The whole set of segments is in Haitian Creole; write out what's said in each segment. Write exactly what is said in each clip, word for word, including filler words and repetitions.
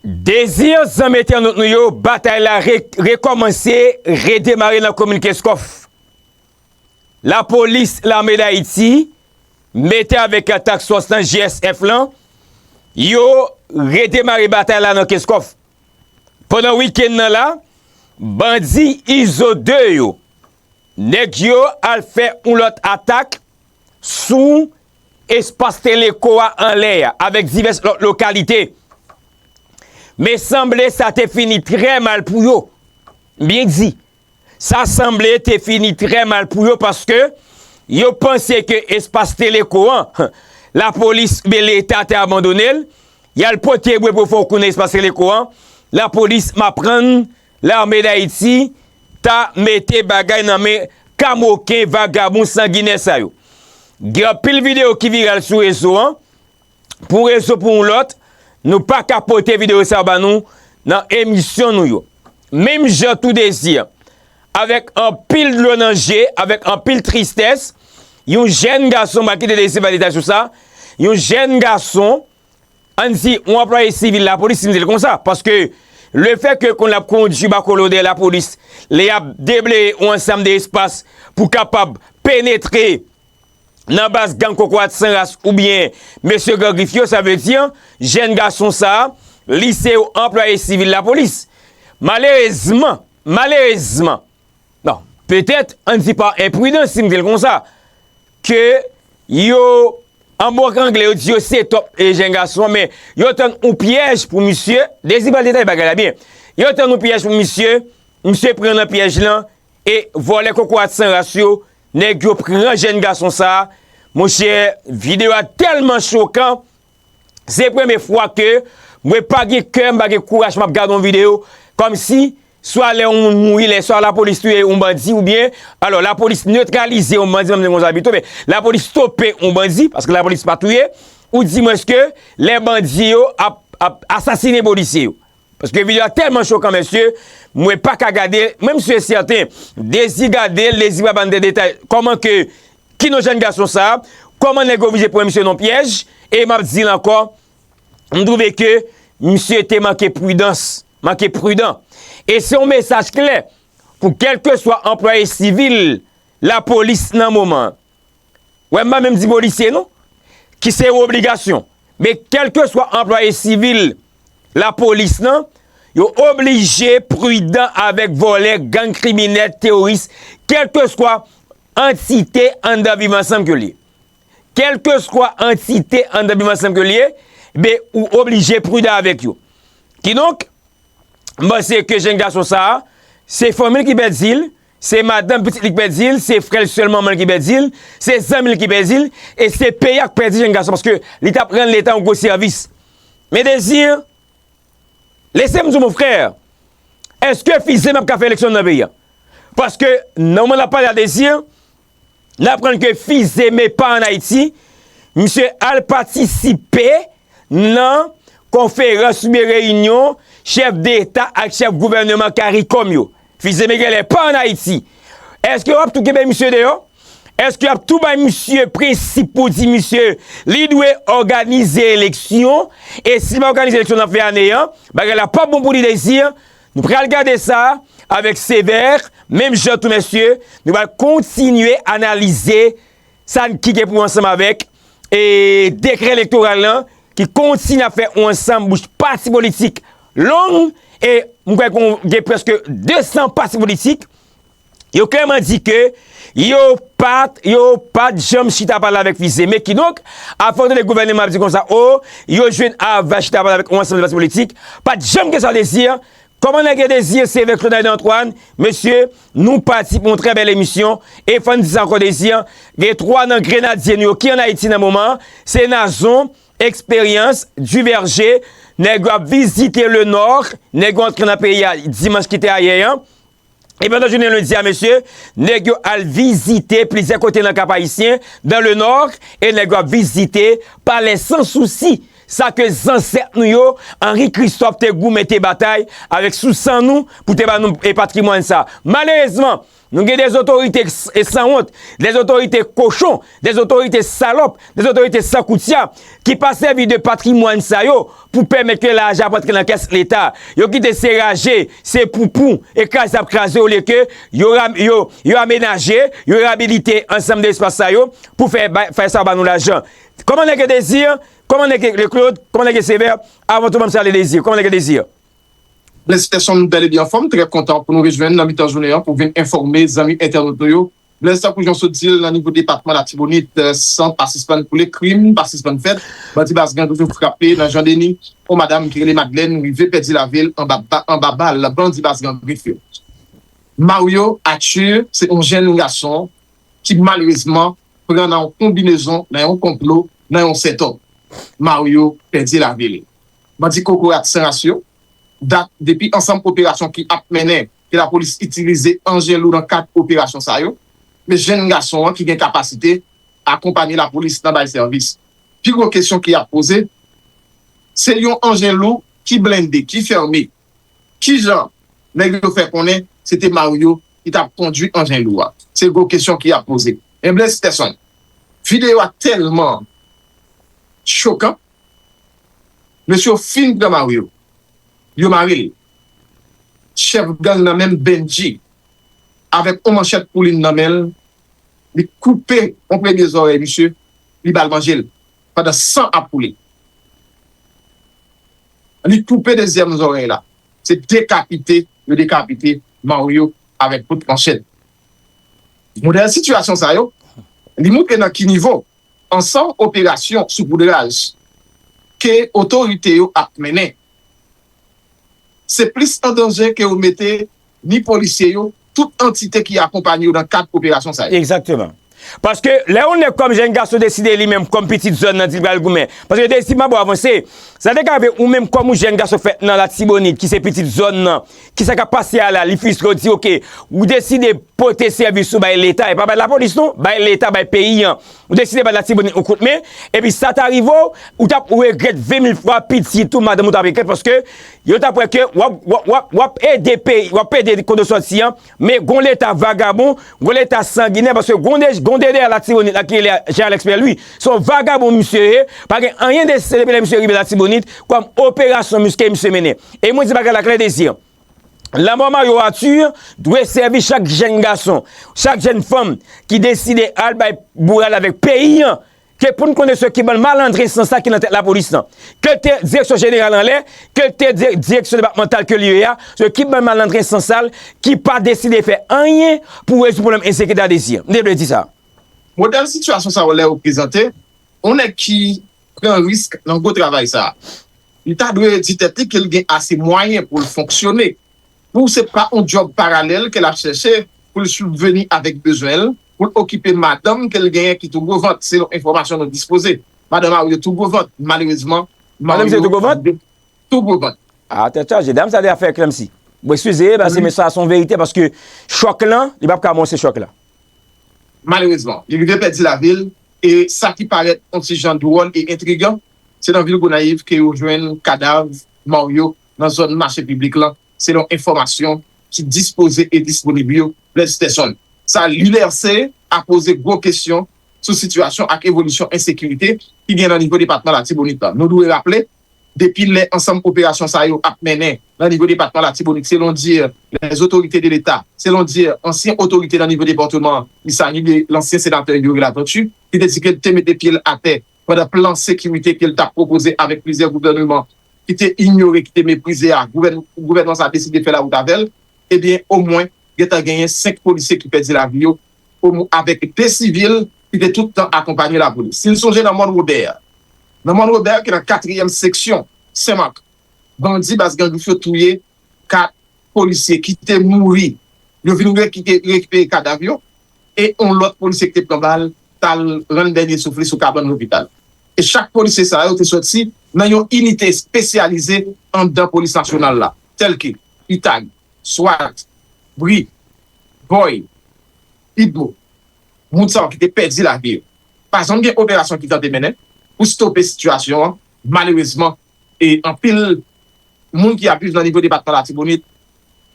Dezi zanmi entènot nou yo, batay la re- rekòmanse, redemare nan komin Kenskòf. Lapolis Lame Dayiti mete avèk Task Force lan, G S F lan, yo redemare batay la nan Kenskòf. Pandan wikenn nan la, bandi Izo de yo, nèg yo al fè yon lòt atak sou espas Teleko a anlè a, avèk divès lòt lokalite. Men sanble sa te fini trè mal pou yo. Byen di, sa sanble te fini trè mal pou yo paske yo panse ke espas Teleko an, lapolis oubyen Leta te abandone l. Y al pote bwe pou fè w konnen espas Teleko an. Lapolis, m aprann, Lame Dayiti ta mete bagay nan men kamoken, vagabon, sanginè sa yo. Gen anpil videyo ki viral sou rezo an. Pou rezon pou yon lòt, nou pa ka pote videyo sa yo ba nou nan emisyon nou yo. Menm jan tou Dezi, avèk anpil dlo nan je, avèk anpil tristès, yon jèn gason, m a kite Dezi ba detay sou sa, yon jèn gason, ann di, yon anplwaye sivil lapolis, si m di l konsa, paske lefètke konn l ap kondui bakolo dèyè lapolis, lè y ap debleye yon ansanm de espas pou kapab penetre nan baz gang Kokorat San Ras oubyen mesye Gran Grif yo, sa vle di, jèn gason sa a, li se yon anplwaye sivil lapolis. Malerezman, malerezman, non, petèt, ann di pa enpridans, si m di l konsa, ke yo, an bon anglè, yo di yo set up, e, jèn gason an, men yo tann yon pyèj pou misye, Dezi ba l detay bagay la byen. Yo tann yon pyèj pou misye, misye pran nan pyèj lan, e vòlè Kokorat San Ras yo, nèg yo pran jèn gason sa a. Monchè, videyo a tèlman chokan, se premye fwa ke mwen pa gen kè, m pa gen kouraj, m ap gade yon videyo kòmsi swa lè yon moun mouri, lè swa lapolis touye yon bandi oubyen, alò, lapolis netralize yon bandi, m ap di konsa pito, men lapolis stope yon bandi, paske lapolis pa touye, ou di mwens ke lè bandi yo ap, ap asasinen polisye yo. Paske videyo a tèlman chokan, mesye, mwen pa ka gade l. Mwen, m si e sèten, Dezi gade l, Dezi pral ban n de detay. Kòman ke, ki non jèn gason sa a, kòman nèg yo oblije pran misye nan pyèj, e m ap di l ankò, m twouve ke misye te manke pridans, manke pridan. E se yon mesaj klè pou kèlkeswa anplwaye sivil lapolis nan moman an. Wè, m pa menm di polisye, non, ki se yon obligasyon. Men kèlkeswa anplwaye sivil lapolis lan, yo oblije pridan avèk vòlè, gang kriminèl, teworis, kèlkeswa antite anndan Viv Ansanm ke l ye. Kèlkeswa antite anndan Viv Ansanm ke l ye, ben, ou oblije pridan avèk yo. Kidonk, m panse ke jèn gason sa a, se fanmi l ki pèdi l, se madanm pitit li ki pèdi l, se frè l sèl manman l ki pèdi l, se zanmi l ki pèdi l, e se peyi a k pèdi jèn gason, paske li t ap rann Leta yon gwo sèvis. Men Dezi, lese m di w, mon frè, èske Fizeme ap ka fè eleksyon nan peyi a? Paske, nan moman n ap pale a Dezi, n aprann ke Fizeme pa ann Ayiti, misye al patisipe nan konferans oubyen reyinyon chèf deta ak chèf gouvèneman CARICOM yo. Fizeme genlè pa ann Ayiti. Èske w ap tou kenbe misye deyò? Èske w ap tou bay misye prensip pou di misye li dwe òganize eleksyon? E si l pa òganize eleksyon nan fen ane an, bagay la p ap bon pou li, Dezi. Nou pral gade sa avèk Sevè, menm jan tou, mesye, nou pral kontinye analize sa n ki gen pou ansanm avèk, e, dekrè elektoral lan, ki kontinye ap fè yon ansanm bouch pati politik long, e m kwè gen, gen prèske de san pati politik, yo klèman di ke yo pa t, yo pa t janm chita pale avèk Fizeme. Kidonk, afè w tande gouvèneman ap di konsa, o, yo jwenn aval chita pale avèk yon ansanm de pati politik, pa t janm gen sa, Dezi. Kòman nèg yo, Dezi, Sevè, Claude Aiden Antoine, mesye, nou pati pou yon trè bèl emisyon. E fò n di sa ankò, Dezi, gen twa nan grenadye nou yo ki ann Ayiti nan moman an, se Nazon, Eksperyans, Duverger, nèg yo ap vizite Lenò, nèg yo antre nan peyi a dimanch ki te ayè an. E pandan jounen lendi a, mesye, nèg yo al vizite plizyè kote nan Kap Ayisyen, dan Lenò, e nèg yo ap vizite Palè Sansousi, Sa ke zansèt nou yo, Henri Christophe te goumen, te batay avèk sou san nou pou te ba nou e patrimwàn sa. Malerezman, nou gen de otorite s- e sanwont, de otorite kochon, de otorite salòp, de otorite sankoutya ki pa sèvi de patrimwàn sa yo pou pèmèt ke lajan ap antre nan kès Leta. Yo kite se raje, se poupou e kraze ap kraze olye ke yo, ram- yo, yo amenaje, yo reyabilite ansanm de espas sa yo pou fè, bay- fè sa ba nou lajan. Kòman nèg Désir? Kòman nèg Claude? Kòman nèg Sévère? Avan tou, ban m salye Désir. Kòman nèg Désir? Blaise Peterson bèl e byen anfòm, trè kontan pou nou rejwenn nan mitan jounen an pou vin enfòme zanmi entènot nou yo. Blaise, tankou jan w sot di l, nan nivo depatman Latibonit, san pa sispann koule, krim pa sispann fèt. Bandi baz gang toujou frape nan Jan Deni, yon madanm ki rele Madlèn rive pèdi lavi l anba ba- anba bal bandi baz gang grif yo. Mario Arthur se yon jèn gason ki malerezman pran nan yon konbinezon, nan yon konplo, nan yon sètòp. Mario pèdi lavi l. Bandi kokorat san ras yo dat depi ansanm operasyon ki ap mennen, ke lapolis itilize anjen lou nan kad operasyon sa yo, men jèn gason an ki gen kapasite akonpanye lapolis nan bay sèvis. Pi gwo kesyon ki ap poze, se yon anjen lou ki blende, ki fèmen, kijan nèg yo fè konnen se te Mario ki t ap kondui anjen lou a? Se gwo kesyon ki ap poze. Men Blaise Peterson, videyo a tèlman chokan, mesye yo fin pran Mario, yo mare l. Chèf gang nan menm, Bendji, avèk yon manchèt poulin nan men l, li koupe yon premye zòrèy misye, li ba l manje l pandan san ap koule. Li koupe dezyèm zòrèy la. Se dekapite yo dekapite Mario avèk kout manchèt. Modèl sitiyasyon sa yo, li montre nan ki nivo ansanm operasyon soupoudraj ke otorite yo ap mennen, se plis an danje ke yo mete ni polisye yo, tout antite ki akonpanye yo nan kad operasyon sa yo. Egzakteman. Paske lè yon nèg kòm jèn gason deside li menm kòm pitit zòn nan di l pral goumen. Paske Désir m ap avanse, sa te ka rive ou menm kòm yon jèn gason fèt nan Latibonit ki se pitit zòn nan, ki sa k ap pase a la, li fristre, ou di oke, ou deside pote sèvis ou bay Leta, e pa bay lapolis non, bay Leta, bay peyi an. Ou deside bay Latibonit yon kout men, epi sa ta rive w, ou t ap regrèt ven mil fwa, pitit ou, madanm ou t ap regrèt, paske yo t ap wè ke w ap, w ap, w ap, w ap ede peyi, w ap ede kote w sòti an, men gon Leta vagabon, gon Leta sanginè, paske gon de, gon de dèyè Latibonit la ki rele Jean Alex Pierre Louis, se yon vagabon misye ye, pa gen anyen de se depi lè misye rive Latibonit, kòm operasyon miske misye mennen. E mwen di bagay la klè, Désir. Lanmò Mario Arthur dwe sèvi chak jèn gason, chak jèn fanm ki deside al bay bourad avèk peyi an, ke pou n konnen se ki bann malandren san sal ki nan tèt lapolis lan, ke l te direksyon jeneral anlè, ke l te di- direksyon depatmantal ke l ye a, se ki bann malandren san sal ki pa deside fè anyen pou rezoud pwoblèm ensekirite a, Désir. M te vle di sa. Modèl sitiyasyon sa yo lè yo prezante, yon nèg ki pran risk nan gwo travay sa a, li ta dwe di tèt li ke l gen ase mwayen pou l fonksyone. Pou se pa yon djòb paralèl ke l ap chèche pou l sibveni avèk bezwen l, pou l okipe madanm ke l genyen ki tou gwo vant, selon enfòmasyon nou dispoze. Madanm Mario tou gwo vant, malerezman. Madanm misye tou gwo vant? Tou gwo vant. A, tèt chaje. Dam sa te ap fè klèmsi. Bon, eskize, paske men sa se yon verite, paske chòk lan, li p ap ka monse chòk la. Malerezman, li rive pèdi lavi l, e sa ki parèt yon ti jan dwòl e entrigan, se nan vil Gonayiv ke yo jwenn kadav Mario nan zòn mache piblik lan, selon enfòmasyon ki dispoze e disponib yo, Blaise Peterson. Sa, L U L C a poze gwo kesyon sou sitiyasyon ak evolisyon ensekirite ki gen nan nivo depatman Latibonit lan. Nou dwe raple, depi lè ansanm operasyon sa yo ap mennen nan nivo depatman Latibonit, selon dir lè otorite de Leta, selon dir ansyen otorite nan nivo depatman, il s'agit de lansyen senatè Youri Latortue, ki te di ke l te mete pye l atè pandan plan sekirite ke l t ap pwopoze avèk plizyè gouvèneman ki te inyore, ki te meprize a, gouvèn- gouvènman sa a deside fè lawout avè l, ebyen, omwen, gentan genyen senk polisye ki pèdi lavi yo, omw- avèk de sivil ki te tout tan akonpanye lapolis. Si n sonje nan Mòn Wobè, nan Mòn Wobè, ki nan katriyèm seksyon Senmak, bandi baz gang yo touye kat polisye ki te mouri. Yo vin rekite- rekipere kadav yo, e yon lòt polisye ki te pran bal t al rann dènye souf li sou kabann lopital. E chak polisye sa yo te sòti nan yon inite espesyalize anndan polis nasyonal la, tèlke Itag, swat, bri, bòy, idmo, moun sa yo ki te pèdi lavi yo. Pa janm gen operasyon ki tante mennen pou stope sitiyasyon an, malerezman, e anpil moun ki ap viv nan nivo depatman Latibonit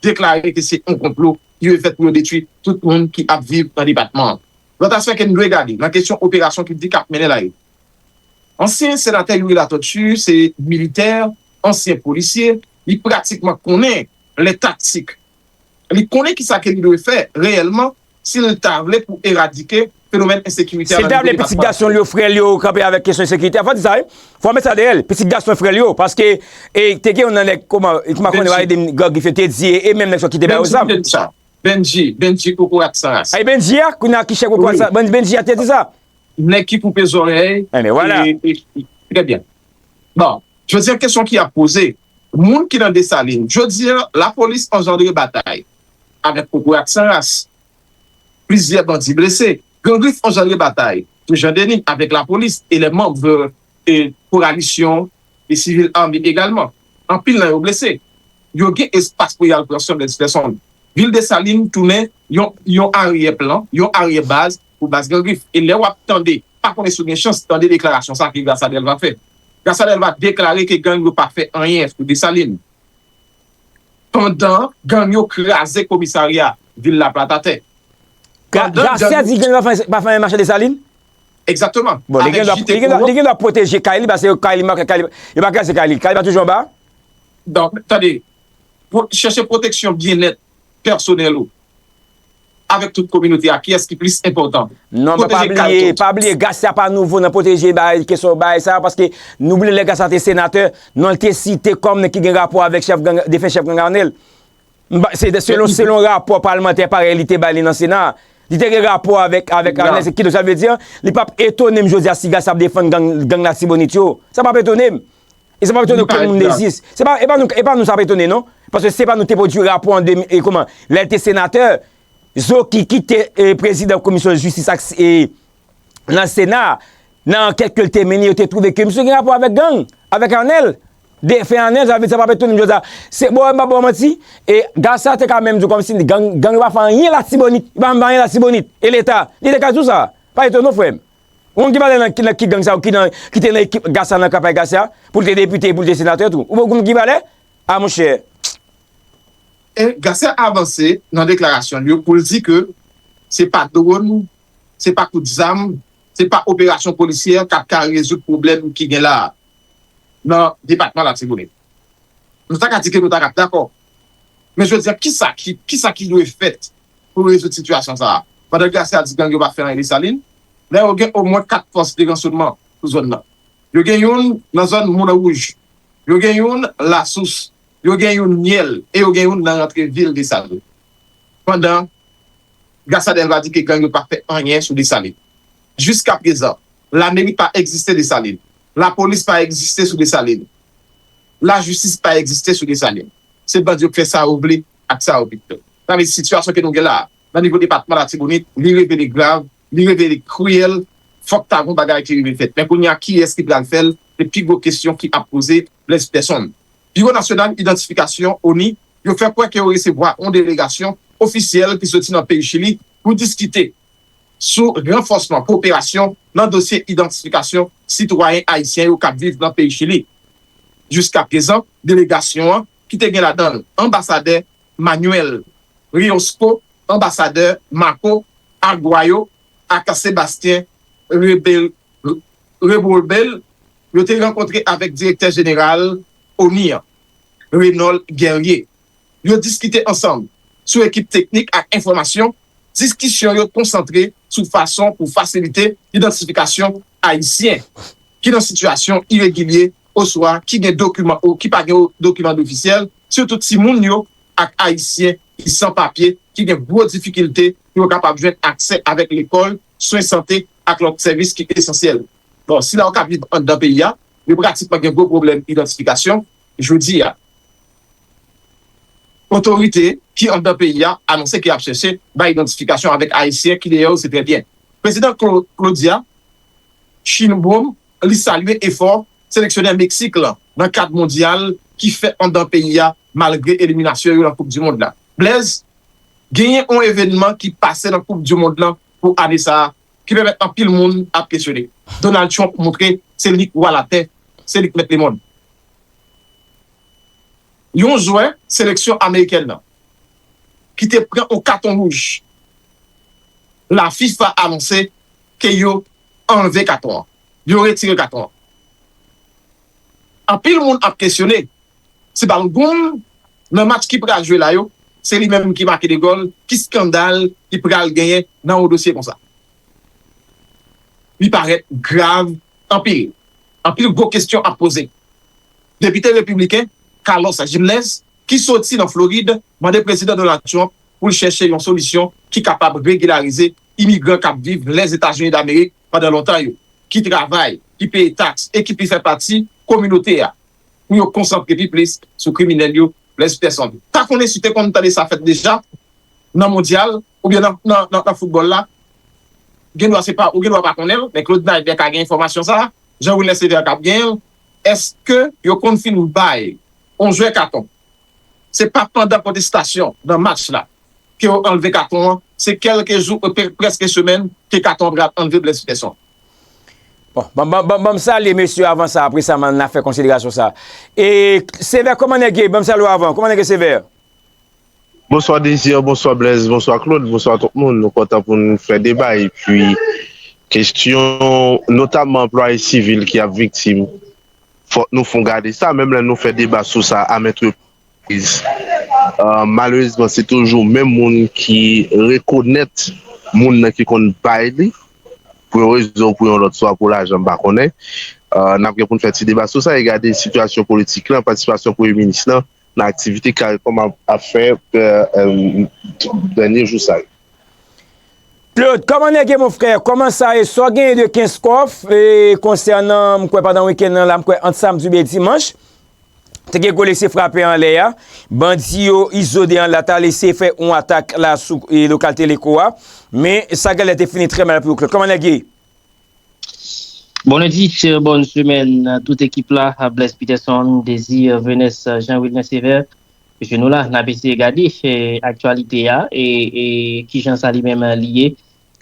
deklare ke se yon konplo ki yo fèt pou yo detwi tout moun ki ap viv nan depatman an. Lòt aspè ke n dwe gade nan kesyon operasyon ki di k ap mennen la yo. Ansyen senatè Youri Latortue se militè, ansyen polisye, li pratikman konnen lè taktik. Li konnen ki sa ke li dwe fè reyèlman si l ta vle pou eradike fenomèn ensekirite a nan nivo depatman. Si l ta vle pitit gason l yo, frè l yo, kanpe avèk kesyon ensekirite a, fò di sa, wi. Fò met sa dèyè l, pitit gason frè l yo, paske e, te gen yon nan nèg, kòman, kòman konnen Benji. Pale de gang Grif yo te di, e, e menm nèg sa ki te ba yo zam. Benji, Benji, Benji, kokorat san ras. Ay, Benji a, kounye a ki chèf kokorat san, Benji a te di sa. Nèg ki koupe zòrèy. Ebyen, vwala. E, e, e, trè byen. Bon, jodi a, kesyon ki ap poze, moun ki nan Desalin, jodi a, lapolis anjandre batay avèk kokorat san ras. Plizyè bandi blese. Gran Grif anjandre batay tou Jan Deni avèk lapolis e lè manm e kowalisyon e sivil ame egalman. Anpil nan yo blese. Yo gen espas pou y al pran swen blès pèsonn. Vil Desalin tounen yon, yon aryè plan, yon aryè baz pou baz Gran Grif. E lè w ap tande, pa konnen si w gen chans tande deklarasyon sa ke Grasa Delva fè. Grasa Delva deklare ke gang yo pa fè anyen sou Desalin. Pandan gang yo kraze komisarya vil Laplat atè. Pandan Grasa di gang yo pa fè, pa fè anyen mache Desalin? Egzakteman. Bon, li gen dwa, li gen dwa, li gen dwa pwoteje kay li, paske kay li, kay li, yo pa kraze kay li. Kay li pa toujou anba? Donk, tande, chèche pwoteksyon byennèt pèsonèl ou avèk tout kominote a, kiyès ki plis enpòtan? Non, men pa bliye, pa bliye, Grasa pa nouvo nan pwoteje bagay, kesyon bagay sa, paske nou bliye lè Grasa te senatè, non l te site kòm nèg ki gen rapò avèk chèf gang, defen chèf gang Arnel. M pa, se selon, selon rapò palmantè parèy li te bay li nan Sena. Li te gen rapò avèk, avèk Arnel, se kidonk sa vle di, li p ap etone m jodi a si Grasa ap defann gang, gang Latibonit yo. Sa p ap etone m. E sa p ap etone okenn moun Dezis. Se pa, e pa nou, e pa nou sa ap etone, non. Paske se pa nou te pwodui rapò an de mil, e kòman, lè l te senatè, Zo ki kite, e, prezidan komisyon jistis ak, e, nan Sena, nan ankèt ke l te mennen, yo te twouve ke misye gen rapò avèk gang, avèk Arnel. Defen Arnel, sa vle di sa p ap etone m jodi a. Se, bon, m pa ba w manti, e Grasa te ka menm di w kòmsi gang, gang yo pa fè anyen Latibonit, yo pa menm fè anyen Latibonit. E Leta, li te ka di w sa. Pa etone w, frè m. Ou konn ki valè nan, nan ki gang sa yo ki nan, ki te nan ekip Grasa, nan kanpay Grasa, pou l te depite, pou l te senatè tou. Ou konn ki valè? A, monchè. E Grasa avanse nan deklarasyon l yo pou l di ke se pa dwòn, se pa kout zam, se pa operasyon polisyè k ap ka rezoud pwoblèm ki gen la a nan depatman Latibonit. Nou ta ka di ke nou ta ka dakò. Men jodi a, kisa ki, kisa ki dwe fèt pou rezoud sitiyasyon sa a? Pandan Grasa di gang yo pa fè anyen Desalin, lè yo gen omwen kat fòs de ransònman sou zòn nan. Yo gen youn nan zòn Moulin Wouj. Yo gen youn Lasous. Yo gen youn Myèl. E yo gen youn nan rantre vil Desalin. Pandan Grasa Delva di ke gang yo pa fè anyen sou Desalin. Jiskaprezan, lameri pa egziste Desalin. Lapolis pa egziste sou Desalin. Lajistis pa egziste sou Desalin. Se bandi yo k fè sa yo vle ak sa yo pito. Sa vle di sitiyasyon ke nou gen la a, nan nivo depatman Latibonit, li revele grav, li revele kriyèl, fòk ta gon bagay ki rive fèt. Men kounye a, kiyès ki pral fè l? Se pi gwo kesyon ki ap poze blès pèsonn. Biwo Nasyonal Idantifikasyon, ONI, yo fè kwè ke yo resevwa yon delegasyon ofisyèl ki soti nan peyi Chili pou diskite sou ranfòsman koperasyon nan dosye idantifikasyon sitwayen ayisyen yo k ap viv nan peyi Chili. Jiskaprezan, delegasyon an, ki te gen ladan l anbasadè Manuel Riosco, anbasadè Marco Aguayo ak Sébastien Rebel-, Rebolbel, yo te rankontre avèk direktè jeneral ONI an, Reynold Guerrier. Yo diskite ansanm sou ekip teknik ak enfòmasyon. Diskisyon yo konsantre sou fason pou fasilite idantifikasyon ayisyen ki nan sitiyasyon iregilye oswa ki gen dokiman ou ki pa gen dokiman ofisyèl, sitou timoun yo ak ayisyen ki san papye, ki gen gwo difikilte pou yo kapab jwenn aksè avèk lekòl, swen sante ak lòt sèvis ki esansyèl. Bon, sila yo k ap viv anndan peyi a, yo pratikman gen gwo pwoblèm idantifikasyon jodi a. Otorite ki anndan peyi a anonse ke y ap chèche bay idantifikasyon avèk ayisyen ki deyò yo, se trè byen. Prezidan Clo-, Claudia Sheinbaum, li salye efò seleksyonè Meksik lan nan kad mondyal ki fèt anndan peyi a malgre eliminasyon yo nan Koup di Mond la. Blaise, genyen yon evènman ki pase nan Koup di Mond lan pou ane sa a ki pèmèt anpil moun ap kesyone. Donald Trump montre se li k wa latè se li k mèt lemonn. Yon jwè seleksyon amerikèn nan ki te pran yon katon wouj, la fifa anonse ke yo anlve katon an, yo retire katon an. Anpil moun ap kesyone si Balogun, nan match ki pral jwe la yo, se li menm ki make de gòl, ki eskandal ki pral genyen nan yon dosye konsa. Li parèt grav anpil. Anpil gwo kesyon ap poze. Depite repibliken Carlos Gimenez, ki soti nan Florid, mande Prezidan Donald Trump pou l chèche yon solisyon ki kapab regilarize imigran k ap viv Lèzetazini Damerik pandan lontan yo, ki travay, ki peye taks e ki pi fè pati kominote a, pou yo konsantre pi plis sou kriminèl yo, Blaise Peterson. Pa konnen si w te konn tande sa fèt deja nan mondyal oubyen nan, nan, nan, nan foutbòl la. Gen dwa se pa, ou gen dwa pa konnen l, men Claude Naidet ka gen enfòmasyon sa a, Jean Wilner Sévère k ap genyen l. Èske yo konn fin bay yon jwè katon? Se pa pandan kontestasyon nan match la ke yo anlve katon an, se kèlke jou, e pe- prèske semèn ke katon an pral anlve Blaise Peterson. Bon, ban, ban, ban, ban m salye mesye avan sa, apre sa, n a fè konsiderasyon sa. E, Sevè, kòman nèg ye? Ban m salye w avan. Kòman nèg ye, Sevè? Bonswa Désir, bonswa Blaise, bonswa Claude, bonswa tout moun. Nou kontan pou n fè deba epi kesyon notamman anplwaye sivil ki ap viktim. Fòk nou fon gade sa, menm lè nou fè deba sou sa a mèt repriz. Malerezman, se toujou menm moun ki rekonèt moun nan ki konn bay li, pou yon rezon ou pou yon lòt, swa pou lajan, m pa konnen. N ap gen pou n fè ti deba sou sa e gade sitiyasyon politik lan, patisipasyon premye minis lan nan aktivite CARICOM ap, ap fè dènye jou sa yo. Claude, kòman nèg ye mon frè? Kòman sa ye? Sa w genyen de Kenskòf e konsènan, m kwè pandan wikenn nan la, m kwè ant samdi oubyen dimanch, te gen gwo lese frape anlè a. Bandi yo izole an la, t al eseye fè yon atak la sou e, lokal Teleko a. Men sa genlè te fini trè mal pou yo. Claude, kòman nèg ye? Bon lendi, bòn semèn tout ekip la, Blaise Peterson, Désir, Venès, Jean Wilner Sévère. Mesye nou la, n ap eseye gade aktyalite a e, e kijan sa li menm li ye.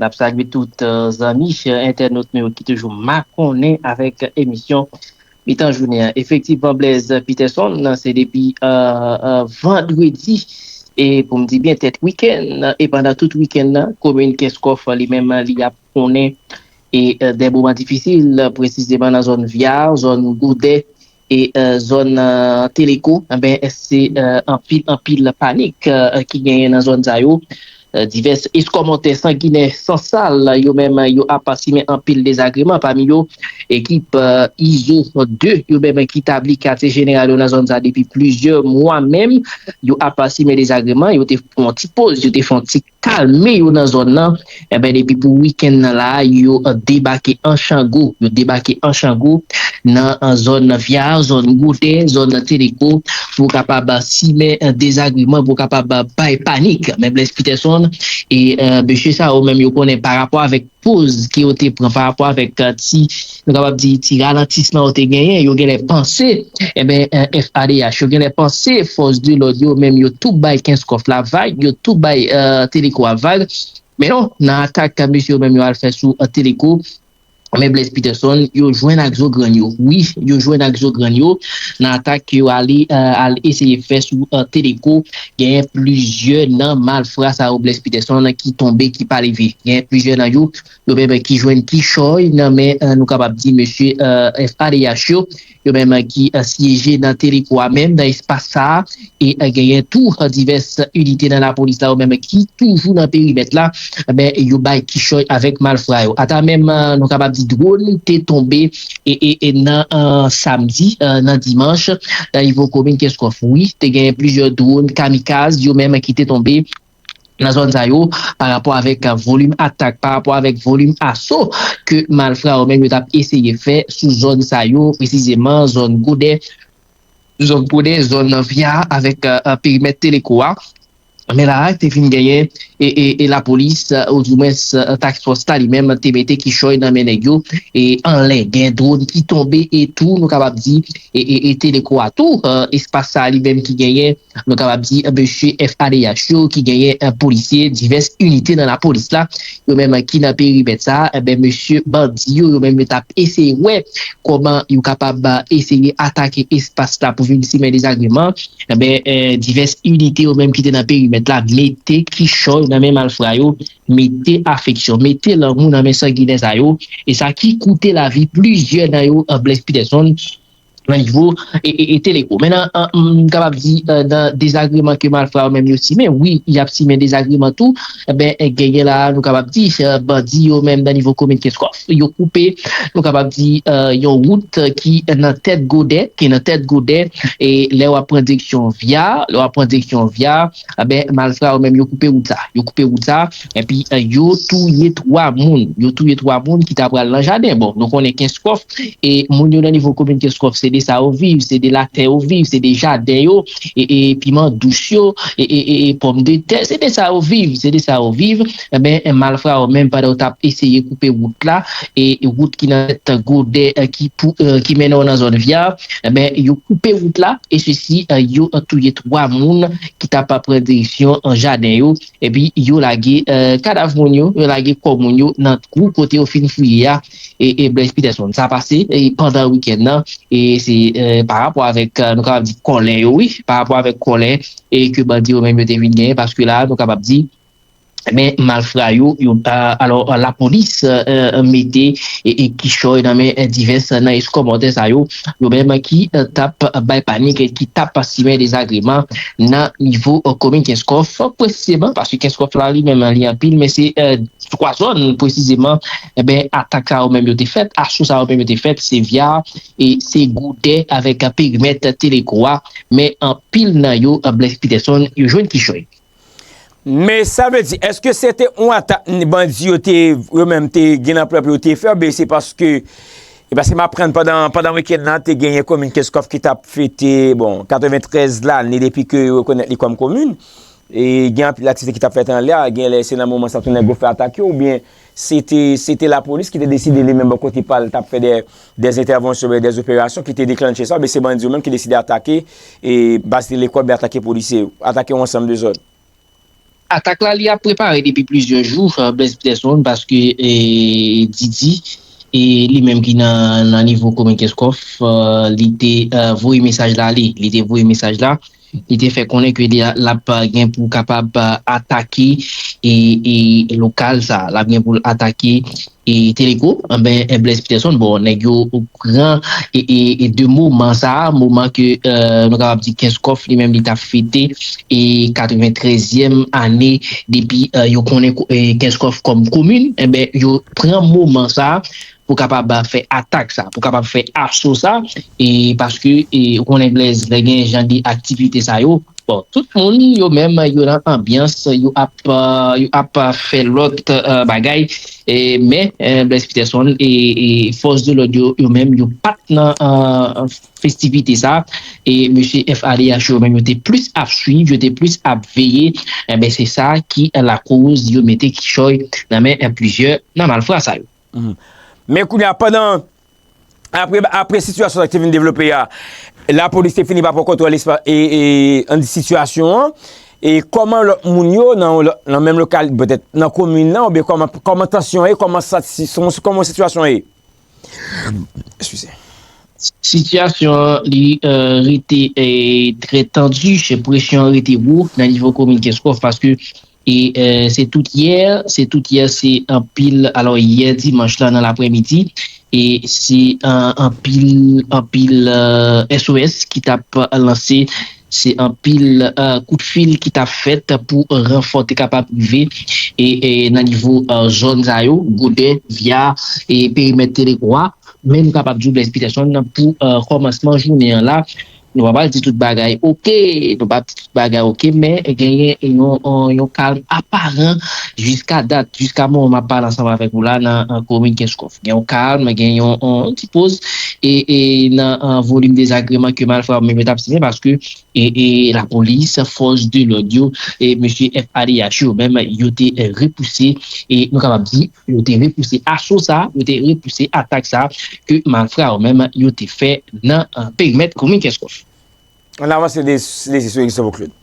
N ap salye tout zanmi entènot nou yo ki toujou makonnen avèk emisyon Mitan jounen an. Efektivman, Blaise Peterson, se depi vandredi e pou m di byen tèt wikenn e pandan tout wikenn nan, komin Kenskòf li menm li ap konnen e de moman difisil, presizeman nan zòn Vyar, zòn Goudè e zòn Teleko, enben se anpil anpil panik ki genyen nan zòn sa yo. Divès eskòmòtè sanginè sansal yo menm yo ap simen anpil dezagreman, pami yo ekip Izo de yo menm ki tabli katye jeneral yo nan zòn sa depi plizyè mwa menm, yo ap simen dezagreman, yo te fè yon ti poz, yo te fè yon ti kalme yo nan zòn nan. Enben depi pou wikenn nan la, yo debake an chango, yo debake an chango nan zòn Vyar, zòn Goudè, zòn Teleko, pou kapab simen dezagreman, pou kapab bay panik. Men Blaise Peterson e mesye sa yo menm yo konnen pa rapò avèk poz ke yo te pran pa rapò avèk ti, nou kapab di, ti ralantisman yo te genyen, yo genlè panse, enben, F A D H, yo genlè panse fòs de lòd yo menm yo tou bay Kenskòf la vag, yo tou bay Teleko a vag. Men non, nan atak mesye yo menm yo al fè sou Teleko, men Blaise Peterson, yo jwenn ak zo grenn yo. Wi, yo jwenn ak zo grenn yo nan atak ke yo ale al eseye fè sou Teleko. Genyen plizyè nan malfra sa yo, Blaise Peterson, ki tonbe, ki pa leve. Genyen plizyè nan yo, yo menm ki jwenn kichòy nan men, nou kapab di, mesye F A D H yo, yo menm ki syeje nan Teleko a menm, nan espas sa a. E genyen tou divès inite nan lapolis la, yo menm ki toujou nan perimèt la, men yo bay kichòy avèk malfra yo. Ata menm, nou kapab di, dwòn te tonbe e, e, e nan samdi, nan dimanch, nan nivo komin Kenskòf. Wi, te genyen plizyè dwòn kamikaz, yo menm ki te tonbe nan zòn sa yo, pa rapò avèk volim atak, pa rapò avèk volim aso ke malfra yo menm yo t ap eseye fè sou zòn sa yo, presizeman zòn Goudè, zòn Goudè, zòn Vyar avèk perimèt Teleko a. Men la a, te vin genyen e, e, e lapolis, oudimwens task force la li menm, te mete kichòy nan men nèg yo, e anlè, gen dwòn ki tonbe e tou, nou kapab di, e, e, e Teleco a tou, espas sa a li menm ki genyen, nou kapab di, mesye F A D H yo, ki genyen polisye, divès inite nan lapolis la, yo menm ki nan perimèt sa a, enben, mesye bandi yo, yo menm yo t ap eseye wè kòman yo kapab eseye atake espas la pou vin simen dezagreman. Enben, divès inite yo menm ki te nan perimèt la mete kichòy nan men malfra yo, mete afeksyon, mete lanmou nan men sanginè sa yo, e sa ki koute lavi plizyè nan yo, Blaise Peterson, nan nivo e, e, e Teleco. Men nan, m kapab di, nan dezagreman ke malfra yo menm yo simen, wi, y ap simen dezagreman tou. Enben, genyen la, nou kapab di, bandi yo menm nan nivo komin Kenskòf, yo koupe, nou kapab di, yon wout ki nan tèt Godè, ki nan tèt Godè, e lè w ap pran direksyon Vya, lè w ap pran direksyon Vya, enben, malfra yo menm yo koupe wout sa. Yo koupe wout sa, epi yo touye twa moun. Yo touye twa moun ki ta pral nan jaden. Bon, nou konnen Kenskòf, e moun yo nan nivo komin Kenskòf, se de sa yo viv, se de latè yo viv, se de jaden yo, e, e piman dous yo, e, e, e, e pòmdetè, se de sa yo viv, se de sa yo viv. Enben, malfra yo menm, pandan yo t ap eseye koupe wout la, e, e wout ki nan tèt Godè, ki pou, ki mennen w nan zòn Vya, enben, yo koupe wout la, e sesi, yo touye twa moun ki t ap pran direksyon jaden yo, epi yo lage, kadav moun yo, yo lage kò moun yo nan twou kote yo fin fouye a, e, e Blaise Peterson. Sa pase, e pandan wikenn nan, e se, pa rapò avèk, nou kapab di kòlè yo, wi, pa rapò avèk kòlè, e ke bandi yo menm yo te vin genyen, paske la, nou kapab di, men malfra yo, yo, alò, lapolis mete e, e kichòy nan men divès nan eskòmòtè sa yo, yo menm ki t ap bay panik, ki t ap simen dezagreman nan nivo komin Kenskòf, presizeman, paske Kenskòf la li menm li anpil, men se twa zòn presizeman, enben, atak sa yo menm yo te fèt, aso sa yo menm yo te fèt, se Vya, e se Goudè avèk perimèt Teleco a, men anpil nan yo, Blaise Peterson, yo jwenn kichòy. Men sa vle di, èske se te yon atak bandi yo te, yo menm te gen nan plan pou yo te fè, oubyen se paske, e paske m aprann pandan, pandan wikenn nan, te genyen komin Kenskòf ki t ap fete, bon, katreventrèz lane depi ke yo rekonèt li kòm komin. E gen anpil aktivite ki t ap fèt anlè a, gen lè se nan moman sa tou nèg yo fè atak yo, oubyen se te, se te lapolis ki te deside li menm bò kote pa l t ap fè de, de entèvansyon, de operasyon ki te deklanche sa, oubyen se bandi yo menm ki deside atake, e baz Teleco, oubyen atake polisye yo, atake yon ansanm de zòn. Atak la, li ap prepare depi plizyè jou, Blaise Peterson, paske, e, Didi, e, li menm ki nan, nan nivo komin Kenskòf, li te, voye mesaj la ale. Li te voye mesaj la. Li te fè konnen ke li, l ap gen pou kapab atake, e, e lokal sa. L ap gen pou l atake e Teleco, enben, Blaise Peterson, bon, nèg yo pran, e, e, e de moman sa, moman ke, nou kapab di Kenskòf li menm li t ap fete, e katreventrèzyèm ane depi, yo konnen, e, Kenskòf kòm komin, enben, yo pran moman sa pou kapab fè atak sa, pou kapab fè aso sa, e paske, e, ou konnen Blaise, lè gen jan de aktivite sa yo, bon, tout moun yo menm yo nan anbyans, yo ap, yo ap fè lòt bagay, men Blaise Peterson e fòs de lòd yo, yo menm yo pa t nan festivite sa, e mesye F A D H yo menm yo te plis ap swiv, yo te plis ap veye, enben se sa ki lakoz yo mete kichòy nan men plizyè nan malfra sa yo. Men kounye a, pandan, apre, apre sitiyasyon sa ki te vin devlope a, lapolis te fini pa pran kontwòl espas, e, e, an sitiyasyon an, e kòman lòt moun yo nan, nan menm lokal, petèt nan komin nan, oubyen kòman, kòman tansyon ye, kòman sa, kòman sitiyasyon ye? Eskize. Sitiyasyon an, li, e, rete, e, trè tandi, presyon an rete wo nan nivo komin Kenskòf, paske E se tout yè, se tout yè, se anpil, alò yè dimanch lan nan laprèmidi, e se anpil, anpil S O S ki t ap lanse, se anpil kout fil ki t ap fèt pou ranfò te kapab rive e nan nivo zòn sa yo, Goudè, Vya, e perimèt Teleco a. Men nou kapab di w Blaise Peterson pou kòmansman jounen an la, nou pa pral di tout bagay oke, nou pa ap di tout bagay oke, men genyen yon, yon kalm aparan jiska dat, jiska moman m ap pale ansanm avèk ou la nan komin Kenskòf. Gen yon kalm, gen yon, yon ti poz e, e nan volim dezagreman ke malfra yo menm yo t ap simen, paske e, e lapolis, fòs de lòd yo, e mesye F A D H yo menm, yo te, e, repouse, e nou kapab di, yo te repouse aso sa, yo te repouse atak sa ke malfra yo menm, yo te fè nan, e, perimèt komin Kenskòf. Ann avanse de, de sou Erickson Claude.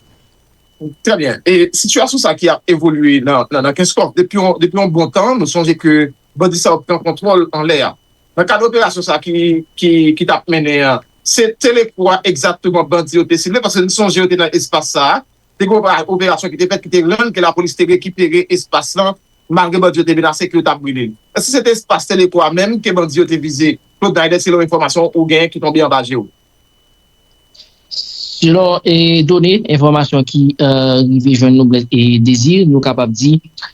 Trè byen. E sitiyasyon sa ki ap evolye nan, nan, nan Kenskòf depi yon, depi yon bon tan, nou sonje ke bandi sa yo pran kontwòl anlè a. Nan kad operasyon sa ki, ki, ki t ap mennen an, se Telekwa egzakteman bandi yo te sible, paske nou sonje yo te nan espas sa a. Te gen opera- operasyon ki te fèt ki te rann ke lapolis te rekipere espas lan, malgre bandi yo te menase ke yo t ap brile l. Èske se te espas Telekwa menm ke bandi yo te vize? Claude Naidet, selon enfòmasyon ou genyen ki tonbe anba je w. Selon e, done, enfòmasyon ki e, rive jwenn nou, Blaise e Désir, nou kapab di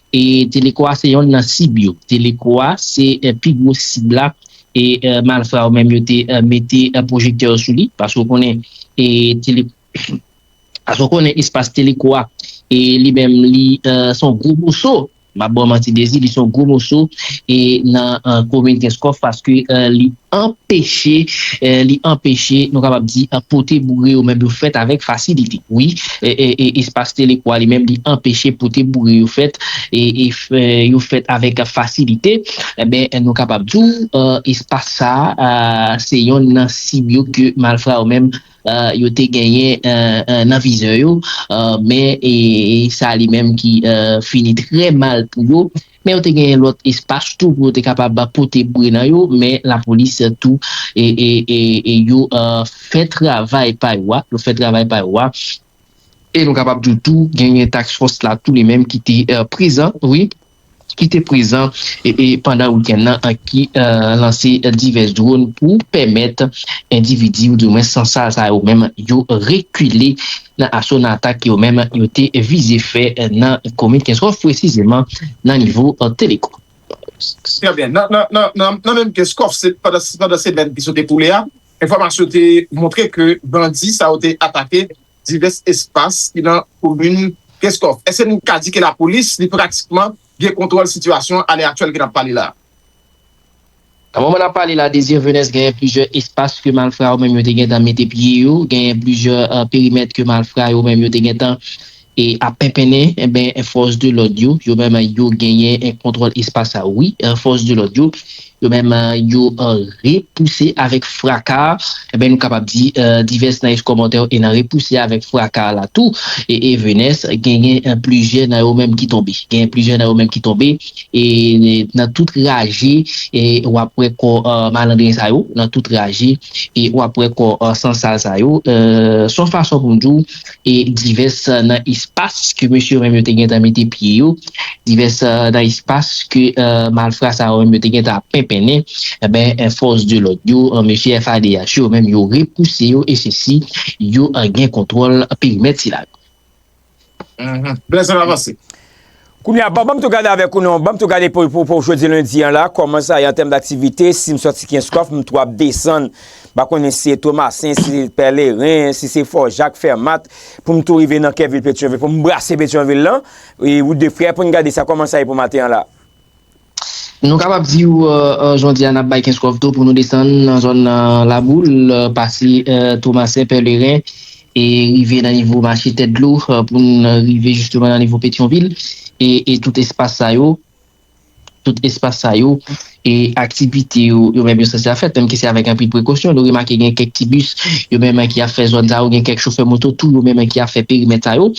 e, Telekwa se yonn nan sib yo. Telekwa se e, pi gwo sib la e e, malfra yo menm yo te e, mete e, pwojektè yo sou li, paske w konnen e, tele, paske w konnen espas Telekwa e li menm li e, se yon gwo moso. M ap ba w manti Désir, li se yon gwo moso e nan e, komin Kenskòf paske e, li anpeche e, li anpeche, nou kapab di, e, pote boure yo menm yo fèt avèk fasilite. Wi, e, e, e, espas Telekwa li menm li anpeche pote boure yo fèt e, e f- e, yo fèt avèk fasilite. Enben, nou kapab di w, e, espas sa a, e, se yonn nan sib yo ke malfra yo menm e, yo te genyen e, e, nan vizè yo, e, men e, e sa li menm ki e, fini trè mal pou yo. Men yo te genyen lòt espas tou pou yo te kapab pote boure nan yo, men lapolis tou e, e, e, e yo e, fè travay pa yo a, yo fè travay pa yo a. E nou kapab di w tou, genyen task force la tou li menm ki te e, prezan, wi, ki te prezan e, e pandan wikenn nan, e, ki e, lanse divès drone pou pèmèt endividi oudimwen sansal sa yo menm yo rekile nan aso, nan atak yo menm yo te vize fè e, nan komin Kenskòf, presizeman nan nivo e, Telekwa. Trè byen. Nan, nan, nan, nan, nan menm Kenskòf, se pandan, pandan semèn ki sot ekoule a, enfòmasyon te montre ke bandi sa yo te atake divès espas ki nan komin Kenskòf. Èske nou ka di ke lapolis li pratikman gen kontwòl sitiyasyon an alè aktyèl ke n ap pale la? Nan moman n ap pale la, Désir Venès, genyen plizyè espas ke malfra yo menm yo te gentan mete pye yo, genyen plizyè e, perimèt ke malfra yo menm yo te gentan e ap penpennen, enben, fòs de lòd yo, yo menm yo genyen e, kontwòl espas sa, wi, e, fòs de lòd yo, yo menm e, yo e, repouse avèk fraka, enben, nou kapab di e, divès nan eskòmòtè yo e nan repouse avèk fraka la tou, e, e Venès, genyen e, plizyè nan yo menm ki tonbe, genyen plizyè nan yo menm ki tonbe, e nan tout raje, e w ap wè kò e, malandren sa yo, nan tout raje, e w ap wè kò e, sansal sa yo, e, se yon fason pou m di w, e divès e, nan espas ke mesye yo menm yo te gentan mete pye yo, divès e, nan espas ke e, malfra sa yo menm yo te gentan ap penpennen, enben, e, fòs de lòd yo, e, mesye F A D H yo menm yo repouse yo, e sesi, yo e, gen kontwòl perimèt sila yo. Blaise, ann avanse. Kounye a, ban, ban m tou gade avèk ou non, ban m tou gade pou, pou, pou jodi lendi an la, kòman sa ye an tèm daktivite, si m sòti Kenskòf, m tou ap desann, m pa konnen si se Tomasen, si se Pèleren, si se Fò Jak, Fèmat, pou m tou rive nan kè vil Petyonvil, pou m brase Petyonvil lan, e wout de frè, pou n gade sa, kòman sa ye pou maten an la. Nou kapab di w, e, e, jodi a n ap bay Kenskòf tou pou nou desann nan zòn e, Laboul, e, pase e, Tomasen, Pèleren, e rive nan nivo mache Tèt Dlo, e, pou n rive jisteman nan nivo Petyonvil, e, e tout espas sa yo, tout espas sa yo, e aktivite yo, yo menm yo sanse ap fèt, menm ke se avèk anpil prekosyon. Nou remake gen kèk ti bis, yo menm ki ap fè zòn sa yo, gen kèk chofè moto tou, yo menm ki ap fè perimèt sa yo.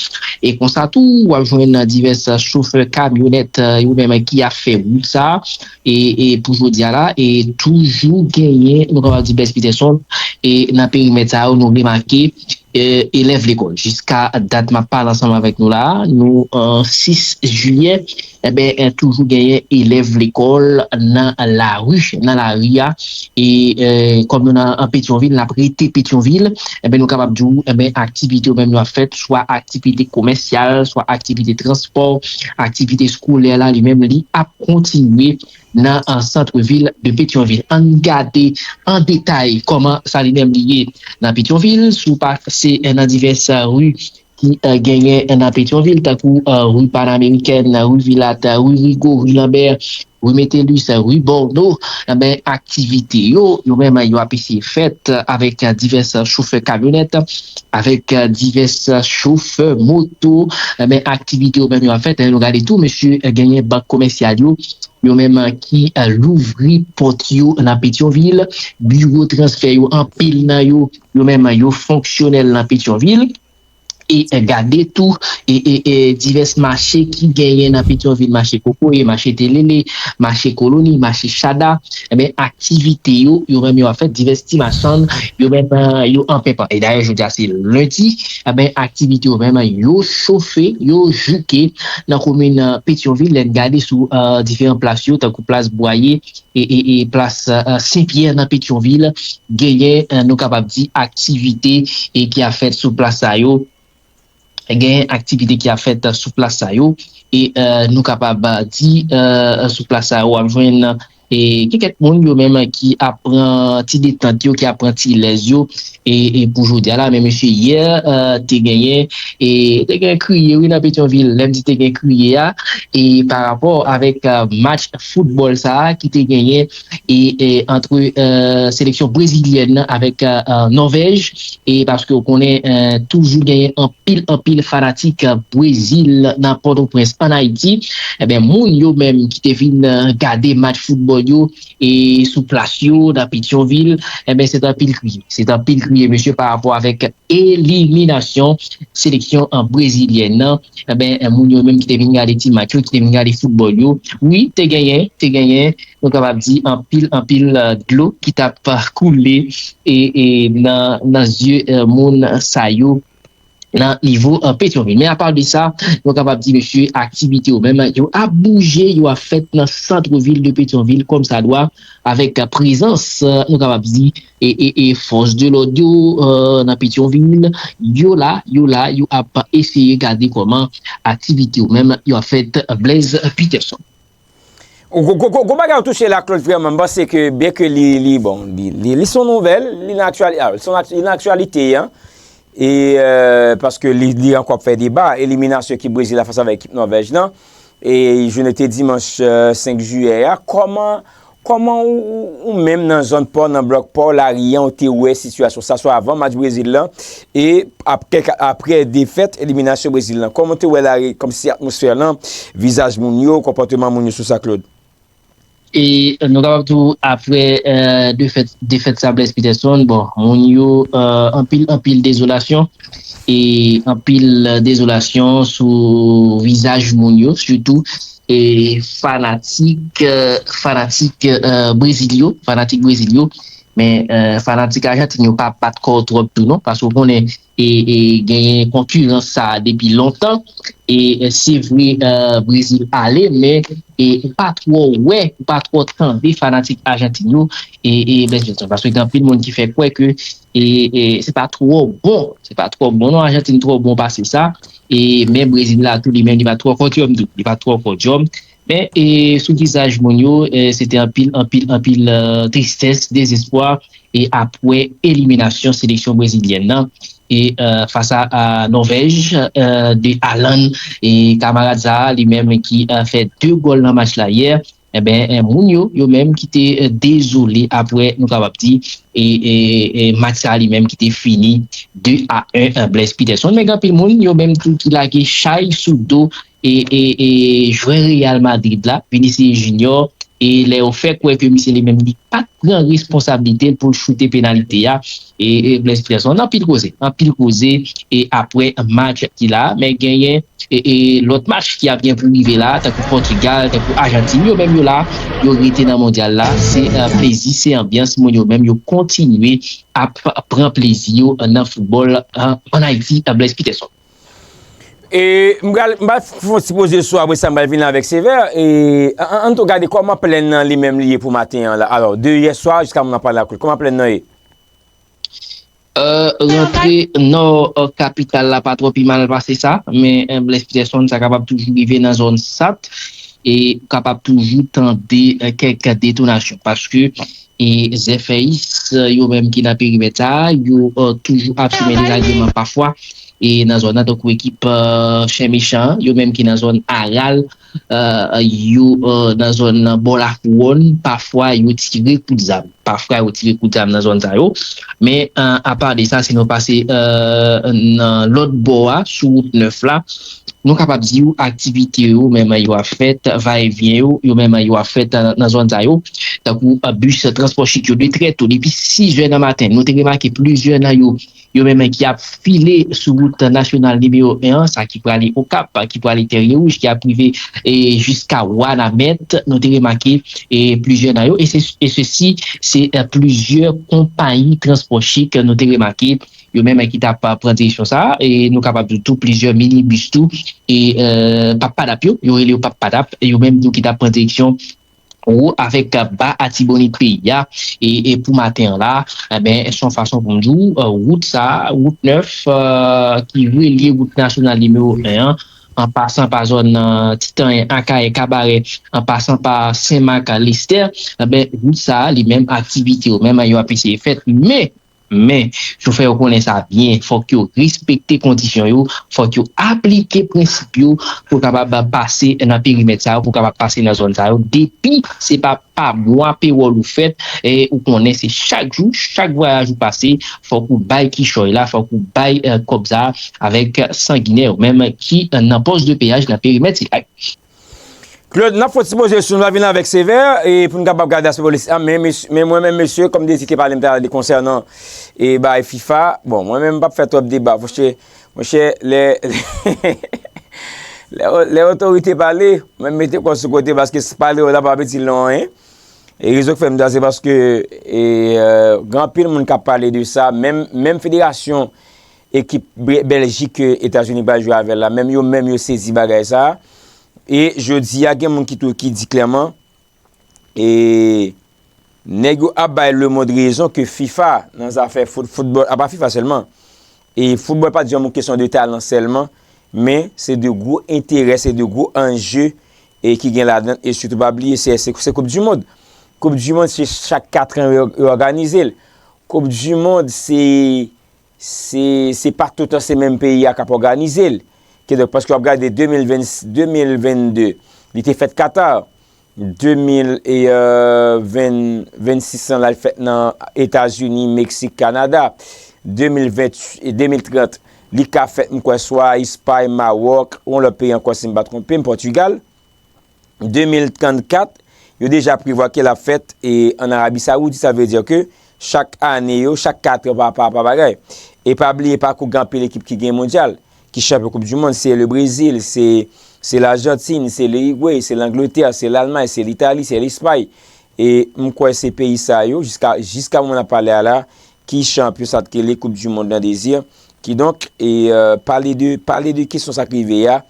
E konsa tou, w ap jwenn divès chofè kamyonèt, e, yo menm ki ap fè wout sa, e, e pou jodi a la, e toujou genyen, nou kapab di Blaise Peterson, e nan perimèt sa yo, nou remake, e, elèv lekòl. Jiska dat m ap pale ansanm avèk nou la, nou, e, sis jiyè, enben, e, toujou genyen elèv lekòl nan lari, nan lari a. E, e, kòm nou nan, an Petyonvil, n ap rete Petyonvil, enben, nou kapab di w, enben, aktivite yo menm yo ap fèt, swa aktivite komèsyal, swa aktivite transpò, aktivite eskolè la, li menm, li ap kontinye nan, e, sant vil de Petyonvil. Ann gade an detay kòman sa li menm li ye nan Petyonvil, si w pase, e, nan divès, e, ri ki, e, genyen nan Petyonvil, tankou, e, ri Panamerikèn, ri Vilat, ri Rigo, ri Lanbè, Ri Metellus, ri Borno, enben, aktivite yo, yo menm, yo ap eseye fèt avèk divès chofè kamyonèt, avèk divès chofè moto, enben, aktivite yo menm yo ap fèt. Nou gade tou, mesye, genyen bank komèsyal yo, yo menm ki louvri pòt yo nan Petyonvil, biwo transfè yo, anpil nan yo, yo menm, yo fonksyonèl nan Petyonvil. E gade tou e, e, e divès mache ki genyen nan Petyonvil, mache kokoye, mache telele, mache koloni, mache chada, enben, aktivite yo, yo menm yo ap fèt, divès ti machann, yo menm, eh, yo an penpan. E dayè, jodi a se lendi, enben, aktivite yo menm, yo chofe, yo jouke nan komin, eh, Petyonvil, lè n gade sou, eh, diferan plas yo, tankou plas Bwaye, e, e, e plas, eh, Sen Pyè nan Petyonvil, genyen, eh, nou kapab di, aktivite e ki ap fèt sou plas sa yo. Genyen aktivite ki ap fèt sou plas sa yo. E, eh, nou kapab di, eh, sou plas sa yo, w ap jwenn, eh, gen kèk moun yo menm ki ap pran ti detant yo, ki ap pran ti lèz yo. E, e pou jodi a la, men mesye, yè, eh, te genyen, e te gen kriye, wi, nan Petyonvil. Lè m di te gen kriye a, e pa rapò avèk, eh, match foutbòl sa a ki te genyen, e, e antre, eh, seleksyon brezilyèn nan avèk, eh, eh, Nòvèj, e paske w konnen, eh, toujou genyen anpil, anpil fanatik, eh, Brezil nan Pòtoprens, ann Ayiti. Enben, moun yo menm ki te vin, eh, gade match foutbòl yo, e sou plas yo, nan Petyonvil, enben, se t anpil kriye. Se t anpil kriye, mesye, pa rapò avèk eliminasyon seleksyon, eh, brezilyèn nan. Enben, eh, moun yo menm ki te vin gade ti match yo, ki te vin gade foutbòl yo, wi, te genyen, te genyen, nou kapab di, anpil, anpil, eh, dlo ki t ap, eh, koule e, e nan, nan zye, eh, moun sa yo nan nivo, eh, Petyonvil. Men apa de sa, nou kapab di, mesye, aktivite yo menm, yo ap bouje, yo ap fèt nan sant vil de Petyonvil kòm sa dwa, avèk, eh, prezans, eh, nou kapab di, e, e, e fòs de lòd yo, eh, nan Petyonvil, yo la, yo la, yo ap eseye gade kòman aktivite yo menm yo ap fèt, Blaise Peterson. Gwo, gwo, gwo, gwo bagay ou touche la, Claude, vrèman, m panse ke byen ke li, li, bon, li, li, li se yon nouvèl, li nan aktyali-, ah, li se yon ak-, li nan aktyalite, an. E, euh, paske li, li ankò ap fè deba, eliminasyon ekip Brezil la fas avèk ekip Nòvèj lan. E jounen te dimanch, euh, senk jiyè a. Kòman, kòman ou, ou, ou menm nan zòn pa w, nan blòk pa w, lari an, ou te wè sitiyasyon sa, swa avan match Brezil lan, e ap-, kèk, apre defèt, eliminasyon Brezil lan? Kòman ou te wè lari, kòmsi atmosfè lan, vizaj moun yo, konpòteman moun yo sou sa, Claude? E nou kapab di w, apre, euh, defèt, defèt sa Blaise Peterson, bon, moun yo, euh, anpil, anpil dezolasyon, e anpil dezolasyon sou vizaj moun yo, sitou, e fanatik, euh, fanatik, euh, Brezil yo, fanatik Brezil yo, men, euh, fanatik Ajantin yo pa bat kò twòp tou non, paske w konnen, e, e genyen konkirans sa a depi lontan. E, e se vre, euh, Brezil ale, men, e ou pa twò wè, ou pa twò tande fanatik Ajantin yo, e, e Blaise Peterson. Paske gen anpil moun ki fè kwè ke, e, e se pa twò bon, se pa twò bon non, Ajantin twò bon pase sa. E men Brezil la tou, li menm, li pa twò kodyòm tou, li pa twò kodyòm. Men, e sou vizaj moun yo, e se te anpil, anpil, anpil, euh, tristès, dezespwa, e apre eliminasyon seleksyon brezilyèn nan, e, euh, fas a, a Nòvèj, euh, de Haaland, e kamarad sa a, li menm ki, euh, fè de gòl nan match la yè, enben, e moun yo, yo menm ki te, euh, dezole apre, nou kapab di, e, e, e match sa a li menm ki te fini de a en, euh, Blaise Peterson. Men gen anpil moun, yo menm tou ki lage chay sou do e, e, e jwè Real Madrid la, Vinicius Junior, e lè yo fè kwè ke misye li menm li pa t pran responsablite l pou l choute penalite a, e, e Blaise Peterson, anpil koze, anpil koze, e apre match ki la, men genyen, e, e lòt match ki ap gen pou rive la, tankou Pòtigal, tankou Ajantin, yo menm yo la, yo rete nan mondyal la, se, euh, plezi, se anbyans, moun yo menm yo kontinye ap pran plezi yo nan foutbòl, euh, ann Ayiti, euh, Blaise Peterson. E m pral, m pral fè yon ti poze sou, apre sa m pral vin avèk Sevè. E an, an, ann tou gade kòman plèn nan li menm li ye pou maten an la. Alò, de yè swa jiska moun nan pale la, kòman plèn nan ye? Euh, rantre nò, euh, kapital la pa twò pi mal pase sa, men, euh, Blaise Peterson, sa kapab toujou rive nan zòn Sat, e ou kapab toujou tande, euh, kèk detonasyon, paske e Zèfèyis, euh, yo menm ki nan perimèt sa a, yo, euh, toujou ap simen dezagreman pafwa, e nan zòn nan, tankou ekip, euh, Chen Mechan, yo menm ki nan zòn Aral, eh, yo, eh, nan zòn nan bò Lakouwòn, pafwa yo tire kout zam. Pafwa yo tire kout zam nan zòn sa yo. Men, eh, apa de sa, si nou pase, eh, nan lòt bò a, sou wout nèf la, nou kapab di w aktivite yo menm yo ap fèt, va e vyen yo, yo menm yo ap fèt nan, nan zòn sa yo. Tankou, eh, bis transpò chik yo de trè to, depi sis è nan maten, nou te remake plizyè nan yo, yo menm ki ap file sou wout nasyonal nimewo en an, sa ki prale Okap, ki prale Tèrye Wouj, ki ap rive, eh, jiska Wanament, nou te remake, eh, plizyè nan yo. E se, e sesi, se, eh, plizyè konpayi transpò chik nou te remake, yo menm ki t ap, eh, pran direksyon sa a. E nou kapab di tou plizyè minibis tou, e, eh, Pappadap yo, yo rele yo Pappadap, yo menm tou ki t ap pran direksyon wo avèk ba Atibonit peyi a. E, e pou maten an la, enben, se yon fason pou m di w, eh, wout sa a, wout nèf, eh, ki relye wout nasyonal nimewo en an, an pasan pa zòn, eh, Titanyen, Akayè, Kabarè, an pasan pa Senmak, Lestè, enben, wout sa a, li menm, aktivite yo menm, yo ap eseye fèt. Men, men, yo fè yo konnen sa byen, fòk yo respekte kondisyon yo, fòk yo aplike prensip yo pou kapab pase nan perimèt sa yo, pou kapab pase nan zòn sa yo. Depi se pa pa mwa pewòl ou fèt, e ou konnen se chak jou, chak vwayaj ou pase, fòk ou bay kichòy la, fòk ou bay, eh, kòb sa a avèk sanginè yo menm ki, eh, nan pòs de peyaj nan perimèt sila. Claude, n ap fè yon ti poze sou nou, n a vin avèk Sevè, e pou n kapab gade aspè politik la, men, mes- men mwen menm, mesye, kòm Désir te pale m talè de konsènan, e bay FIFA, bon, mwen menm, m p ap fè twòp deba, monchè, monchè, lè, lè, lè otorite pale, mwen mete kò sou kote, paske s- pale yo la p ap itil nou anyen. E rezon k fè m di sa, se paske, e, eh, gen anpil moun k ap pale de sa, menm, menm federasyon ekip Be- Bèljik ke Etazini pral jwe avè l la, menm yo menm yo sezi bagay sa a. E jodi a, gen moun ki tou, ki di klèman, e nèg yo ap bay lemonn rezon ke FIFA nan zafè fout- foutbòl, apa FIFA sèlman, e foutbòl pa di yon kesyon de talan sèlman, men se de gwo enterè, se de gwo anje, e ki gen ladan, e sitou pa bliye, se, se, se koup di mond. Koup di mond, se chak katran yo, yo òganize l. Koup di mond, se, se, se pa toutan se menm peyi a k ap òganize l. Kidonk, paske w ap gade de mil ven, de mil venn de, li te fèt Katar. De mil e, euh, ven, vennsis lan, l al fèt nan Etazini, Meksik, Kanada. De mil ven, de mil trant, li ka fèt, m kwè, swa Espay, Mawòk, ou yon lòt peyi ankò, si m pa twonpe m, Pòtigal. De mil trannkat, yo deja prevwa ke l ap fèt, e, ann Arabi Sawoudit, sa vle di ke chak ane yo, chak katran pa, pa, pa bagay. E pa bliye, pa kou gen anpil ekip ki gen mondyal, ki chanpyon Koup di Mond, se le Brezil, se, se Lajantin, se le Irigwe, se Langletè, se Lalmay, se Litali, se Lespay. E m kwè se peyi sa yo, jiska, jiska moman n ap pale a la, ki chanpyon sa k rele Koup di Mond nan dezir. Kidonk, e, euh, pale de, pale de kesyon sa k rive a,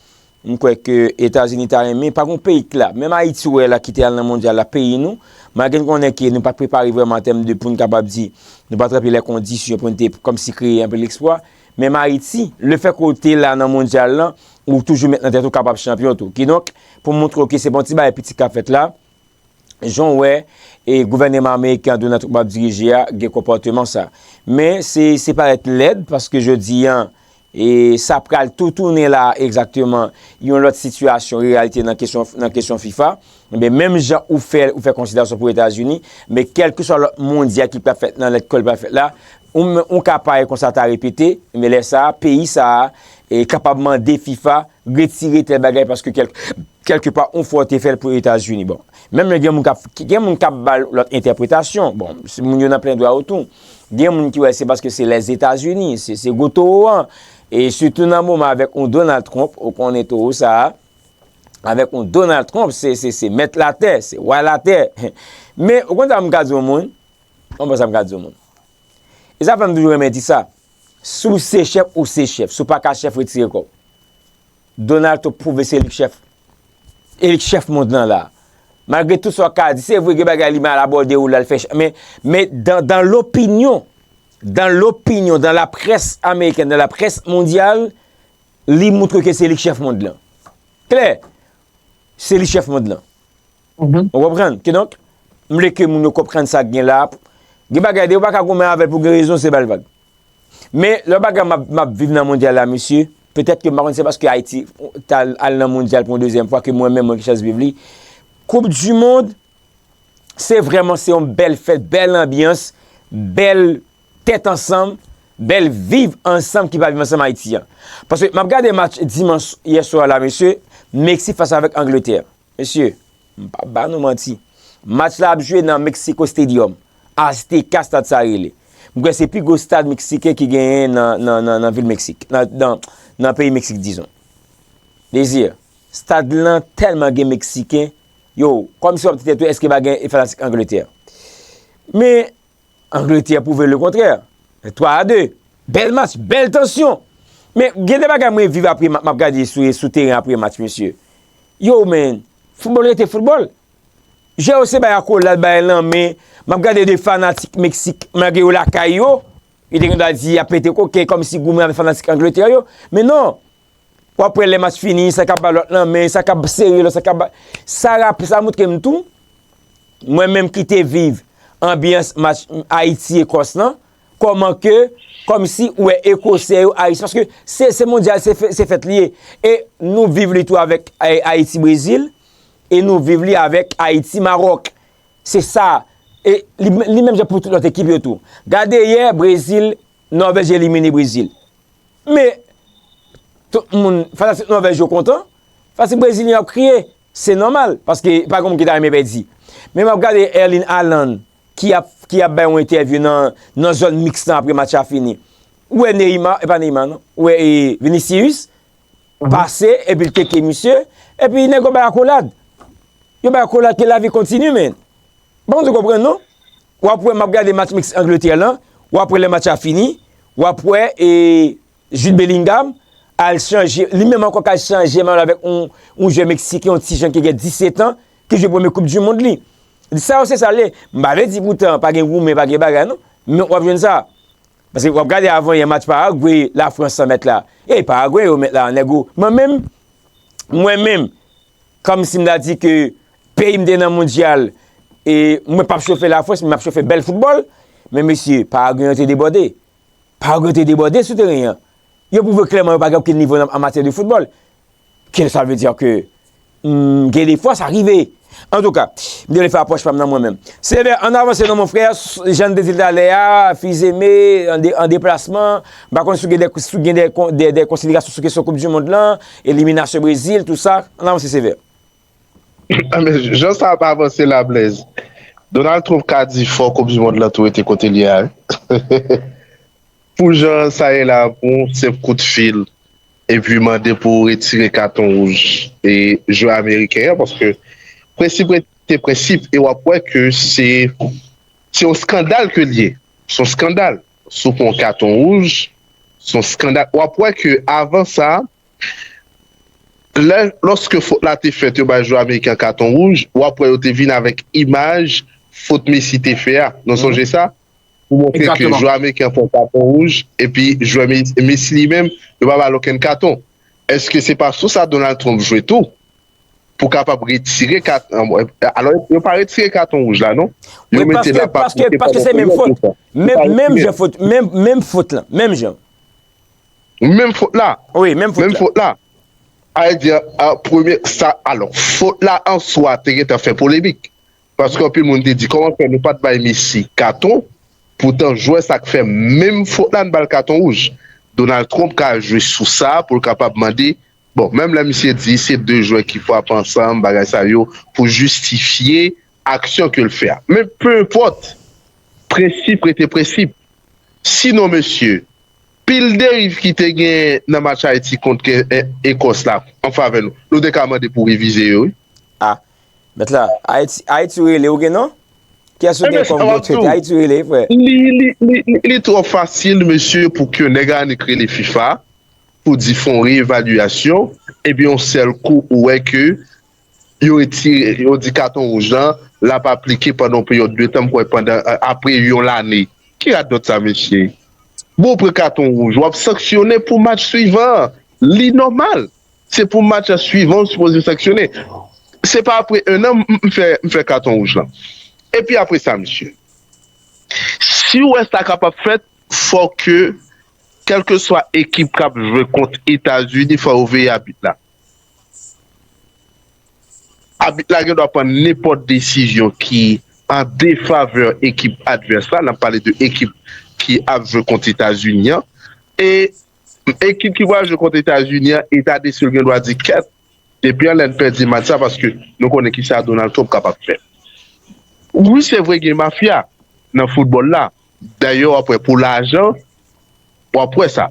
m kwè ke Etazini ta renmen, pa gon peyi k la. Menm Ayiti, ou wè la, ki te al nan mondyal la, peyi nou, malgre n konnen ke nou pa t prepare vrèman an tèm de pou n kapab di, nou pa t ranpli lè kondisyon pou n te kòmsi kreye anpil eksplwa. Menm Ayiti, lefètke w te la nan mondyal lan, ou toujou met nan tèt ou kapab chanpyon tou. Kidonk, pou montre w ke se pa yon ti bagay piti k ap fèt la, jan w wè, e gouvènman ameriken an Donald Trump ap dirije a, gen konpòteman sa. Men, se, se parèt lèd, paske jodi a, e sa pral tou tounen la egzakteman yon lòt sitiyasyon, reyalite nan kesyon, nan kesyon FIFA. Enben, menm jan ou fè, ou fè konsiderasyon pou Etazini, men kèlkeswa lòt mondyal ki pral fèt nan lèt kòl pral fèt la, ou, ou ka pare konsa ta repete, men lè sa a, peyi sa a, e kapab mande FIFA retire tèl bagay paske kèl, kèlkepa, yon fwa w te fè l pou Etazini. Bon, menm lè gen moun k ap, gen moun k ap ba l lòt entèpretasyon. Bon, se moun yo nan plen dwa yo tou. Gen moun ki wè se paske se Lèzetazini, se, se gwo towo an. E sitou nan moman avèk yon Donald Trump, ou konnen towo sa a, avèk yon Donald Trump, se, se, se mèt latè, se wa latè. Men, ou konn sa m ka di yon moun? Ou konn sa m ka di yon moun? E sa fè m toujou renmen di sa. Si w se chèf, ou se chèf. Si w pa ka chèf, retire kò w. Donald Trump pwouve se li k chèf. E li k chèf mond lan la. Malgre tout sa w ka di, se vre gen bagay li mal abòde ou l al fè ch-, men, men dans, dans l'opinion, dans l'opinion, dans la presse américaine, dans la presse mondiale, li montre ke se li k chèf mond lan. Klè, se li chèf mond lan. Ou konprann? Kidonk, m vle ke moun yo konprann sa k gen la. Gen bagay de, ou pa ka goumen avè l pou gen rezon, se ba l vag. Men, lè bagay m ap, m ap viv nan mondyal la, mesye, Petèt ke m pa konn se paske Ayiti t al, al nan mondyal pou yon dezyèm fwa ke mwen menm mwen gen chans viv li. Koup di mond, se vrèman se yon bèl fèt, bèl anbyans, bèl tèt ansanm, bèl viv ansanm ki pa viv ansanm Ayiti an. Paske m ap gade match dimanch yè swa la, mesye, Meksik fas avèk Angletè. Mesye, m p ap ba nou manti. Match la ap jwe nan Mexico Stadium. Azteka stad sa rele. M kwè se pi gwo stad meksiken ki genyen nan, nan, nan, nan vil Meksik, nan, nan, nan peyi Meksik, dizon. Dezi, stad lan tèlman gen Meksiken, yo, kòmsi w ap di tèt ou, èske pa gen fanatik Angletè? Men, Angletè pwouve lekontrè. Twa a de. Bèl match, bèl tansyon. Men, gen de bagay mwen viv apre, m ap gade sou, sou teren apre match, mesye. Yo, men, foutbòl rete foutbòl. Jwe yo se bay akolad, bay lanmen. M ap gade de fanatik Meksik, malgre yo lakay yo, yo te gen dwa di y ap pete koken, kòmsi goumen avèk fanatik Angletè yo. Men non, w ap wè lè match fini, sa k ap ba lòt lanmen, sa k ap sere lòt, sa k ap ba, sa rap-, sa montre m tou, mwen menm ki te viv anbyans match Ayiti-Ekòs lan, kòman ke, kòmsi ou wè Ekosè yo, Ayisyen, paske se, se mondyal, se fè-, se fèt li ye. E nou viv li tou avèk Ay-, Ayiti-Brezil, e nou viv li avèk Ayiti-Mawòk. Se sa. E li, li menm jan pou tout lòt ekip yo tou. Gade yè, Brezil, Nòvèj elimine Brezil. Men, tout moun, fanatik Nòvèj yo kontan, fanatik Brezilyen ap kriye. Se nòmal, paske pa gen moun ki ta renmen pèdi. Men m ap gade Erling Haaland, ki ap, ki ap bay yon entèvyou nan, nan zòn miks lan apre match la fini. Ou wè Neymar, e pa Neymar non, ou wè e, Vinicius, pase, epi l teke misye, epi nèg yo bay akolad. Yo bay akolad ke lavi kontinye, men. Bon, ou konprann non? W ap wè, m ap gade match Meksik Angletè lan, w ap wè lè match la fini, w ap wè e Jude Bellingham al chanje, li menm ankò k al chanje mayo l avèk yon, yon jwè meksiken, yon ti jèn ki gen disèt an, ki jwe premye koup di mond li. Sa yo se sa l ye. M pa vle di poutan pa gen goumen, pa gen bagay non, men w ap jwenn sa. Paske w ap gade avan yè match Paragwe, Lafrans san mèt la. E Paragwe yo mèt la, nèg ou. Mwen menm, mwen menm, kòmsi m ta di ke peyi m te nan mondyal, e mwen p ap chofe Lafrans, men m ap chofe bèl foutbòl. Men mesye, Paragwe yo te debòde. Paragwe yo te debòde sou teren an. Yo pwouve klèman yo pa gen okenn nivo nan, an matyè de foutbòl. Ke sa vle di ke, hmm, gen de fwa sa rive. Antouka, m te vle fè apwòch pa m nan mwen menm. Sevè, ann avanse non mon frè, s-, jan n te di l talè a, Fils-Aimé, an de-, an deplasman, m pa konn si w gen de, si w gen de kon-, de, de konsiderasyon sou kesyon koup di mond lan, eliminasyon Brezil, tou sa, ann avanse Sevè. Ah, men jan sa ap avanse la, Blaise, Donald Trump ka di fò koup di mond lan tou rete kote l ye a, wi. Pou jan sa ye la, pou yon senp kout fil, epi mande pou retire katon wouj e jwè ameriken an, paske prensip rete prensip, e w ap wè ke se, se yon skandal ke l ye. Se yon skandal. Si w pran yon katon wouj, se yon skandal. W ap wè ke avan sa, lè, lòske fot la te fèt, yo bay jwè ameriken an katon wouj, w ap wè yo te vin avèk imaj fot Messi te fè a. Nou sonje sa? Pou montre ke jwè ameriken an pran katon wouj, epi jwè Mes-, Messi li menm, yo pa ba l okenn katon. Èske se pa sou sa Donald Trump jwe tou? Pou kapab retire kat-, alò, yo pa retire katon wouj la, non? Yo mete l ap aplike pandan peryòd de tan. Yo pa retire. Menm, menm jan fot, menm, menm fot lan, menm jan. Menm fot la. Wi, menm fot la. Menm fot la. A di, a, premye, sa, alò, fot la an swa te gentan fè polemik. Paske anpil moun te di, kòman fè nou pa t bay Messi katon? Poutan, jwè sa k fè menm fot la, n ba l katon wouj. Donald Trump ka jwe sou sa pou l kapab mande, bon, menm lè misye di se de jwè ki frape ansanm, bagay sa yo, pou jistifye aksyon ke l fè a. Men, pe enpòt, prensip rete prensip. Sinon, mesye, pil deriv ki te gen nan match Ayiti kont ke, e, Ekòs la, an favè nou, nou te ka mande pou revize yo, wi. A, mèt la, Ayiti, Ayiti ou rele, ou gen non? Kiyès ou gen kòm gwo tèt? Ayiti ou rele, frè? Li, li, li, li, li twò fasil, mesye, pou ke nèg annik rele fifa, pou di fè yon reevalyasyon, epi yon sèl kou, ou wè ke yo retire, yo di katon wouj lan, l ap aplike pandan yon peryòd de tan, m kwè pandan, a, apre yon lane. Ki radòt sa, mesye? Bon, ou pran katon wouj, w ap sanksyone pou match swivan an. Li nòmal. Se pou match la swivan, ou sipoze sanksyone. Se pa apre en an, m, m fè, m fè katon wouj lan. Epi apre sa, mesye, si w wè sa kapab fèt, fò ke kèlkeswa ekip k ap jwe kont Etazini, fò yo veye abit la. Abit la gen dwa pran nenpòt desizyon ki an defavè ekip advès la. N ap pale de ekip ki ap jwe kont Etazini an. E ekip ki pral jwe kont Etazini an, Eta de Sil gen dwa di, kèt, depi anlè n pèdi match sa, paske nou konnen ki sa Donald Trump kapab fè. Wi, se vre, gen mafya nan foutbòl la. Dayè, w ap wè, pou lajan, w ap wè sa.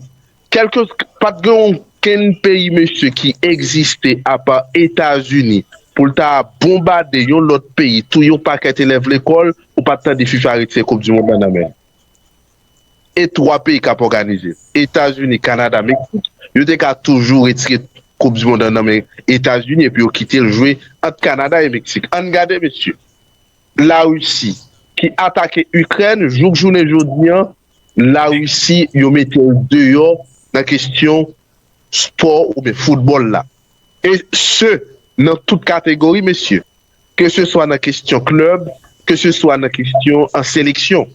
Kèlke, pa t gen okenn peyi, mesye, ki egziste apa Etazini pou l ta bonbade yon lòt peyi, touye yon pakèt elèv lekòl, ou pa t tande fifa retire Koup di Mond lan nan men l. E twa peyi k ap òganize, Etazini, Kanada, Meksik, yo te ka toujou retire Koup di Mond lan nan men Etazini epi yo kite l jwe ant Kanada e Meksik. Ann gade, mesye. Larisi, ki atake Ikrèn, jouk jounen jodi an, Larisi, yo mete l deyò nan kesyon spò oubyen foutbòl la. E se, nan tout kategori, mesye. Ke se swa nan kesyon klèb, ke se swa nan kesyon an seleksyon.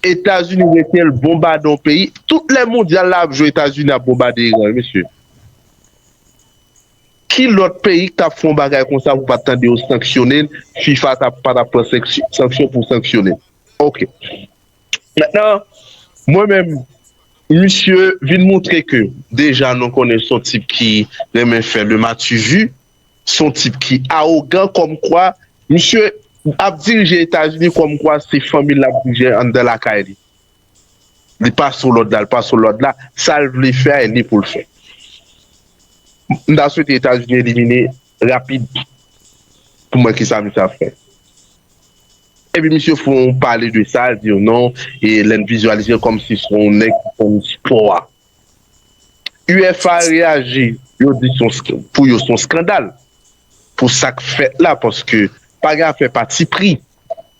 Etazini rete l bonbade yon peyi. Tout lè mondyal la ap jwe, Etazini ap bonbade Iran, mesye. Ki lòt peyi k t ap fè yon bagay konsa pou pa t tande yo sanksyone l? fifa t ap, pa t ap pran sanksyon, sanksyon pou sanksyone l. Ok. Mentnan, mwen menm, misye vin montre ke deja nou konnen se yon tip ki renmen fè le matu vu, se yon tip ki awogan, kòmkwa misye ap dirije Etazini kòmkwa se fanmi l l ap dirije anndan lakay li. Li pa sou lòd la, li pa sou lòd la. Sa l vle fè a, e li pou l fè. M ta swete Etazini elimine rapid pou m wè kisa misye ap fè. Epi misye fè yon pale de sa, l di yo non, e lè n vizyalize l kòmsi se yon nèg ki konn spò a. UEFA reyaji, yo di se yon sk-, pou yo se yon skandal pou sa k fèt la, paske pa gen afè patipri.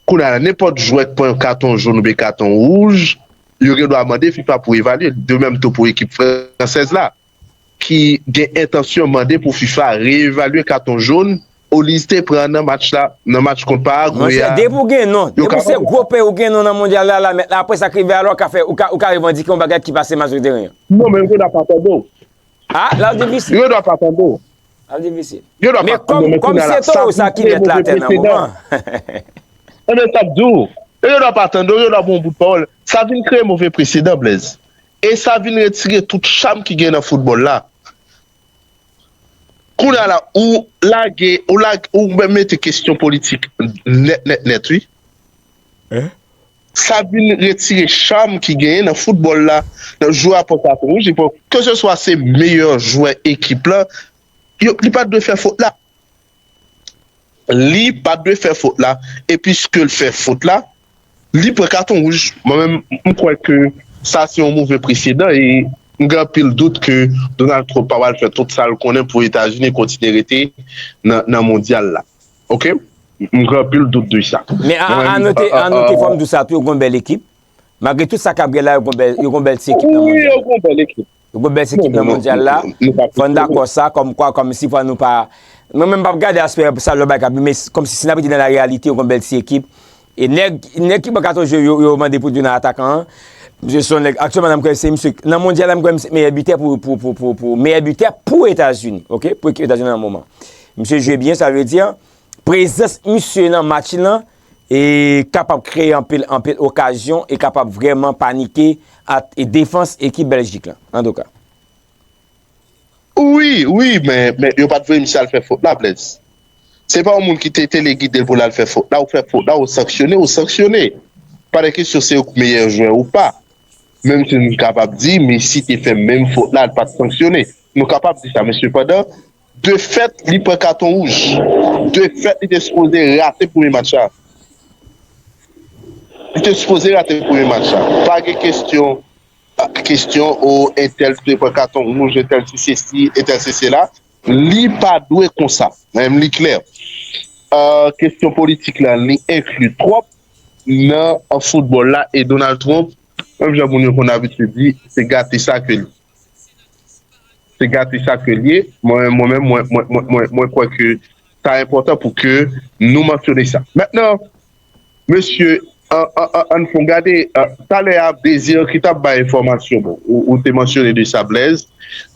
Kounye a la, nenpòt jwè k pran katon jòn oubyen katon wouj, yo gen dwa mande fifa pou evalye l. De menm tou pou ekip fransèz la, ki gen entansyon mande pou fifa reevalye katon jòn Oliz te pran nan match la, nan match kont Paragwe a. Monchè, depi w gen non, depi w se gwo peyi, ou gen non nan mondyal la, la, mèt la, apre sa k rive a la, ou ka fè, ou ka, ou ka revandike yon bagay ki pase majorite renyen. Non, men yo dwa pa tande w. Ah, la difisil. Yo dwa pa tande w. La difisil. Yo dwa pa tande w, men kounye a la, sa vin kreye move presedan. Enben, sa ap di w, yo dwa pa tande w, yo dwa ba w yon bout pawòl. Sa vin kreye move presedan, Blaise. E sa vin retire tout cham ki gen nan foutbòl la. Kounye a la, ou lage, ou lage, ou mete kesyon politik nèt, nèt, nèt, wi. Sa vin retire cham ki genyen nan foutbòl la, nan jwè a pran katon wouj, li pran, ke se swa se meyè jwè ekip la, yo, li pa t dwe fè fot la. Li pa t dwe fè fot la, e piske l fè fot la, li pran katon wouj. Mwen menm, m kwè ke sa se yon move presedan e m gen anpil dout ke Donald Trump pa pral fè tout sa l konnen pou Etazini kontinye rete nan, nan mondyal la. Ok? M gen anpil dout de sa. Men a, a note, a note, fò m di w sa tou, yo gen yon bèl ekip. Malgre tout sa k ap gen la, yo gen yon bèl, yo gen yon bèl ti ekip nan mondyal la. Wi, yo gen yon bèl ekip. Yo gen yon bèl ti ekip nan mondyal la. Fò n dakò sa, kòmkwa, kòmsi fò nou pa, mwen menm m p ap gade aspè sa lòt bagay k ap, men kòmsi si n ap rete nan la reyalite, yo gen yon bèl ti ekip. E nèg, nèg ki ban katon jòn yo, yo mande pou di nan atakan an. Misye se yon nèg, aktyèlman la m kwè se misye, nan mondyal la m kwè misye meyè bitè pou, pou, pou, pou, pou, meyè bitè pou Etazini, ok? Pou ekip Etazini nan moman. Misye jwe byen, sa vle di, prezans misye nan match lan, e kapab kreye anpil, anpil okazyon, e kapab vrèman panike at, e defans ekip Bèljik lan, antouka. Wi, wi, men, men yo pa t voye misye al fè fot la, Blaise. Se pa yon moun ki te telegide l pou l al fè fot la, ou fè fot la, ou sanksyone, ou sanksyone. Pa de kesyon se ou k meyè jwè ou pa. Menm si nou kapab di, Messi te fè menm fot la, l pa t sanksyone. Nou kapab di sa, men sepandan, de fèt, li pran katon wouj. De fèt, li te sipoze rate premye match la. Li te sipoze rate premye match la. Pa gen kesyon, kesyon, o, entèl te pran katon wouj, entèl se sesi, entèl se sela. Li pa dwe konsa. Mwen menm, li klè. Euh, kesyon politik la, li enkli twòp nan, euh, foutbòl la, e Donald Trump, menm jan moun yo konn abitye di, se gate sa ke li. Se gate sa ke l ye. Mwen, mwen menm, mwen, mwen, mwen, mwen, mwen kwè ke sa enpòtan pou ke nou mansyone sa. Mentnan, mesye, An, an, an, ann fon gade, an, talè a, Désir ki t ap bay enfòmasyon, bon, ou, ou te mansyone de sa, Blaise,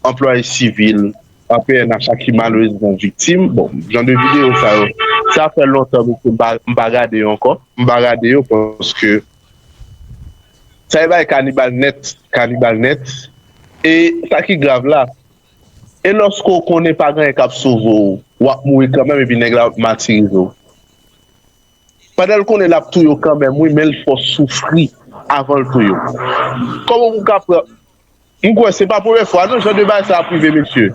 anplwaye sivil an P N H a ki malerezman viktim. Bon, jan de videyo sa yo, sa fè lontan, mesye, m pa, m pa gade yo ankò. M pa gade yo paske sa e bay kanibal nèt, kanibal nèt. E sa ki grav la, e lòske w konnen pa gen anyen k ap sove w, w ap mouri kanmenm epi nèg la ap matirize w. Pandan l konnen l ap touye w kanmenm, wi, men l fè w soufri avan l touye w. Kòman pou w ka pran. M kwè se pa premye fwa, non, jan de bagay sa ap rive, mesye.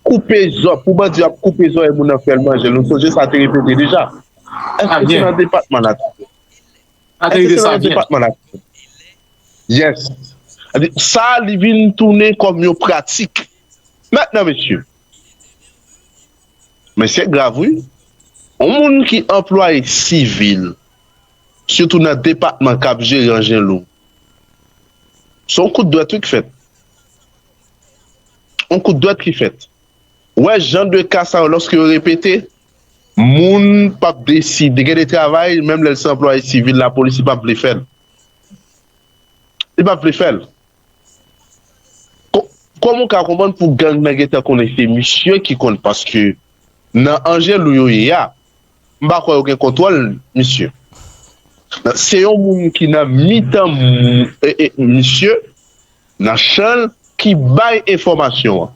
Koupe zò, pou bandi ap koupe zòrèy moun nan, fè l manje l. Nou sonje sa te repete deja. Èske se nan depatman la? Èske se nan depatman la? Yes. Sa, li vin tounen kòm yon pratik. Mentnan, mesye, men se grav, wi. Yon moun ki anplwaye sivil, sitou nan depatman k ap jere anjen lou, se yon kout dwèt, wi, ki fèt. Yon kout dwèt ki fèt. Ou wè, jan de ka sa yo, lòske yo repete, moun p ap deside. Gen de travay, menm lè l se anplwaye sivil lapolis, li p ap vle fè l. Li p ap vle fè l. Ko-, kòman w ka konprann pou gang nan gentan konnen se misye ki konn, paske nan anjen lou yo ye a, m pa kwè yo gen kontwòl misye. Se yon moun ki nan mitan m-, e, e, misye, nan chan l, ki bay enfòmasyon an.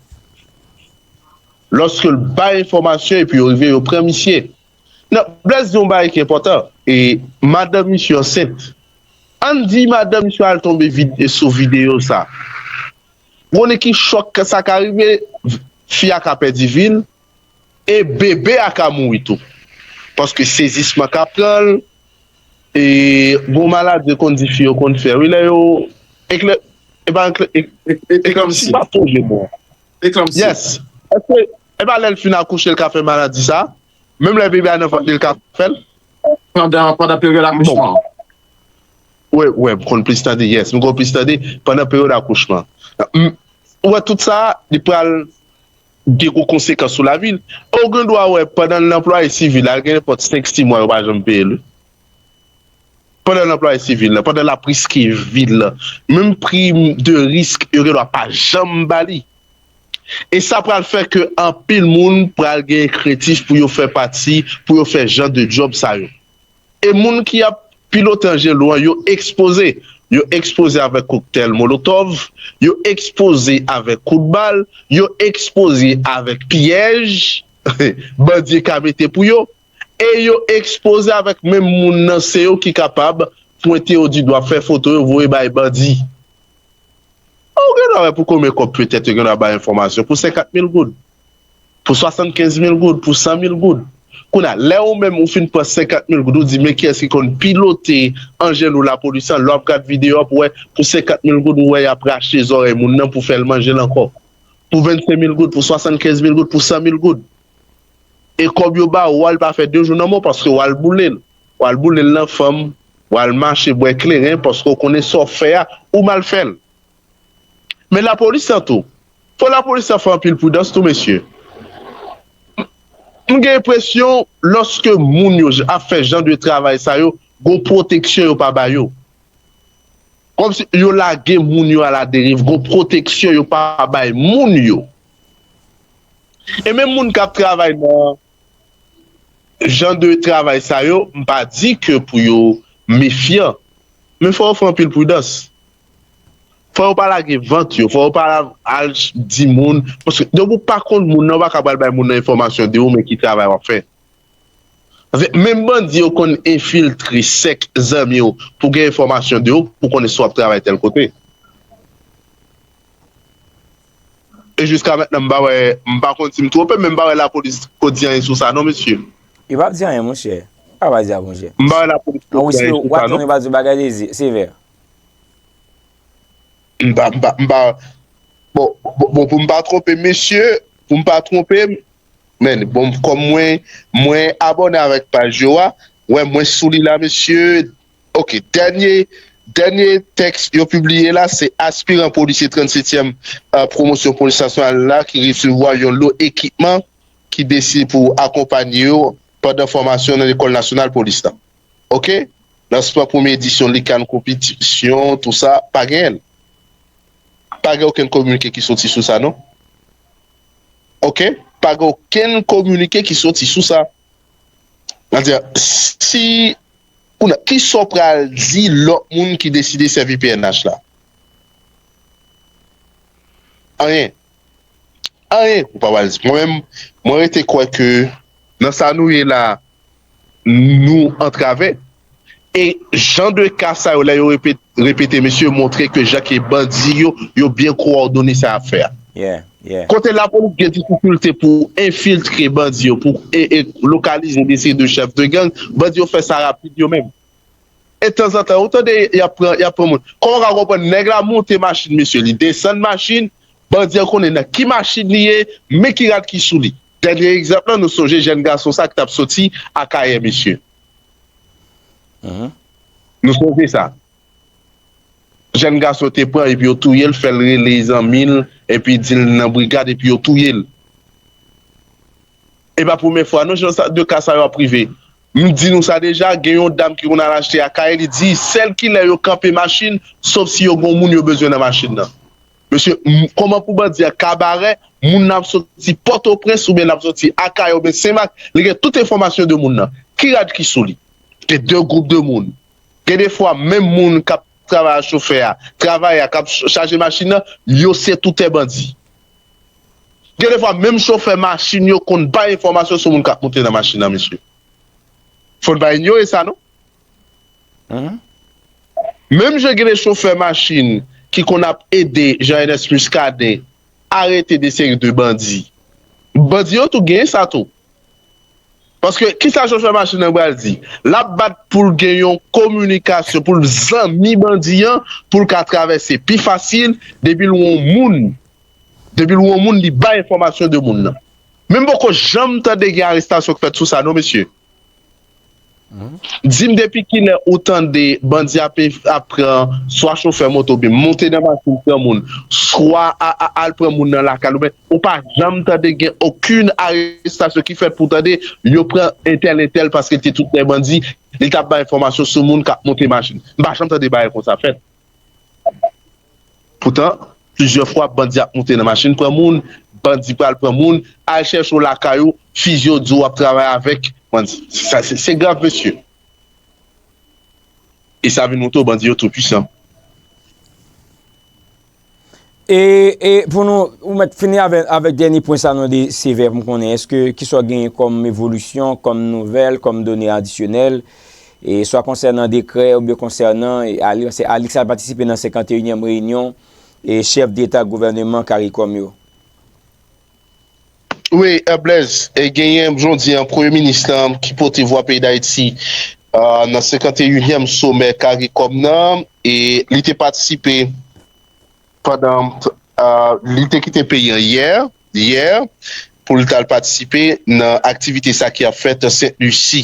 Lòske l bay enfòmasyon epi yo rive, yo pran misye. Non, Blaise di yon bagay ki enpòtan. E madanm misye ansent. Ann di madanm misye al tonbe vid-, sou videyo sa. Ou konnen ki chòk sa ka rive, fi a ka pèdi vi l, e bebe a ka mouri tou. Paske sezisman ka pran l, e gon maladi yo konn di fi yo konn fè. Wi, lè yo eklè-, e pa eklè-, e-, e-, eklanpsi. Pa sonje bon. Eklanpsi. Yes. Èske e pa lè l fin akouche l ka fè maladi sa? Menm lè bebe a nan vant li, l ka fè l? Pandan, pandan peryòd akouchman an. Wi, wi, m konn plis tande, yes. M konn plis tande pandan peryòd akouchman. M, ou wè, tout sa, li pral gen gwo konsekans sou lavi l. Ou gen dwa wè, pandan l anplwaye sivil la, gen nenpòt senk, sis mwa, yo pa janm peye l. Pandan l anplwaye sivil la, pandan l ap riske vi l la, menm prim de risk, yo gen dwa pa janm ba li. E sa pral fè ke anpil moun pral gen krentif pou yo fè pati, pou yo fè jan de djòb sa yo. E moun ki ap pilote anjen lou an, yo ekspoze. Yo ekspoze avèk koktèl molotòv, yo ekspoze avèk kout bal, yo ekspoze avèk pyèj bandi ka mete pou yo, e yo ekspoze avèk menm moun nan, se yo ki kapab pwente yo di dwa, fè foto yo, voye bay bandi. Ou gen dwa wè pou konbyen kòb petèt yo gen dwa bay enfòmasyon, pou senkant mil goud, pou swasannkenz mil goud, pou san mil goud. Kounye a, lè ou menm ou fin pran senkant mil goud, ou di, men kiyès ki konn pilote anjen lou lapolis lan, lè w ap gad videyo a, pou wè, pou senkant mil goud, ou wè y ap rache zòrèy moun nan pou fè l manje l ankò. Pou vennsenk mil goud, pou swasannkenz mil goud, pou san mil goud. E kòb yo ba ou a, li pa fè de jou nan men w, paske w al boule l. W al boule l nan fanm, w al mache bwè kleren, paske w konnen sa w fè a, ou mal fè l. Men lapolis lan tou, fò lapolis lan fè anpil pridans tou, mesye. M gen enpresyon, lòske moun yo j-, ap fè jan de travay sa yo, gon pwoteksyon yo pa ba yo. Kòmsi yo lage moun yo aladeriv, gon pwoteksyon yo pa bay moun yo. E menm moun k ap travay nan jan de travay sa yo, m pa di ke pou yo mefyan, men fò yo fè anpil pridans. Fò yo pa lage vant yo, fò yo pa al di moun, paske depi w pa konn moun nan, ou pa ka pral bay moun nan enfòmasyon de ou, men ki travay w ap fè. Paske menm bandi yo konn enfiltre sèk zanmi w pou gen enfòmasyon de ou, pou konnen si w ap travay tèl kote. E jiska mentnan, m pa wè, m pa konn si m twonpe, men m pa wè lapolis ko di anyen sou sa, non, mesye. Yo p ap di anyen, monchè. Yo pa di a, monchè. M pa wè lapolis ko di anyen sou sa, non. Yo pa di bagay de zi-, sevè. M pa, m pa, m pa, bon, bon, bon, pou m pa twonpe, mesye, pou m pa twonpe, men, bon, kòm mwen, mwen abòne avèk paj yo a, wè, mwen sou li la, mesye, Ok, dènye, dènye tèks yo pibliye la, se aspiran polisye trannsetyèm, eh, pwomosyon polis nasyonal la ki resevwa yon lo ekipman ki deside pou akonpanye yo pandan fòmasyon nan Lekòl Nasyonal Polis la. Ok? Lansman premye edisyon Likan konpetisyon, tou sa, pa genyen l. Pa gen okenn kominike ki soti sou sa, non. Oke? Pa gen okenn kominike ki soti sou sa. Sa di, si, kounye a, kisa w pral di lòt moun ki deside sèvi P N H la? Anyen. Anyen, ou pa pral di. Mwen menm, mwen rete kwè ke nan sa nou ye la, nou antrave. E jan de ka sa yo, lè yo repete, repete, mesye, montre ke jan ke bandi yo, yo byen kowòdone sa y ap fè a. Yeah, yeah. Kote lapolis gen difikilte pou enfiltre bandi yo, pou e, e, lokalize de seri de chèf de gang, bandi yo fè sa rapid yo menm. E tanzantan, ou tande y ap pran, y ap pran moun. Kòman w ka konprann nèg la monte machin, mesye, li desann machin, bandi an konnen nan ki machin li ye, men ki rad ki sou li. Dènye egzanp lan, nou sonje jèn gason sa ki t ap soti Akayè, mesye. Mhm. Nou sonje sa. Jèn gason te pran epi yo touye l, fè l rele zanmi l, epi di l nan brigad, epi yo touye l. E pa premye fwa, non, jan sa, de ka sa yo ap rive. M di nou sa deja, gen yon dam ki konn al achte Akayè, li di, sèl kilè yo kanpe machin, sof si yo gen yon moun yo bezwen nan machin nan. Mesye, m- kòman pou bandi a Kabarè, moun nan ap soti Pòtoprens oubyen l ap soti Akayè oubyen Senmak, li gen tout enfòmasyon de moun nan. Ki rad ki sou li? Gen de gwoup de moun. Gen de fwa, menm moun k ap travay a chofè a, travayè a k ap ch- chaje machin nan, yo se toutè bandi. Gen de fwa, menm chofè machin yo konn bay enfòmasyon sou moun k ap monte nan machin nan, mesye. Fò n pa inyore sa, non? Mhm. Menm jan gen de chofè machin ki konn ap ede Jean Ernest Muscadin arete de seri de bandi. Bandi yo tou gen sa tou. Paske kisa chofè machin nan pral di? L ap bat pou l gen yon kominikasyon, pou l zanmi bandi an, pou l ka travèse pi fasil, depi l wè yon moun, depi l wè yon moun, li bay enfòmasyon de moun nan. Men m poko janm tande gen arestasyon k fèt sou sa, non, mesye. Di m depi kilè ou tande bandi ap, ap pran swa chofè moto oubyen monte nan machin pran moun, swa a, a, al pran moun nan lakay l, oubyen ou pa janm tande gen okenn arestasyon ki fèt pou tande yo pran entèl, entèl paske l te toutè bandi, li t ap bay enfòmasyon sou moun k ap monte machin. M pa janm tande bagay konsa fèt. Poutan, plizyè fwa, bandi ap monte nan machin pran moun, bandi pral pran moun, al chèche w lakay ou, fizye w, di w ap travay avèk bandi. Sa, se, se grav, mesye. E sa vin montre w bandi yo tou pwisan. E, e pou nou, ou mèt fini avèk, avèk dènye pwen sa nou de sevè pou m konnen. Èske, kisa w genyen kòm evolisyon, kòm nouvèl, kòm done adisyonèl, e swa konsènan dekrè oubyen konsènan, e, ali, se ali k sa patisipe nan senkanteyinyèm reyinyon, e chèf deta gouvèneman CARICOM yo? Wi, e, Blaise, e genyen, jodi an, premye minis lan ki pote vwa peyi Dayiti, e, nan senkanteyinyèm somè CARICOM nan, e li te patisipe pandan, e, li te kite peyi an yè, yè, pou l t al patisipe nan aktivite sa ki ap fèt Sent Lisi.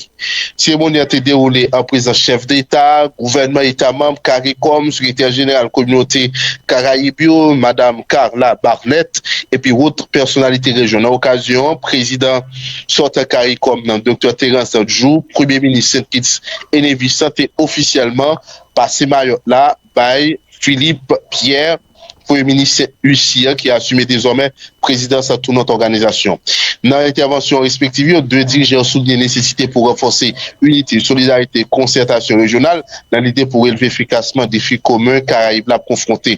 Seremoni an te dewoule an prezans chèf deta, gouvènman eta manm, CARICOM, sekretè jeneral kominote Karayib yo, madam Carla Barnett, epi wot pèsonalite rejyon. Nan okazyon an, prezidan sòtan CARICOM nan, doktè Terence Joux, premye minis Saint Kitts et Nevis lan te ofisyèlman pase mayòt la bay Philippe Pierre, premye minis Sent Lisi an, ki asime dezòmè prezidans tounant òganizasyon. Nan entèvansyon respektiv yo, de dirijan yo souliye nesesite pou ranfòse inite, solidarite, konsètasyon rejyonal nan lide pou relve efikasman defi komen Karayib la ap konfwonte.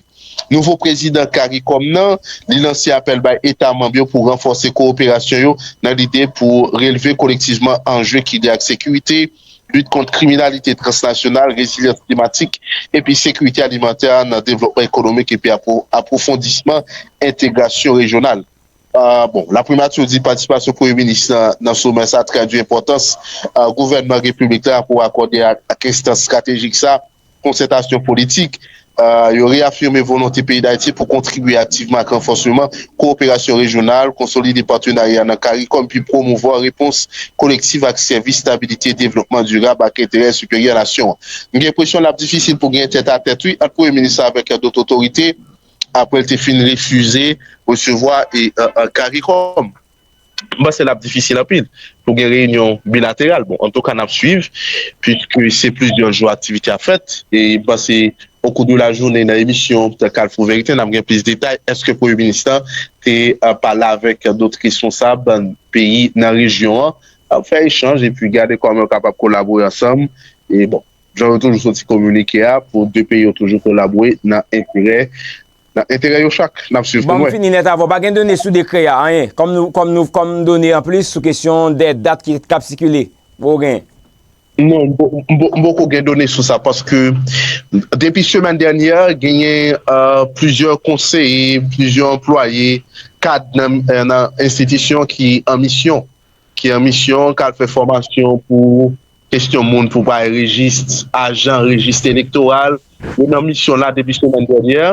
Nouvo prezidan CARICOM nan, li lanse apèl bay eta manm yo pou ranfòse kowoperasyon yo nan lide pou relve kolektivman anje ki lye ak sekirite, lit kont kriminalite transnasyonal, rezilyans klimatik, epi sekirite alimantè nan devlopman ekonomik epi apwo- apwofondisman entegrasyon rejyonal. Ah, bon, laprimati di patisipasyon premye minis nan, nan somè sa tradui enpòtans, ah, gouvènman repiblik la pou akòde ak, ak enstans estratejik sa konsètasyon politik. Ah, yo reyafime volonte peyi Dayiti pou kontribye aktivman ak ranfòsman kowoperasyon rejyonal, konsolide patenarya nan CARICOM, epi pwomouvwa repons kolektiv ak sèvis stabilite, devlopman dirab ak enterè siperyè nasyon an. M gen enpresyon l ap difisil pou gen tètatèt, wi, ant premye minis la avèk dòt otorite, apre l te fin refize resevwa e, e, e, CARICOM. M panse l ap difisil anpil pou gen reyinyon bilateral. Bon, antouka, n ap swiv, puiske se plizyè jou aktivite ap fèt. E m panse, au cours de la journée, nan emisyon Kalfou Verite, n ap gen plis detay. Èske Premye Minis la te, euh, pale avèk dòt responsab peyi nan rejyon an, ap fè echanj epi gade kòman yo kapab kolabore ansanm? E bon, jan yo toujou soti kominike a, pou de peyi yo toujou kolabore nan enterè, nan enterè yo chak. N ap swiv pou nou wè. Ban m fini nèt avè w. Pa gen done sou dekrè a, anyen. Kòm nou, kòm nou, kòm done anplis sou kesyon de dat ki, k ap sikile. Ou gen? Non, m po-, m po-, m poko gen done sou sa, paske depi semèn dènyè, genyen, euh, plizyè konseye, plizyè anplwaye, kad nan, euh, nan enstitisyon ki an misyon, ki an misyon, k al fè fòmasyon pou kesyon moun pou bay rejis, ajan rejis elektoral. Yo nan misyon la depi semèn dènyè.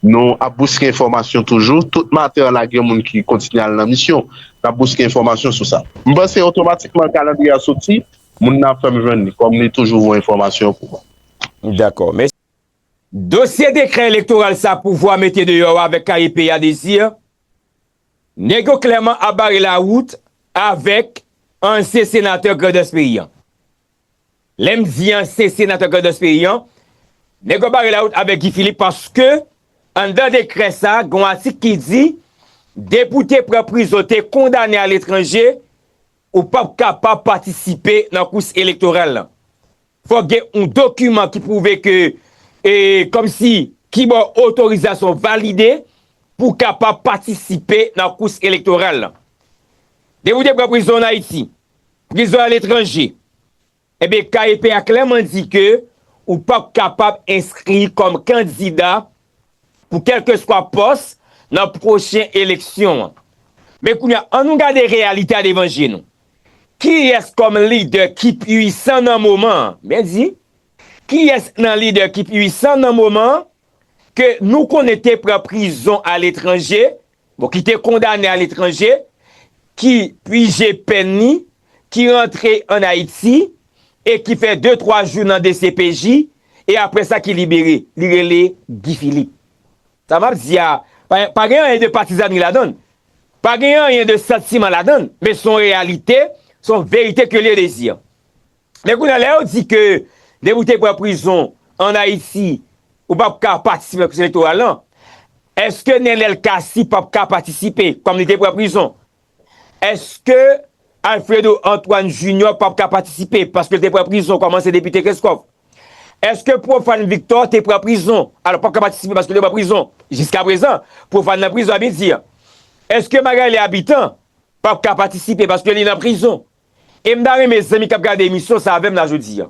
Nou ap bouske enfòmasyon toujou. Tout maten an la, gen moun ki kontinye al nan misyon. N ap bouske enfòmasyon sou sa. M panse otomatikman kalandriye a soti, moun nan ap fè m jwenn li, kòm li toujou voye enfòmasyon pou mwen. Dakò. Mèsi. Dosye dekrè elektoral sa pouvwa mete deyò avèk K E P a Désir, nèg yo klèman ap bare lawout avèk ansyen senatè Grandans peyi a. Lè m di ansyen senatè Grandans peyi a, nèg yo bare lawout avèk Guy Philippe paske anndan dekrè sa, gen yon atik ki di, depi w te pran prizon, te kondane aletranje, ou p ap kapab patisipe nan kous elektoral la. Fòk gen yon dokiman ki pwouve ke, e, kòmsi, ki ba w otorizasyon valide pou w kapab patisipe nan kous elektoral la. Depi w te pran prizon ann Ayiti, prizon aletranje, ebyen, K E P a klèman di ke ou p ap kapab enskri kòm kandida pou kèlkeswa pòs nan pwochen eleksyon an. Men kounye a, an nou gade reyalite a devan je nou. Kiyès kòm lidè ki pwisan nan moman an? Byen di, kiyès nan lidè ki pwisan nan moman an ke nou konnen te pran prizon aletranje, bon, ki te kondane aletranje, ki pije pèn li, ki rantre ann Ayiti, e ki fè de twa jou nan D C P J, e apre sa ki libere, li rele Guy Philippe. Sa m ap di a, pa, pa gen anyen de patizanri ladan l. Pa gen anyen de santiman ladan l, men se yon reyalite, se yon verite ke l ye, Désir. Men kounye a, lè yo di ke depi w te pran prizon ann Ayiti, ou p ap ka patisipe nan kous elektoral lan, èske Nenel Cassy p ap ka patisipe kòm li te pran prizon? Èske Alfredo Antoine Junior p ap ka patisipe paske l te pran prizon kòm ansyen depite Kenskòf? Èske Profane Victor te pran prizon, alò p ap ka patisipe paske l te pran prizon? Jiskaprezan, Profane nan prizon, a byen di. Èske Magalie Habitant p ap ka patisipe paske li nan prizon? E m ta renmen zanmi k ap gade emisyon sa avè m la jodi a,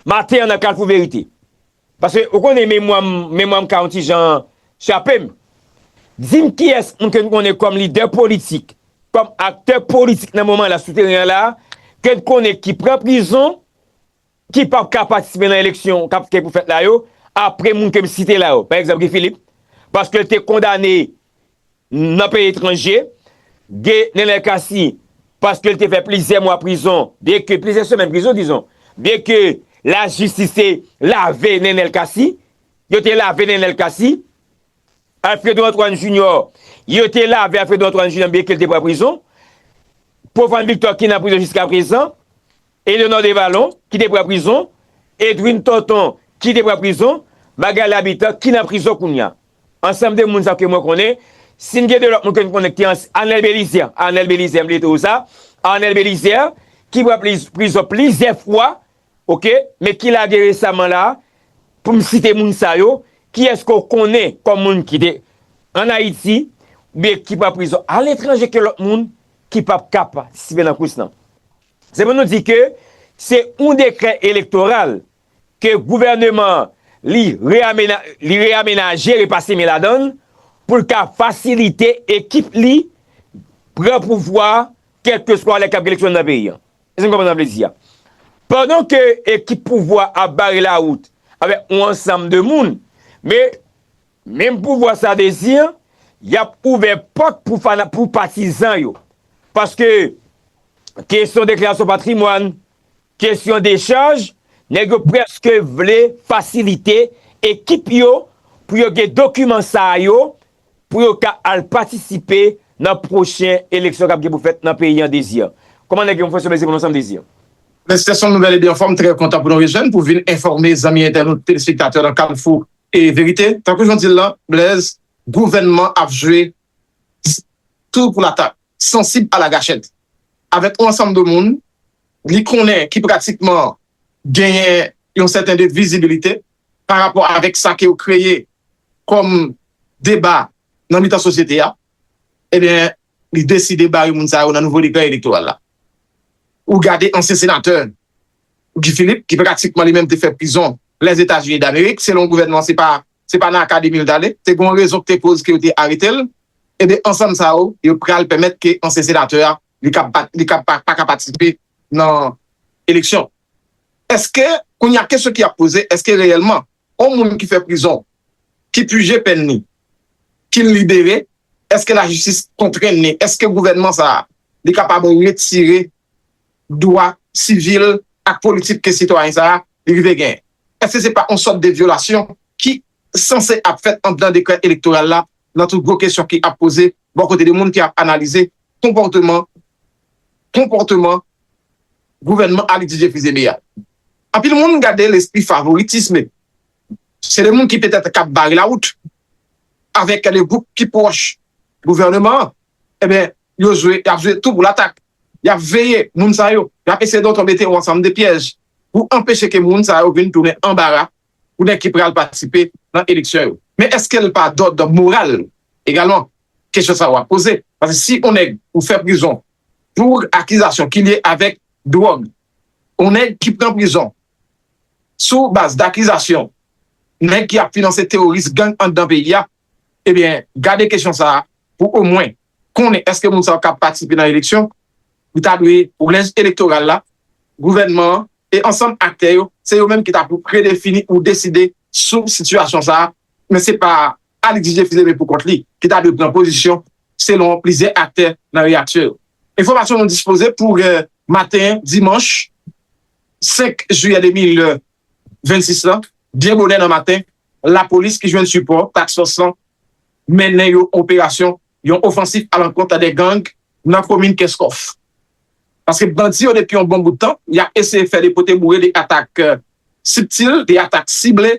maten an nan Kalfou Verite. Paske, ou konnen, memwa m, memwa m ka yon ti jan chape m. Di m kiyès moun ke n konnen kòm lidè politik, kòm aktè politik nan moman la sou teren an la, ke n konnen ki pran prizon, ki p ap ka patisipe nan eleksyon k ap, ki pou fèt la yo, apre moun ke m site la yo. Pa egzanp, Guy Philippe, paske l te kondane nan peyi etranje, gen Nenel Cassy, paske l te fè plizyè mwa prizon, byen ke, plizyè semèn prizon, dizon, byen ke lajistis te lave Nenel Cassy, yo te lave Nenel Cassy, Alfredo Antoine Junior, yo te lave Alfredo Antoine Junior, byen ke l te pran prizon, Profane Victor ki nan prizon jiskaprezan, Eleanor Devalon, ki te pran prizon, Edwin Tonton, ki te pran prizon, Magalie Habitant, ki nan prizon kounye a. Ansanm de moun sa ke mwen konnen, si n gen de lòt moun ke n konnen ki te an, Arnel Belizaire, Arnel Belizaire, m bliye di w sa, Arnel Belizaire, ki pran pliz-, prizon plizyè fwa, oke, men ki lage resaman la, pou m site moun sa yo, kiyès ke w konnen kòm moun ki te ann Ayiti, oubyen ki pran prizon aletranje ke lòt moun ki p ap ka patisipe nan kous lan? Se pou nou di ke se yon dekrè elektoral ke gouvèneman an, li reyamena-, li reyamenaje, repase men ladan l, pou l ka fasilite ekip li pran pouvwa, kèlkeswa lè k ap gen eleksyon nan peyi a. Èske n konprann sa m vle di a? Pandan ke ekip pouvwa ap bare lawout avèk yon ansanm de moun, men menm pouvwa sa, Désir, y ap ouvè pòt pou fana-, pou patizan yo. Paske kesyon deklarasyon patrimwàn, kesyon dechaj, nèg yo prèske vle fasilite ekip yo pou yo gen dokiman sa yo, pou yo ka al patisipe nan pwochen eleksyon k ap gen pou fèt nan peyi an, Désir. Kòman nèg yo, Fwaswa Mezi, pou nou ansanm, Désir? Mèsi Tèson, nouvèl ede anfòm, trè kontan pou nou rejwenn pou vin enfòme zanmi entènot telespektatè nan Kalfou e Verite. Tankou jan w di l lan, Blèz, gouvènman ap jwe tou pou latak, sansib a la gachèt, avèk yon ansanm de moun li konnen ki pratikman genyen yon sèten de vizibilite pa rapò avèk sa ke yo kreye kòm deba nan mitan sosyete a, ebyen, li deside bare moun sa yo nan nouvo dekre elektoral la. Ou gade ansyen senatè Guy Philippe, ki pratikman li menm te fè prizon Lèzetazini Damerik, selon gouvènman se pa se pa nan akademi l t ale, te gen yon rezon k te koz ke yo te arete l, ebyen ansanm sa yo, yo pral pèmèt ke ansyen senatè a, li ka pa, li ka pa, pa ka patisipe nan eleksyon. Èske, kounye a kesyon ki ap poze, èske reyèlman, yon moun ki fè prizon, ki pije pèn li, ki libere, èske lajistis kontrenn li, èske gouvènman sa a, li kapab retire dwa sivil ak politik ke sitwayen sa a, li rive genyen? Èske se pa yon sòt de vyolasyon ki sanse ap fèt anndan dekrè elektoral la, nan tout gwo kesyon ki ap poze bò kote de moun ki ap analize konpòteman konpòteman gouvènman Alix Didier Fils-Aimé a? Anpil moun gade lespri favoritisme. Se de moun ki petèt k ap bare lawout avèk de gwoup ki pwòch gouvènman an. Ebyen, yo jwe, y ap jwe tou pou latak. Y ap veye moun sa yo. Y ap eseye donk mete yon ansanm de pyèj pou anpeche ke moun sa yo vin tounen anbara pou nèg ki pral patisipe nan eleksyon yo. Men èske l pa dòd moral egalman? Kesyon sa yo ap poze. Paske si yon nèg ou fè prizon pou akizasyon ki lye avèk dwòg, yon nèg ki pran prizon sou baz dakizasyon nèg ki ap finanse teworis gang anndan peyi a, ebyen, gade kesyon sa a pou omwen konnen èske moun sa yo k ap patisipe nan eleksyon, li ta dwe, kolèj elektoral la, gouvènman an e ansanm aktè yo, se yo menm ki ta pou predefini ou deside sou sitiyasyon sa a, men se pa Alix Didier Fils-Aimé pou kont li ki ta dwe pran pozisyon selon plizyè aktè nan reyaksyon yo. Enfòmasyon nou dispoze pou maten dimanch senk jiyè de mil vennsis lan, byen bonè nan maten, lapolis ki jwenn sipò task fòs lan mennen yon operasyon, yon ofansif alankont de gang nan komin Kenskòf. Paske bandi yo depi yon bon bout tan, y ap eseye fè de pote boure de atak sibtil, de atak sible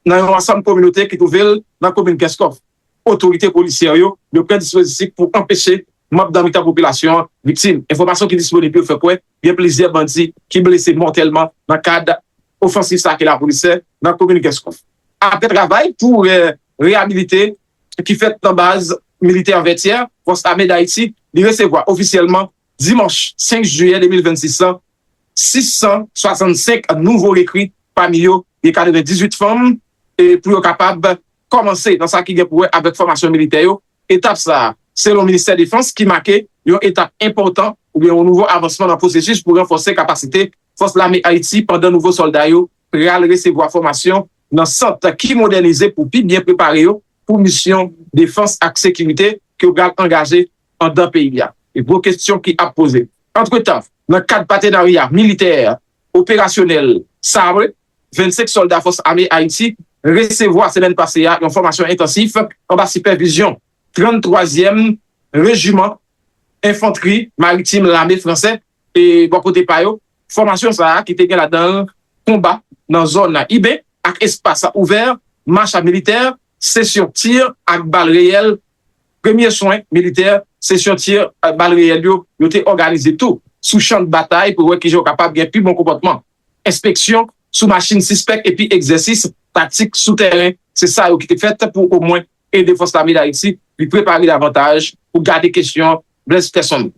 nan yon ansanm kominote ki twouve l nan komin Kenskòf. Otorite polisyè yo, yo pran dispozitif pou anpeche manm nan mitan popilasyon an viktim. Enfòmasyon ki disponib yo fè kwè gen plizyè bandi ki blese mòtèlman nan kad ofansif sa ke lapolis fè nan komin Kenskòf. Apre travay pou reyabilite ki fèt nan baz militè Vètyè, Fòs Ame Dayiti, li resevwa ofisyèlman dimanch senk jiyè de mil vennsis lan sis san swasannsenk nouvo rekri, pami yo gen katrevendizuit fanm, e pou yo kapab kòmanse nan sa ki gen pou wè avèk fòmasyon militè yo. Etap sa a, selon Ministè Defans, ki make yon etap enpòtan oubyen yon nouvo avansman nan pwosesis pou ranfòse kapasite Fòs Lame Ayiti pandan nouvo sòlda yo pral resevwa fòmasyon nan sant ki modènize pou pi byen prepare yo pou misyon defans ak sekirite ke yo pral angaje anndan peyi a. E gwo kesyon ki ap poze. Antretan, nan kad patenarya militè operasyonèl SABRE, vennsenk sòlda Fòs Ame Ayiti resevwa semèn pase a yon fòmasyon entansif anba sipèvizyon tranntwazyèm Rejiman Enfantri Maritim Lame Fransè, e bò kote pa yo, fòmasyon sa a ki te gen ladan l konba nan zòn iben ak espas ouvè, mach militè, sesyon tir ak bal reyèl, premye swen militè, sesyon tir ak bal reyèl yo, yo te òganize tou sou chan batay pou wè kijan yo kapab gen pi bon konpòtman, enspeksyon sou machin sispèk epi egzèsis taktik sou tèren. Se sa yo ki te fèt pou omwen ede Fòs Lame Dayiti li prepare davantaj pou gade kesyon Blaise Persson.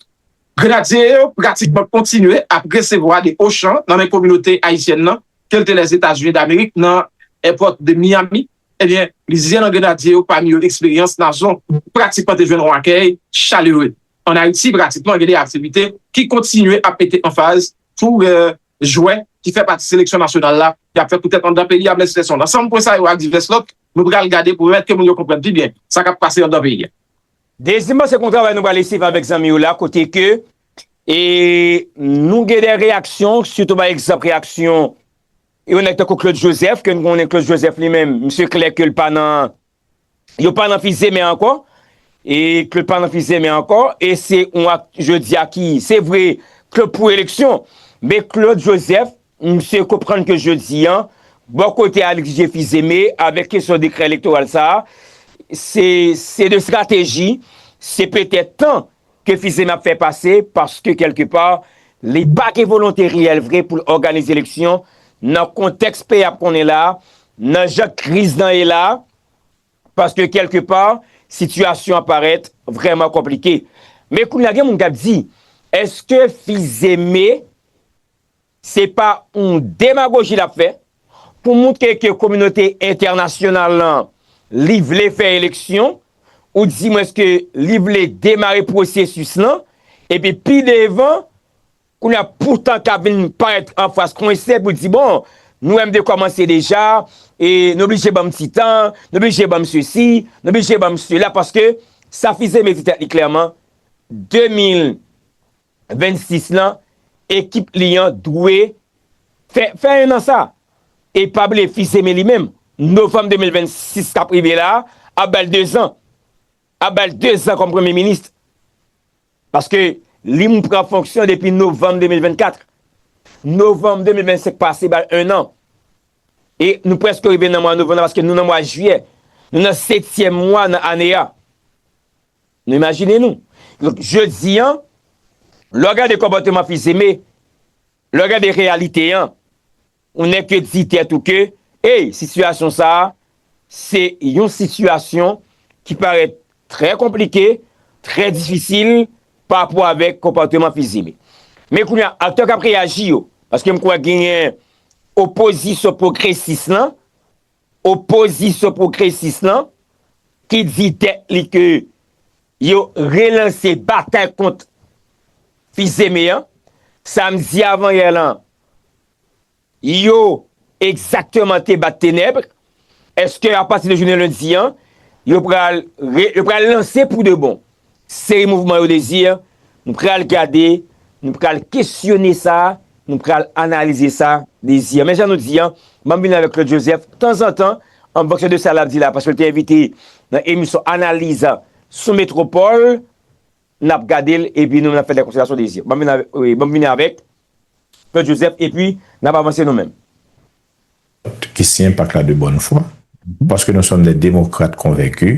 Grenadye yo pratikman kontinye ap resevwa de ochan nan men kominote ayisyèn nan, ke l te Lèzetazini Damerik, nan èpòt de Miami. Ebyen, plizyè nan grenadye yo, pami yo eksperyans Nazon, pratikman te jwenn yon akèy chalere. Ann Ayiti, pratikman, gen de aktivite ki kontinye ap mete anfaz pou jwè ki fè pati seleksyon nasyonal la, y ap fè poutèt anndan peyi a, Blaise Persson. Ansanm pwen sa yo ak divès lòt, nou pral gade pou pèmèt ke moun yo konprann pi byen sa k ap pase anndan peyi a. Dezi, m panse gen yon travay nou pral eseye fè avèk zanmi yo la, kote ke e nou gen de reyaksyon, sitou pa egzanp reyaksyon yon nèg tankou Claude Joseph, ke nou konnen Claude Joseph li menm, misye klè ke l pa nan, yo pa nan fize men ankò. E Claude pa nan Fizeme ankò, e se yon ak jodi a ki, se vre, Claude pou eleksyon, men Claude Joseph, misye konprann ke jodi an, bò kote a li dirije Fizeme avèk kesyon dekrè elektoral sa a, se, se de estrateji, se petèt tan ke Fizeme ap fè pase, paske kèlkepa, li pa gen volonte reyèl vre pou l òganize eleksyon nan kontèks peyi ap konnen la, nan jan kriz nan ye la, paske kèlkepa, sitiyasyon an parèt vrèman konplike. Men kounye a, gen moun k ap di, èske Fizeme se pa yon demagoji l ap fè pou montre ke kominote entènasyonal lan, li vle fè eleksyon, ou di mwens ke li vle demare pwosesis lan, epi pi devan, kounye a poutan k ap vin parèt anfas konsèy pou di, bon, nou menm de kòmanse deja, e nou blije ban m ti tan, nou blije ban m sesi, nou blije ban m sela, paske sa Fizeme di tèt li klèman, de mil vennsis lan, ekip li an dwe fè, fè en an sa. E pa bliye Fizeme li menm, novanm de mil vennsis k ap rive la, ap ba l dezan. Ap ba l dezan kòm premye minis. Paske li m pran fonksyon depi novanm de mil vennkat. Novanm de mil vennsenk pase, ba l en an. E nou prèske rive nan mwa novanm nan, paske nou nan mwa jiyè. Nou nan setyèm mwa nan ane a. Nou imajine nou. Donk, jodi an, lè w gade konpòteman Fizeme, lè w gade reyalite an, ou nèk ke di tèt ou ke, ey, sitiyasyon sa a, se yon sitiyasyon ki parèt trè konplike, trè difisil pa rapò avèk konpòteman Fizeme. Men kounye a, aktè k ap reyaji yo, paske m kwè genyen opozisyon pwogresis lan, opozisyon pwogresis lan, ki di tèt li ke yo relanse batay kont Fizeme an, samdi avanyè lan, yo egzakteman te bat Tenèb. Èske apati de jounen lendi an, yo pral, re- yo pral lanse pou de bon seri mouvman yo, Dezi? Nou pral gade, nou pral kesyone sa, nou pral analize sa, Dezi. Men jan nou di an, ban m vin avèk Claude Joseph, tanzantan, an fonksyon de sa l ap di la, paske l te envite nan emisyon Analiz sou Metropole, n ap gade l, epi nou menm n ap fè de konsiderasyon, Dezi. Ban m vin avèk, wi, ban m vin avèk Claude Joseph, epi n ap avanse nou menm. Ki siyen pak la de bòn fwa, paske nou sòm de demokrat konvenki,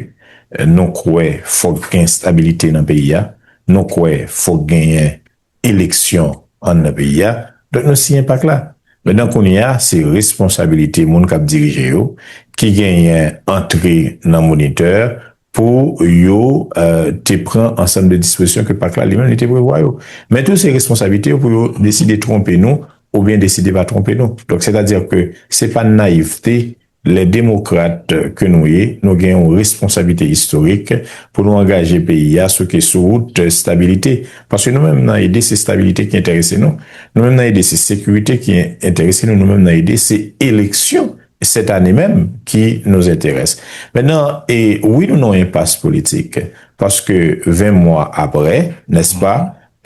nou kwè fòk gen estabilite nan peyi a, nou kwè fòk genyen eleksyon anndan peyi a, donk nou siyen pak la. Mentnan kounye a, se responsabilite moun k ap dirije yo ki genyen antre nan monitè pou yo te pran ansanm de dispozisyon ke pak la li menm li te prevwa yo. Men tou se responsablite yo pou yo deside twonpe nou oubyen deside pa twonpe nou. Donk sètadi ke se pa nayivte lè demokrat ke nou ye, nou gen yon responsablite istorik pou nou angaje peyi a sou ke sou wout stabilite. Paske nou menm nan ede se stabilite ki enterese nou. Nou menm nan ede se sekirite ki enterese nou. Nou menm nan ede se eleksyon sèt ane menm ki nou enterese. Mentnan, e wi nou nan yon enpas politik. Paske ven mwa apre, nèspa,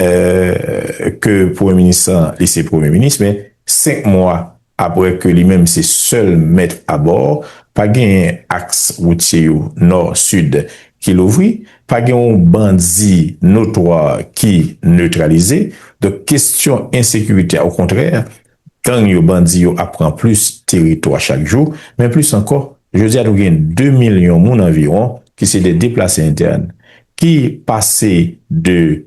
ke premye minis lan li se premye minis, men senk mwa apre ke li menm se sèl mèt abò, pa genyen aks woutye yo nò, sid ki louvri, pa gen yon bandi notwa ki netralize. Donk kesyon ensekirite a, okontrè, gang yo, bandi yo ap pran plis teritwa chak jou, men plis ankò, jodi a nou gen de milyon moun anviwon ki se de deplase entèn, ki pase de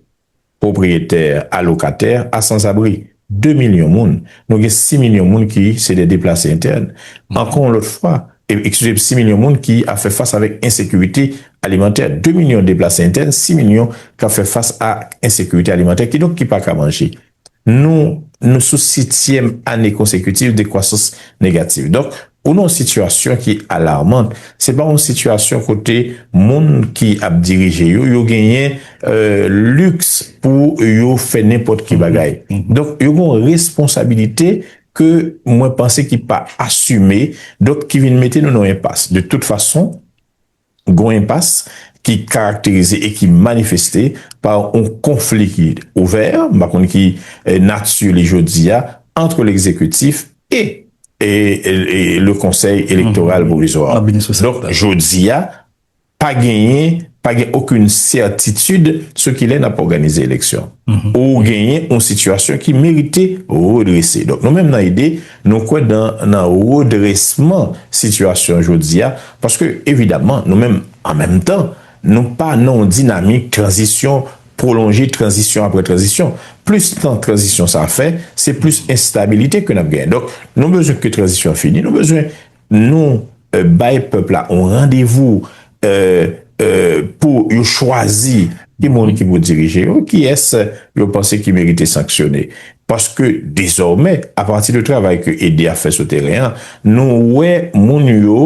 pwopriyetè a lokatè a sanzabri. De milyon moun. Nou gen sis milyon moun ki se de deplase entèn. Ankò yon lòt fwa, e- eskize m, sis milyon moun ki ap fè fas avèk ensekirite alimantè. De milyon deplase entèn, sis milyon k ap fè fas a ensekirite alimantè, kidonk ki pa ka manje. Nou, nou sou sityèm ane konsekitif de kwasans negatif. Donk, ou nan yon sitiyasyon ki alarman. Se pa yon sitiyasyon kote moun ki ap dirije yo, yo genyen liks pou yo fè nenpòt ki bagay. Donk, yo gen yon responsabilite ke mwen panse ki pa asime, donk ki vin mete nou nan yon enpas. De tout fason, gen yon enpas ki karakterize e ki manifeste pa yon konfli ki ouvè, m pa konn ki nati li jodi a, ant legzekitif e e, e, e le Konsèy Elektoral Pwovizwa. Donk, jodi a, pa genyen pa gen okenn sètitid sou kilè n ap òganize eleksyon. Ou genyen yon sitiyasyon ki merite redrese. Donk, nou menm nan ede, nou kwè nan, nan redresman sitiyasyon jodi a, paske, evidaman, nou menm, an menm tan, nou pa nan yon dinamik tranzisyon pwolonje, tranzisyon apre tranzisyon. Plis tan tranzisyon sa fè, se plis enstabilite ke n ap genyen. Donk, nou bezwen ke tranzisyon fini, nou bezwen nou, euh, bay pèp la yon randevou, euh, euh, pou yo chwazi ki moun ki pou dirije yo, kiyès yo panse ki merite sanksyone. Paske dezòmè, apati de travay ke ede ap fè sou teren an, nou wè moun yo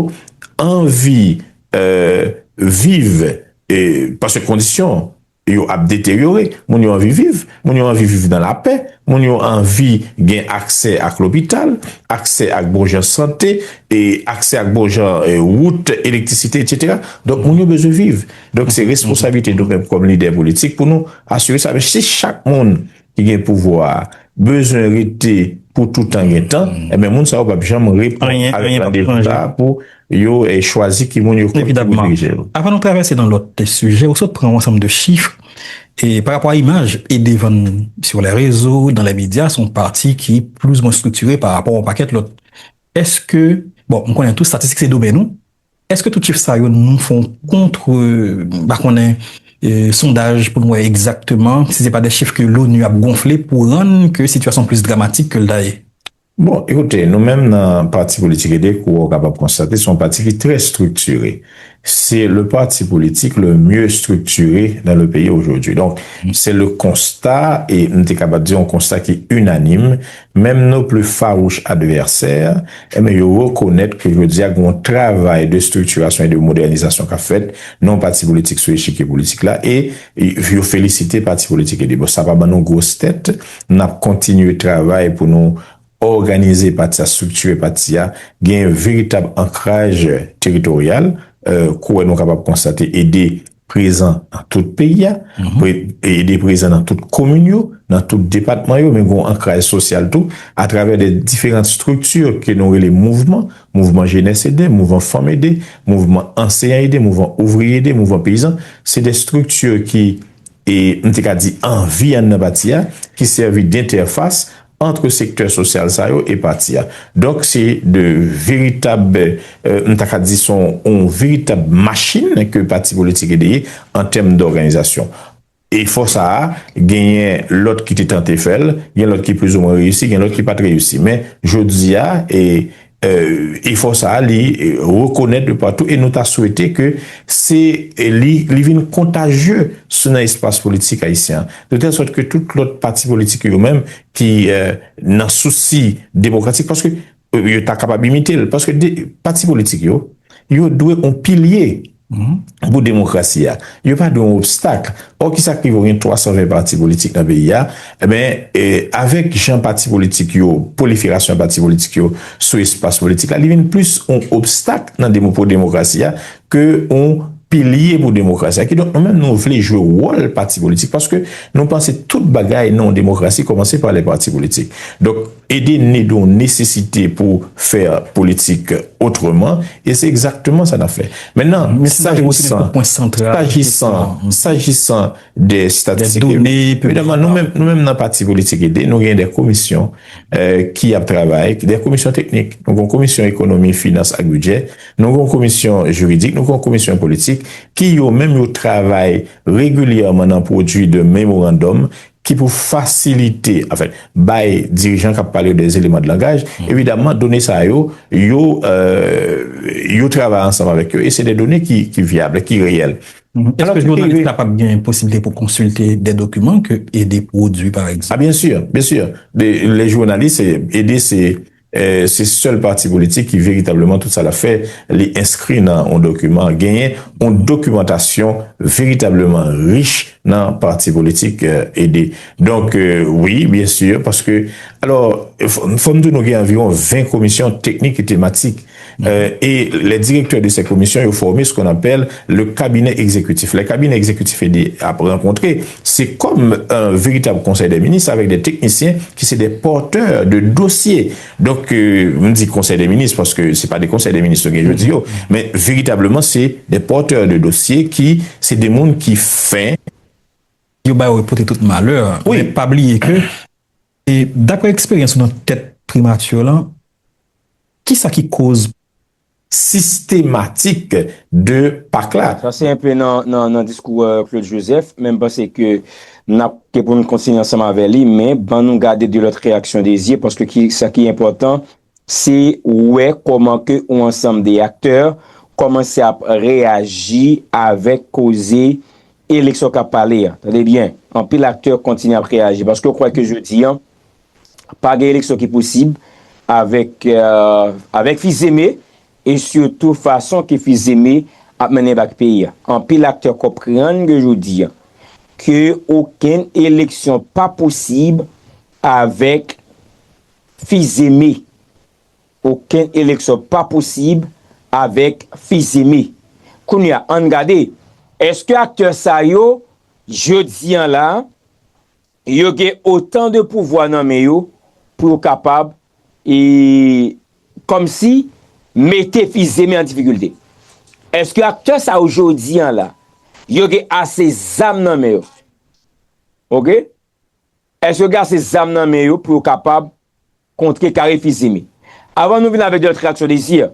anvi, euh, viv, e, paske kondisyon yo ap deteryore, moun yo anvi viv, moun yo anvi viv nan lapè, moun yo anvi gen aksè ak lopital, aksè ak bon jan sante, e aksè ak bon jan, e, wout, elektrisite, etsetera. Donk, moun yo bezwen viv. Donk, se responsablite nou menm kòm lidè politik pou nou asire sa. Men si chak moun ki gen pouvwa a bezwen rete pou toutan gen tan, ebyen, moun sa yo p ap janm reponn avèk randevou sa a pou yo, eh, chwazi ki moun yo kwè ki pou dirije yo. Avan nou travèse nan lòt sijè, ou sot pran yon ansanm de chif e pa rapò a imaj ede vann sur les réseaux, dans les médias, se yon pati ki plis ou mwen estriktire pa rapò a yon pakèt lòt. Èske, bon, m konnen tout statistik se domèn ou, èske tout chif sa yo nou fè yon kont, m pa konnen, e, sondaj pou nou wè egzakteman si se pa de chif ke l'ONU ap gonfle pou rann ke sitiyasyon plis dramatik ke l ta ye? Bon, ekoute, nou menm nan pati politik ede, kou w kapab konstate, se yon pati ki trè estriktire. C'est le parti politique le mieux structuré dans le pays aujourd'hui. Donc, c'est le constat, e m te kapab di yon konsta ki inanim, menm nos plus farouches adversaires, enben, yo rekonèt ke jodi a gen yon travay de structuration et de modernisation k ap fèt nan yon pati politik sou echikye politik la, e, e yo felisite pati politik ede. Bon, sa pa ban nou gwos tèt, n ap kontinye travay pou nou òganize pati a, estriktire pati a, gen veritab ankraj teritoryal, euh, kou w wè nou kapab konstate ede prezan nan tout peyi a, pre-, ede prezan nan tout komin yo, nan tout depatman yo, men gen yon ankraj sosyal tou, atravè de diferan estrikti ke nou rele mouvman, mouvman jenès ede, mouvman fanm ede, mouvman anseyan ede, mouvman ouvriye ede, mouvman peyizan. Se de estrikti ki e m te ka di anvi anndan pati a, ki sèvi dentèfas ant sektè sosyal sa yo e pati a. Donk, se de veritab, euh, m ta ka di se yon, yon veritab machin ke pati politik ede ye an tèm dòganizasyon. Efò sa a, genyen lòt ki te tante fè l, gen lòt ki plizoumwen reyisi, gen lòt ki pa t reyisi. Men, jodi a, e, euh, efò sa a, li, euh, rekonèt de patou e nou ta swete ke se, euh, li, li vin kontajye sou nan espas politik ayisyen an. De tèl sòt ke tout lòt pati politik yo menm ki, euh, nan sousi demokratik, paske, euh, yo ta kapab imite l, paske de, pati politik yo, yo dwe yon pilye pou demokrasi a. Yo pa dwe yon obstak. Ò, kisa k rive w gen twa san ven pati politik nan peyi a? Ebyen, e, avèk jan pati politik yo, pwoliferasyon pati politik yo sou espas politik la, li vin plis yon obstak nan demo-, pou demokrasi a ke yon pilye pou demokrasi a. Kidonk, nou menm, nou vle jwe wòl pati politik paske nou panse tout bagay nan yon demokrasi kòmanse pa lè pati politik. Donk, ede n ede yon nesesite pou fè politik otreman, e se egzakteman sa n ap fè. Mentnan, sajisan, sajisan, sajisan de estatistik, evidaman, nou menm, nou menm nan pati politik ede, nou gen de komisyon, eh, ki ap travay, de komisyon teknik. Nou gen yon komisyon ekonomi, finans ak bidjè, nou gen yon komisyon jiridik, nou gen yon komisyon politik, ki yo menm yo travay regilyèman nan pwodui de memorandòm ki pou fasilite, anfen, bay dirijan k ap pale yo de eleman de langaj, evidaman, done sa yo, yo, euh, yo travay ansanm avèk yo, e se de done ki, ki vyab, ki reyèl. Èske jounalis la p ap gen posiblite pou konsilte de dokiman ke ede pwodui, pa egzanp? Ah, byen si, byen si. De, les journalistes, ede se, eh, se sèl pati politik ki veritableman tout sa l ap fè, li enskri nan yon dokiman, genyen yon dokimantasyon veritableman rich nan pati politik, eh, ede. Donk, eh, wi, byen si, paske, alò, fò, fò m di w nou gen anviwon ven komisyon teknik e tematik. Euh, et les directeurs de ces commissions, ils forment ce qu'on appelle le cabinet exécutif. Les cabinets exécutifs ap rankontre, c'est comme un véritable conseil des ministres avec des techniciens qui c'est des porteurs de dossiers. Donk, euh, m di konsèy de minis paske se pa de konsèy de minis nou gen jodi yo, men veritableman se de porteurs de dossiers qui c'est des moun ki fen. Yo ba yo pote tout malè. Wi. Men pa bliye ke, e, daprè eksperyans ou nan tèt primati lan, kisa ki koz sistematik de pak la? Sa se enpe nan, nan, nan diskou euh, Claude Joseph, men m panse ke n ap ke pou n kontinye ansanm avè li, men ban nou gade de lòt reyaksyon de zye, paske ki, sa ki enpòtan, se wè kòman ke yon ansanm de aktè kòmanse ap reyaji avèk koze eleksyon k ap pale a. Tande byen, anpil aktè kontinye ap reyaji paske yo kwè ke jodi an, pa gen eleksyon ki posib avèk, euh, avèk Fils-Aimé e sitou fason ke Fils-Aimé ap mennen bak peyi a. Anpil aktè konprann ke jodi an ke okenn eleksyon pa posib avèk Fils-Aimé. Okenn eleksyon pa posib avèk Fils-Aimé. Kounye a, ann gade, èske aktè sa yo, jodi an la, yo gen otan de pouvwa nan men yo pou yo kapab, e, kòmsi, mete Fils-Aimé an difikilte? Èske aktè sa yo jodi an la, yo gen ase zam nan men yo? Oke? Èske yo gen ase zam nan men yo pou yo kapab kontre kare Fils-Aimé? Avan nou vin avèk de lòt reyaksyon de zye,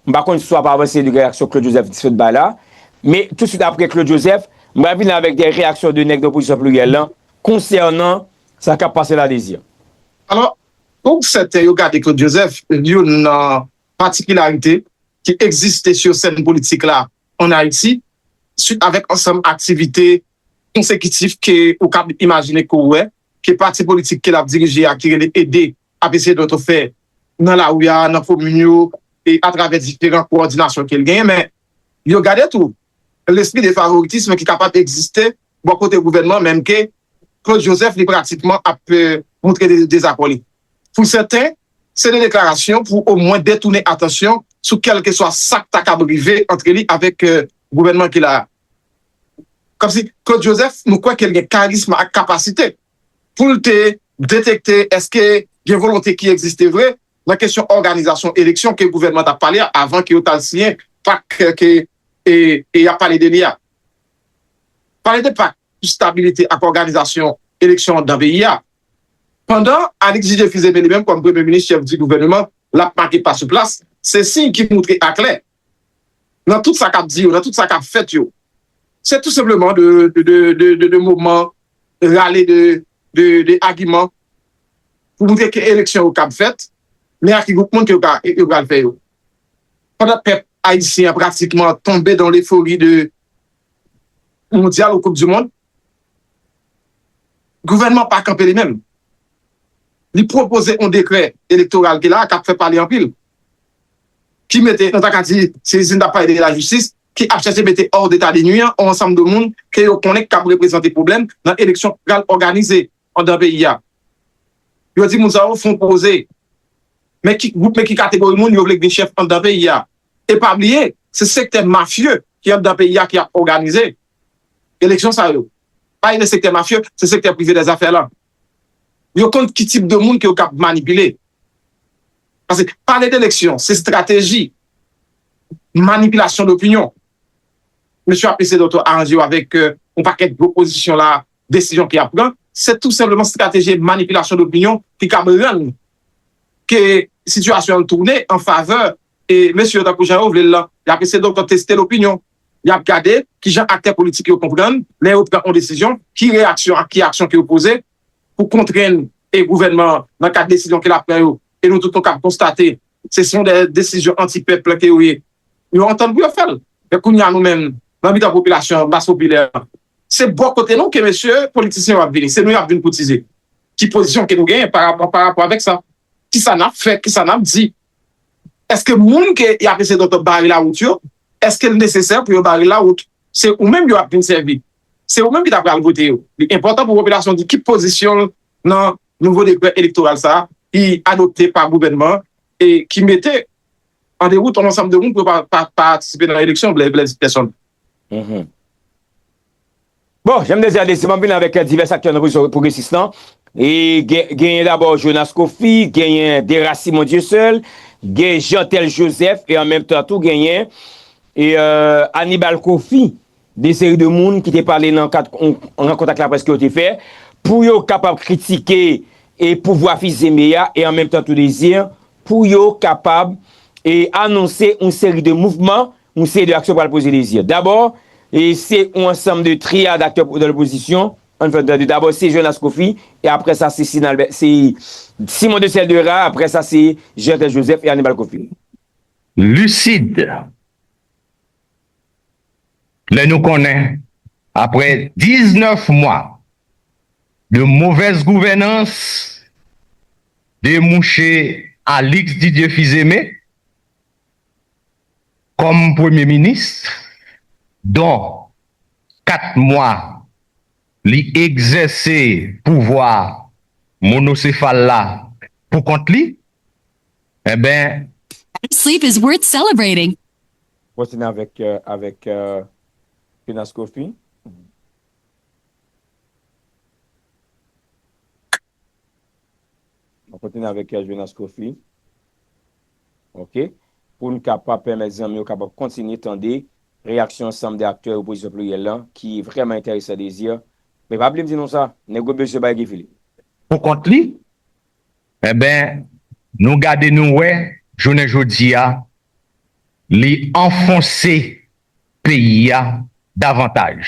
m pa konn si w ap avanse de reyaksyon Claude Joseph sot bay la, men tousuit apre Claude Joseph, m pral vin avèk de reyaksyon de nèg nan opozisyon pliryèl lan konsènan sa k ap pase la de zye. Alò, pou sèten yo gade Claude Joseph, youn nan patikilarite ki egziste sou sèn politik la ann Ayiti, swit avèk ansanm aktivite konsekitif ke ou kab imajine ke w wè, ke pati politik ke l ap dirije a ki rele ede ap eseye dòt fè nan lari a, nan komin yo, e atravè diferan kowòdinasyon ke l genyen, men yo gade tou lespri de favoritism ki kapab egziste bò kote gouvènman, menm ke Claude Joseph li pratikman ap euh, montre de- dezakò li. Pou sèten, se de deklarasyon pou omwen detounen atansyon sou kèlkeswa sa k ta kab rive antre li avèk euh, gouvènman ki la a. Kòmsi Claude Joseph, nou kwè ke l gen karism ak kapasite pou l te detekte èske gen volonte ki egziste vre nan kesyon òganizasyon eleksyon ke gouvènman t ap pale a avan ke yo t al siyen pak ke e, e y ap pale de li a. Pale de pak pou stabilite ak òganizasyon eleksyon anndan peyi a. Pandan Alix Didier Fils-Aimé li menm kòm premye minis chèf di gouvèneman l ap make pa sou plas, se siy ki montre aklè nan tout sa k ap di yo, nan tout sa k ap fèt yo. Se tou senpleman de, de, de, de, de, de moman rale de, de, de agiman pou montre ke eleksyon yo kab fèt, men a ki gwoup moun ke yo ka, yo pral fè yo. Pandan pèp ayisyen an pratikman tonbe dan lefori de mondyal ou koup di mond, gouvènman pa kanpe li menm. Li pwopoze yon dekrè elektoral ki la a k ap fè pale anpil. Ki mete, nou ta ka di, se isin t ap pale de lajistis, ki ap chèche mete hors d'état de nuire yon ansanm de moun ke yo konnen k ap reprezante pwoblèm nan eleksyon k pral òganize anndan peyi a. Yo di moun sa yo fon poze. Men ki gwoup, men ki kategori moun yo vle k vin chèf anndan peyi a. E pa bliye, se sektè mafye ki anndan peyi a ki ap òganize eleksyon sa yo. Pa rele sektè mafye, se sektè prive dèzafè la. Yo konn ki tip de moun ke yo kab manipile. Paske pale de eleksyon, se estrateji manipilasyon dopinyon. Mesye ap eseye dòt aranje yo avèk euh, yon pakèt gwo pozisyon la, desizyon ki ap pran. Se tou senpleman estrateji manipilasyon dopinyon ki kab rann ke sitiyasyon an tounen an favè e mesye yo tankou jan yo vle l lan. Y ap eseye dòt teste lopinyon. Y ap gade kijan aktè politik yo konprann lè yo pran yon desizyon, ki reyaksyon ak ki aksyon ke yo poze pou kontrenn e gouvènman an nan kad desizyon ke l ap pran yo. E nou tout nou kab konstate se se yon de desizyon anti-pèp lan ke yo ye. Yo antann pou yo fè l. Men kounye a nou menm, nan mitan popilasyon an, mas popilè an, se bò kote nou ke mesye politisyen yo ap vini. Se nou y ap vin koutize. Ki pozisyon ke nou genyen pa rapò pa rapò avèk sa? Kisa n ap fè? Kisa n ap di? Èske moun ke y ap eseye dòt bare lawout yo, èske l nesesè pou yo bare lawout? Se ou menm yo ap vin sèvi. Se ou menm ki ta pral vote yo. Li enpòtan pou popilasyon di ki pozisyon l nan nouvo dekrè elektoral sa a ki adopte pa gouvènman an e ki mete an dewout yon ansanm de moun pou yo pa, pa, pa patisipe nan eleksyon, blèm, blèm pèsonn. Mhm. Bon, jan m te di a, Desi, m ap vin avèk divès aktè nan opozisyon pwogresis lan. E gen- genyen dabò Jonas Coffy, genyen Dera Simon Dieuseul, gen Jeantel Joseph, e an menm tan tou genyen e, euh, Anibal Coffy, de seri de moun ki te pale nan kad yon rankont ak laprès ke yo te fè, pou yo kapab kritike e pouvwa Fils-Aimé a, e an menm tan tou Désir, pou yo kapab e anonse yon seri de mouvman, yon seri de aksyon pral poze Désir. Dabò, e se yon ansanm de triyad aktè de lopozisyon, ann fè tande, dabò se Jonas Coffy, e apre sa se Sinalbè, se Simon Dieuseul, Dera, apre sa se Jeantel Joseph e Anibal Coffy. Lisid, lè nou konnen, apre diznèf mwa de movèz gouvènans de mouche Alix Didier Fils-Aimé kòm premye minis, don kat mwa li egzèse pouvwa monosefal la pou kont li, enben, Sleep is worth celebrating. Kontinye avèk, euh, avèk euh, Jonas Coffy. Mwen kontinye avèk euh, Jonas Coffy. Ok. Pou n kapab pèmèt zanmi yo kapab kontinye tande reyaksyon ansanm de aktè opozisyon pliryèl lan ki vrèman enteresan Désir. Men pa bliye m di nou sa, nèg yo bezwen bay Guy Philippe. Pou kont li, enben, nou gade nou wè, jounen jodi a, li anfonse peyi a davantaj.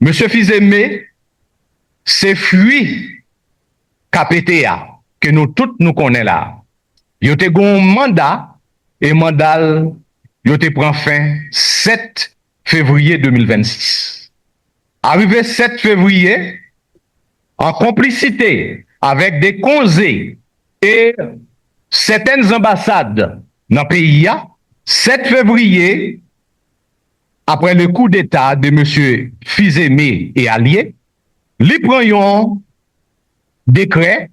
Mesye Fils-Aimé, se fwi K P T a ke nou tout nou konnen la. Yo te gen yon manda, e manda l, yo te pran fen sèt fevriye de mil vennsis. Arive sèt fevriye, an konplisite avèk de konze e sètèn anbasad nan peyi a, sèt fevriye, apre le koudeta de mesye Fils-Aimé e alye, li pran yon dekrè.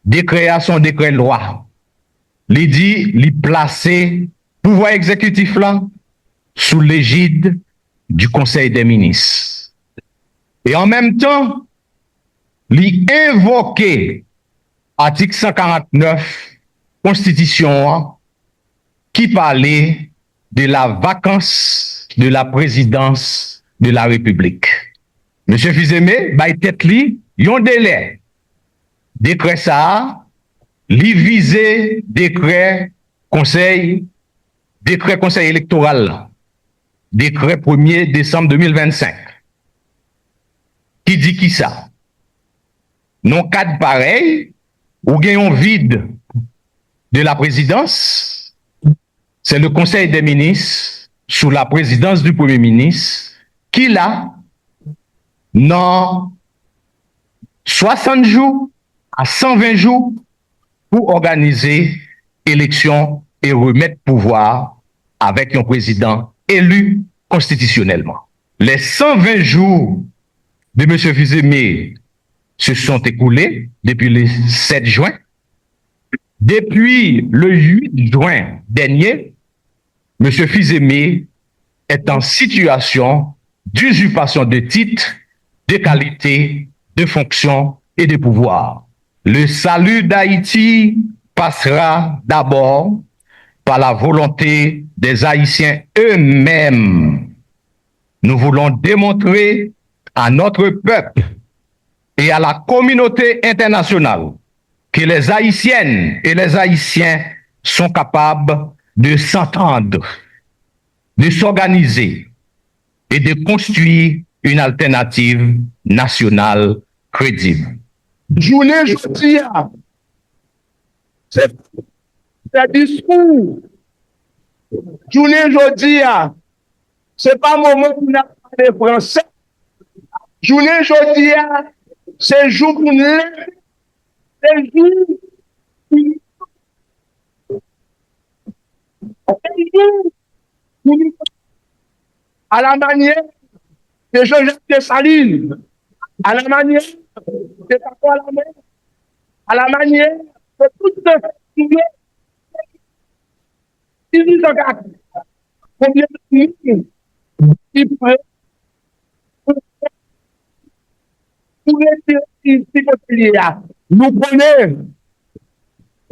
Dekrè a se yon dekrè lwa. Li di li plase pouvwa egzekitif la sou lejid du Conseil des ministres. E an menm tan, li envoke atik san karant nèf konstitisyon an ki pale de la vacance de la présidence de la République. Mesye Fils-Aimé bay tèt li yon delè. Dekrè sa a, li vize dekrè konsèy, dekrè konsèy elektoral la, dekrè premye desanm de mil vennsenk, ki di kisa? Nan yon kad parèy, ou gen yon vid de la présidence, c'est le Conseil des ministres, sous la présidence du Premier ministre, ki la nan swasant jou a san ven jou pou òganize eleksyon e remèt pouvwa avèk yon prezidan eli konstitisyonèlman. Les cent vingt jours de Monsieur Fils-Aimé se sont écoulés depuis le sept juin. Depuis le huit juin dernier, Monsieur Fils-Aimé est en situation d'usurpation de titres, de qualité, de fonctions et de pouvoir. Le salut d'Haïti passera d'abord par la volonté des Haïtiens eux-mêmes. Nous voulons démontrer à notre peuple et à la communauté internationale que les Haïtiennes et les Haïtiens sont capables de s'entendre, de s'organiser et de construire une alternative nationale crédible. Jounen jodi a, se fè diskou. Jounen jodi a, se pa moman pou n ap pale franse. Jounen jodi a, se jou pou n leve. Se jou pou n, se jou pou n, à la manière de Jean-Jacques Dessalines, à la manière de Papa Lambert, à la manière de tout ce qui est dizuit san katòz. Konbyen moun ki prè pou retire Ayiti kote l ye a? Nou konnen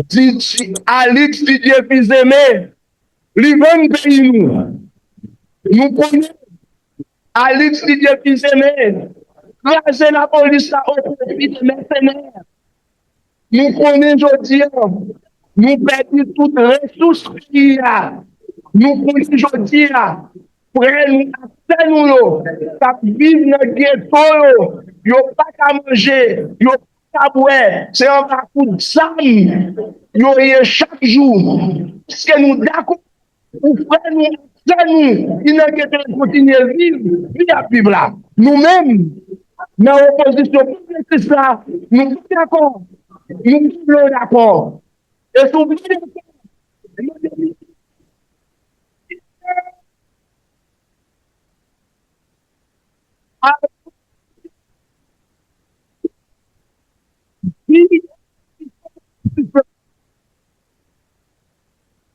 Didye, Alix Didye Fils-Aimé, li vann peyi nou. Nou konnen Alix Didye Fils-Aimé kraze lapolis la o pwofi de mèsenè. Nou konnen jodi a, nou pèdi tout resous peyi a. Nou konnen jodi a, frè nou ak sè nou yo k ap viv nan geto yo, yo pa ka manje, yo pa ka bwè, se anba kout zam yo ye chak jou. Èske nou dakò pou frè nou ak sè nou ki nan geto yo kontinye viv, vi y ap viv la? Nou menm, nan opozisyon pwogresis la, nou pa dakò. Nou pa vle w dakò. E si w pa dakò, mande li.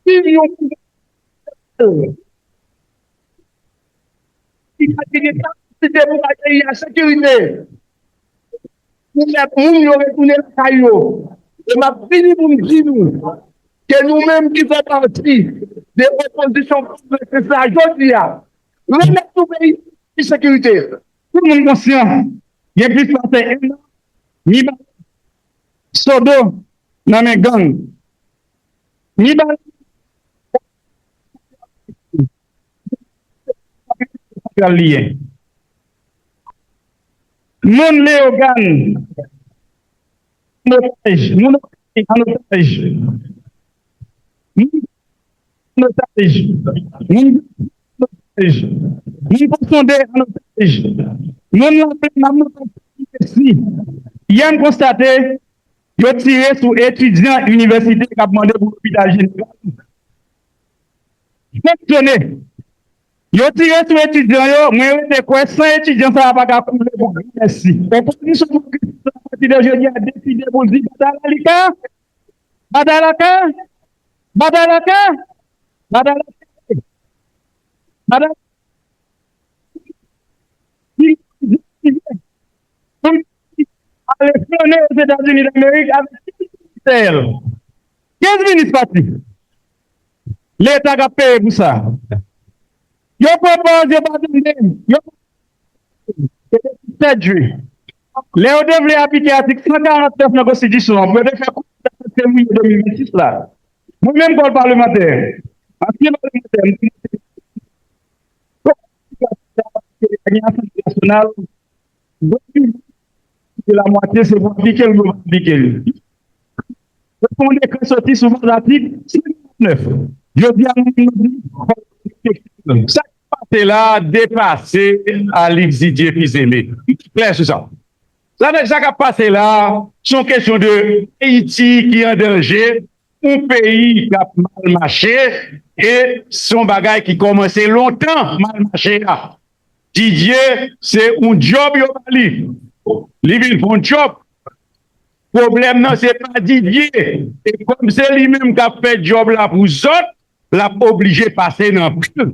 Viv yon gouvènman ki ka genyen kapasite pou bay peyi a sekirite, pou fè moun yo retounen lakay yo. E m ap fini pou m di nou ke nou menm ki fè pati de opozisyon pwogresis la jodi a, remèt nou peyi an sekirite. Tout moun konsyan, gen plis pase en an, ni Bala Sodo nan men gang, ni Bala santral li ye. Moun Leyogàn an otaj, moun Okatè an otaj, moun an otaj, moun an otaj, moun Pòsonde an otaj, moun Laplèn an otaj. Yè n konstate yo tire sou etidyan inivèsite k ap mande pou lopital jeneral fonksyone. Yo tire sou etidyan yo, mwen rete kwè san etidyan sa a pa ka koule pou granmèsi. Opozisyon pwogresis la, apati de jodi a, deside pou l di batay la li ka, batay la ka, batay la ka, batay la ka, batay la ka. Ale flane Ozetazini Damerik avèk kenz minis pati. Leta k ap peye pou sa. Yo pran pòz, yo pa tande. Yo sèt jwe. Lè yo te vle aplike atik san karant nèf nan konstitisyon an, pou yo te fè kou deta sèt fevriye de mil vennsis la. Mwen menm, kòm palemantè, ansyen palemantè, mwen te gen Asanble Nasyonal, gon biwo ki te la mwatye, se pou aplike l, yo pa aplike l. Yo fè yon dekrè soti sou baz atik san karant nèf. Jodi a, nou di, fòk respekte l. Sa k ap pase la a depase Alix Didier Fils-Aimé. M klè sou sa. Sa vle di sa k ap pase la a, se yon kesyon de Ayiti ki an danje, yon peyi k ap mal mache, e se yon bagay ki kòmanse lontan mal mache a. Didier, se yon djòb yo ba li. Li vin fè yon djòb. Pwoblèm nan, se pa Didier. E kòm se li menm k ap fè djòb la pou zòt, l ap oblije pase nan pil.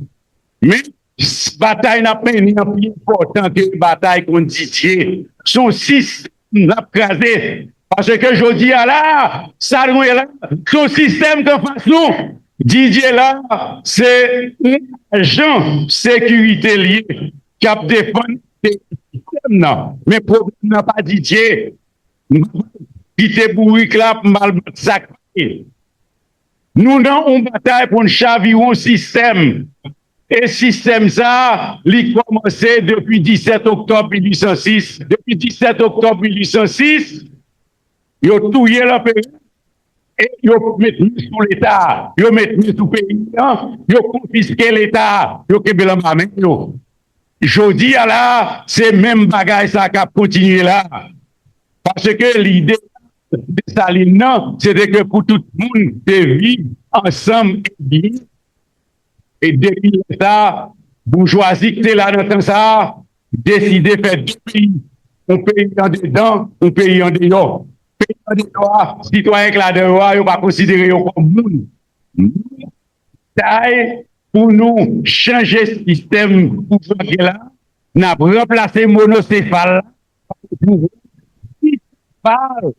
Men, s- batay n ap mennen an pi enpòtan ke batay kont Didier. Se yon sistèm n ap kraze. Paske jodi a la, sa nou ye la, se yon sistèm k anfas nou. Didier la, se yon ajan sekirite l ye, k ap defann sistèm nan. Men pwoblèm nan pa Didier. Kite bourik la pou m al bat sa k pa ye. Nou nan yon batay pou n chavire yon sistèm. E sistèm sa a, li kòmanse depi disèt oktòb mil uit san sis. Depi disèt oktòb mil uit san sis, yo touye lanperè e yo met men sou Leta, yo met men sou peyi a, yo konfiske Leta, yo kenbe l anba men yo. Jodi a la, se menm bagay sa k ap kontinye la. Paske lide Desalin nan, se te ke pou tout moun te viv ansanm e byen. E depi lè sa a, boujwazi ki te la nan tan sa a, deside fè de peyi. Yon peyi andedan, yon peyi andeyò. Peyi andeyò a, sitwayen k ladan yo a, yo pa konsidere yo kòm moun. Nou, batay pou nou chanje sistèm pouvwa gen la. N ap ranplase monosefal la pa pouvwa sefal.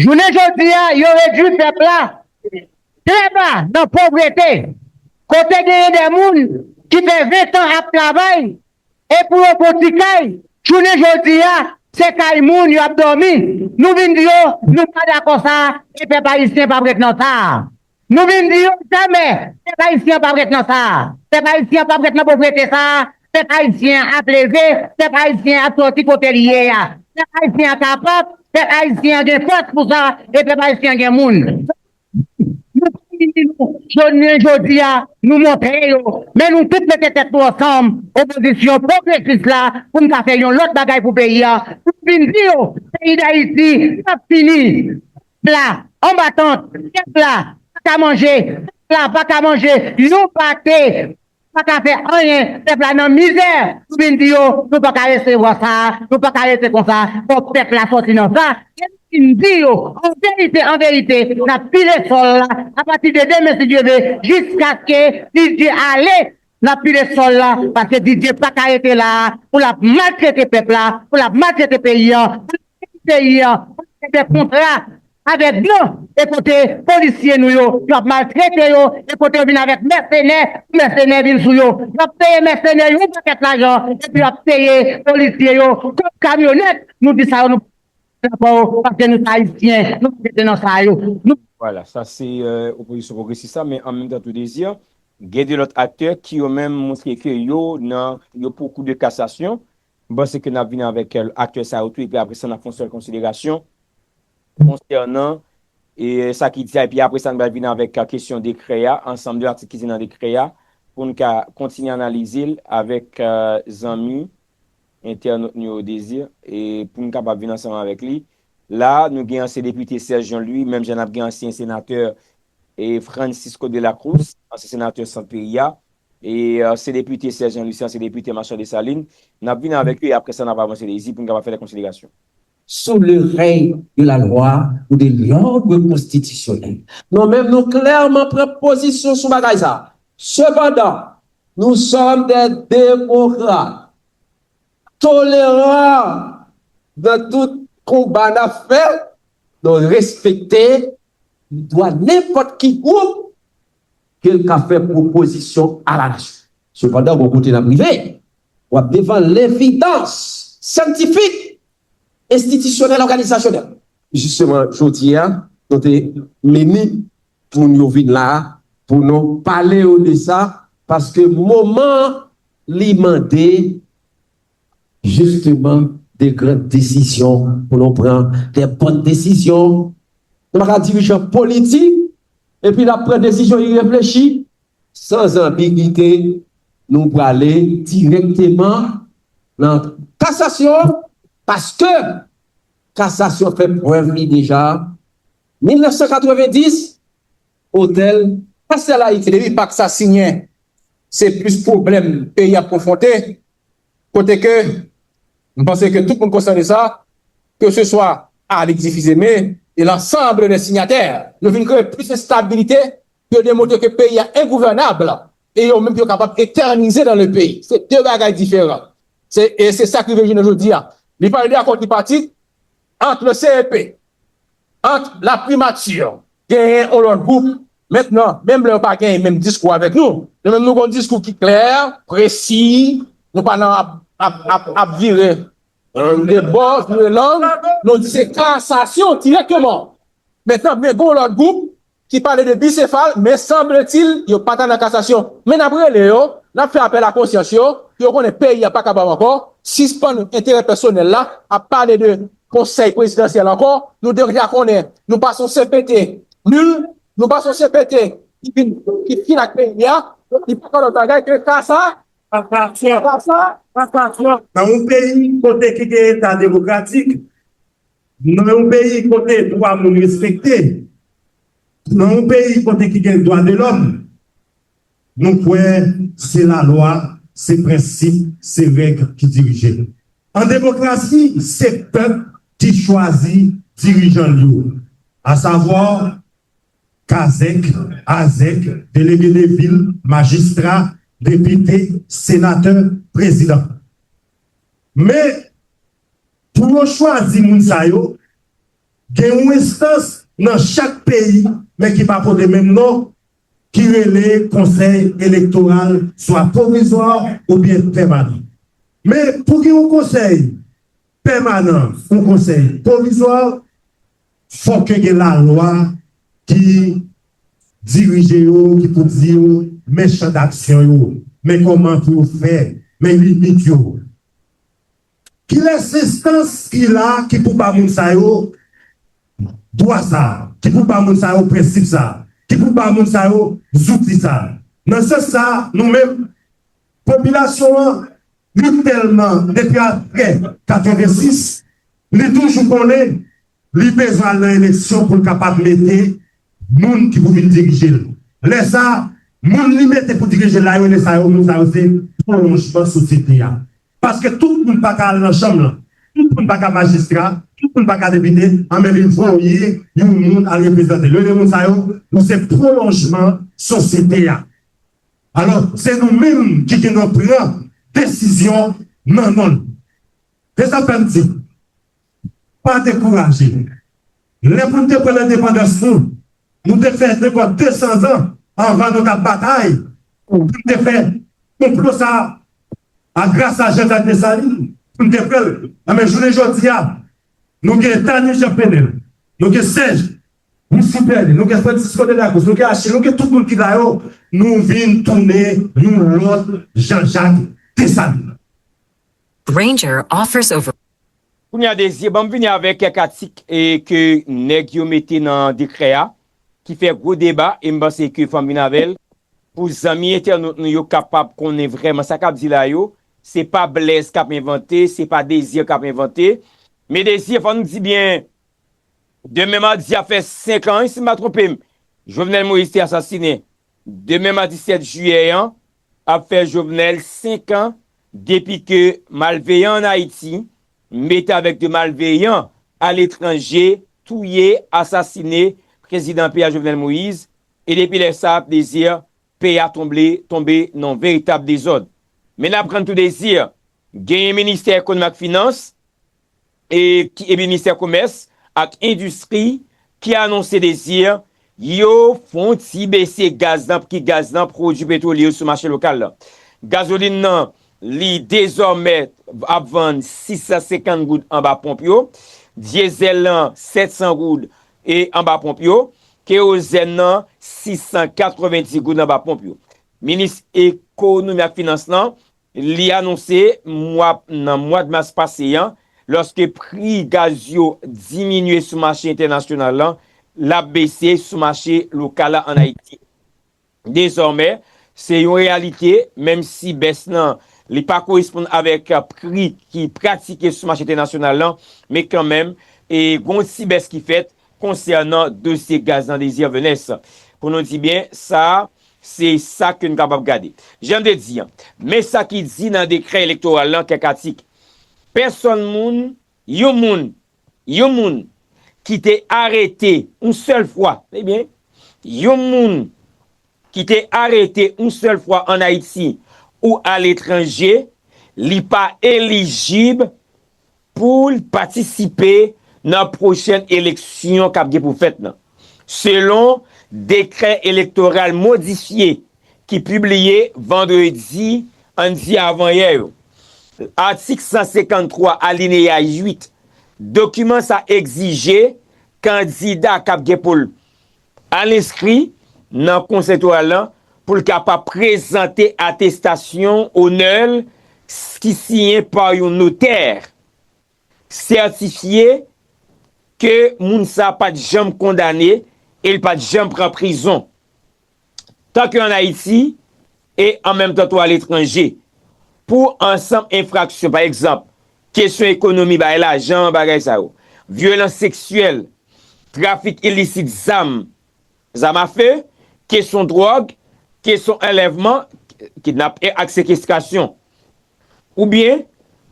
Jounen jodi a, yo redui pèp la trè ba nan povrete, kote genyen de moun ki fè ven tan ap travay e pou yo gon ti kay, jounen jodi a, se kay moun yo ap dòmi. Nou vin di yo, nou pa dakò sa, e pèp ayisyen p ap ret nan sa. Nou vin di yo, jamè, pèp ayisyen p ap ret nan sa. Pèp ayisyen p ap ret nan povrete sa. Pèp ayisyen ap leve, pèp ayisyen ap soti kote li ye a. Pèp ayisyen an kapab, pèp ayisyen an gen fòs pou sa, e pèp ayisyen an gen moun. Nou pa vin di nou, jounen jodi a, nou montre yo, men nou tout mete tèt nou ansanm, opozisyon pwogresis la, pou n ka fè yon lòt bagay pou peyi a. Nou vin di yo, peyi Dayiti, n ap fini. La, anba tant, kèt la, pa ka manje, kèt la, pa ka manje, yon pate, pa ka fè anyen, pèp la nan mizè. Nou vin di yo, nou pa ka resevwa sa, nou pa ka rete konsa, fòk pèp la sòti nan sa. E nou vin di yo, an verite, an verite, n ap pile sòl la, apati de demen, si Dye vle, jiskaske Didye ale, n ap pile sòl la, paske Didye pa ka rete la, pou l ap maltrete pèp la, pou l ap maltrete peyi an, peyi an, pou l ap fè kontra avèk blan, e kote polisye nou yo, yo ap maltrete yo, e kote yo vin avèk mèsenè, mèsenè vin sou yo. Yo ap peye mèsenè yo yon pakèt lajan, epi yo ap peye polisye yo kòb kamyonèt. Nou di sa yo, nou pa dakò, paske nou se ayisyen, nou pa rete nan sa yo. Nou Vwala, sa se euh, opozisyon pwogresis la, men an menm tan tou Désir, gen de lòt aktè ki yo menm montre ke yo nan yo pou kou de kasasyon. M panse ke n ap vin avèk euh, aktè sa yo tou, epi apre sa n ap fè yon sèl konsiderasyon konsènan e sa ki di a, epi apre sa n pral vin avèk euh, kesyon dekrè a, ansanm de atik ki di nan dekrè a, pou n ka kontinye analize l avèk euh, zanmi entènot nou yo Désir, e pou n kapab vin ansanm avèk li. La, nou gen ansyen depite Serge Jean-Louis, menm jan n ap gen ansyen senatè e Francisco de la Cruz, ansyen senatè sant peyi a, e euh, se depite Serge Jean-Louis, se ansyen depite Marchand Dessalines. N ap vin avèk yo e apre sa n ap avanse Désir pou n kapab fè lè konsiderasyon. Sous le règne de la loi ou de l'ordre constitutionnel. Nou menm, nou klèman pran pozisyon sou bagay sa. Sepandan, nous sommes des démocrates tolérants dans tout konba n ap fè, nou respekte dwa nenpòt ki gwoup ke l ka fè pwopozisyon a la nasyon. Sepandan, gon kote n ap rive, w ap devan levidans syantifik, enstitisyonèl, òganizasyonèl. Jisteman, jodi a, nou te mennen moun yo vin la a pou nou pale yo de sa, paske moman an li mande jisteman de grann desizyon, pou nou pran de bòn desizyon. Nou pa ka dirijan politik epi n ap pran desizyon ireflechi, san anbigite, nou prale dirèkteman nan kasasyon, paske kasasyon fè prèv li deja. Mil nèf san katrevenndis, otèl Pastè Layik. Se depi pak sa siyen, se plis pwoblèm peyi ap konfwonte, kote ke m panse ke tout moun konsyan de sa, ke se swa Alix Diphis Aimé e lansanm dè sinyatè, yo vin kreye plis enstabilite, yo demontre ke peyi a engouvènab e yo menm yo kapab etènize dans le pays. Se de bagay diferan. Se, e se sa k rive jounen jodi a. Li pale de akò tripatit ant le C E P, ant la primati, genyen yon lòt gwoup. Mentnan, menm lè yo pa genyen menm diskou avèk nou, nou menm nou gon diskou ki klè, presi, nou pa nan ap, ap, ap, ap vire de bò, vire lang, nou di se kasasyon dirèkteman. Mentnan, men gon lòt gwoup ki pale de bisefal, men sanbletil, yo pa ta nan kasasyon. Men n ap rele yo, n ap fè apèl a konsyans yo, pou yo konnen peyi a pa kapab ankò, sispann enterè pèsonèl la, ap pale de konsèy prezidansyèl ankò, nou deja konnen, nou pa se yon C P T nil, nou pa se yon C P T ki fin, ki fin ak peyi a, li pa ka lòt bagay ke kasa, kasa, kasa. Nan yon peyi kote ki gen eta demokratik, nan yon peyi kote dwa moun respekte, nan yon peyi kote ki gen dwa de lòm, nou kwè se lalwa, se prensip, se règ ki dirije. An demokrasi, se pèp ki chwazi dirijan l yo, asavwa kazèk, azèk, delege de vil, majistra, depite, senatè, prezidan. Men, pou yo chwazi moun sa yo, gen yon enstans nan chak peyi, men ki pa pote menm non, ki rele Konsèy Elektoral, swa pwovizwa oubyen pèmanan. Men, pou gen yon konsèy pèmanan, yon konsèy pwovizwa, fòk gen lalwa ki dirije yo, ki pou di yo, men chan d'aksyon yo, men kòman pou yo fè, men limit yo. Kilès enstans ki la ki pou ba moun sa yo dwa sa a, ki pou ba moun sa yo prensip sa a, ki pou ba moun sa yo zouti sa a? Nan sans sa a, nou menm, popilasyon an, li tèlman, depi apre katrevensis, li toujou konnen li bezwen al nan eleksyon pou l kapab mete moun ki pou vin dirije l. Lè sa a, moun li mete pou dirije l la, yo rele sa yo, moun sa yo se pwolonjman sosyete a. Paske tout moun pa ka al nan chanm lan. Tout moun pa ka majistra, tout moun pa ka depite, anben li voye yon moun al reprezante. Yo rele moun sa yo, nou se pwolonjman sosyete a. Alò, se nou menm ki gen dwa pran desizyon nan non l. Se sa fè m di, pa dekouraje. Lè pou n te pran lendepandans nou, nou te fè nenpòt de san zan anvan nou t ap batay pou n te fè konplo sa a, gras a Jean Jacques Dessalines, pou n te fè l. Anben, jounen jodi a, nou gen Dany Jean Penel, nou gen Serge Lucifer, nou gen Francisco de la Cruz, nou gen Achille, nou gen tout moun ki la yo, nou vin tounen yon lòt Jean Jacques Dessalines. Granger offers over Kounye a Désir, ban m vini avèk kèk atik e ke nèg yo mete nan dekrè a, ki fè gwo deba e m panse ke fò m vin avè l pou zanmi entènot nou yo kapab konnen vrèman sa k ap di la yo, se pa Blaise k ap envante, se pa Désir k ap envante, men Désir fò n di byen, demen madi a fè senk an wi si m pa twonpe m, Jovenel Moïse te asasinen. Demen madi sèt jiyè an ap fè Jovenel senk an depi ke malveyan ann Ayiti mete avèk de malveyan aletranje touye, asasine prezidan peyi a Jovenel Moïse e depi lè sa a Désir, peyi a tonbe tonbe nan yon veritab dezòd. Men n aprann tou Désir, genyen ministè ekonomi ak finans e ki e ministè komès ak endistri ki anonse Désir yo fon ti bese gaz nan ki gaz nan pwodui petwolye yo sou mache lokal la. Gazolin nan li dezòmè ap vann sis san senkant goud anba ponp yo, dyezèl lan sèt san goud e anba ponp yo, kerozèn nan sis san katrevenndis goud anba ponp yo. Minis ekonomi ak finans lan li anonse mwa nan mwa mas pase an lòske pri gaz yo diminye sou mache entènasyonal lan, l ap bese sou mache lokal la ann Ayiti. Dezòmè, se yon reyalite, menm si bès nan li pa koresponn avèk pri ki pratike sou mache entènasyonal lan, men kanmenm, e gen yon ti bès ki fèt konsènan dosye gaz nan Désir Venès. Pou nou di byen, sa a, se sa ke n kapab gade. Jan m te di an, men sa ki di nan dekrè elektoral lan kèk atik. Pèsòn moun, yon moun, yon moun ki te arete yon sèl fwa, ebyen, yon moun ki te arete yon sèl fwa ann Ayiti ou aletranje, li pa elijib pou l patisipe nan pwochèn eleksyon k ap gen pou fèt nan, selon dekrè elektoral modifye ki pibliye vandredi, ann di avanyè yo. Atik san senkanntwa, alineya uit, dokiman sa egzije kandida k ap gen pou l al enskri nan Konsèy Elektoral lan pou l kapab prezante atestasyon onè l ki siyen pa yon notè sètifye ke moun sa pa t janm kondane e l pa t janm pran prizon, tanke ann Ayiti e an menm tan tou aletranje, pou ansanm enfraksyon, pa egzanp, kesyon ekonomi, bay lajan, bagay sa yo, vyolans seksyèl, trafik ilisit zam, zam afe, kesyon dwòg, kesyon anlèvman, kidnap ak sekestrasyon, oubyen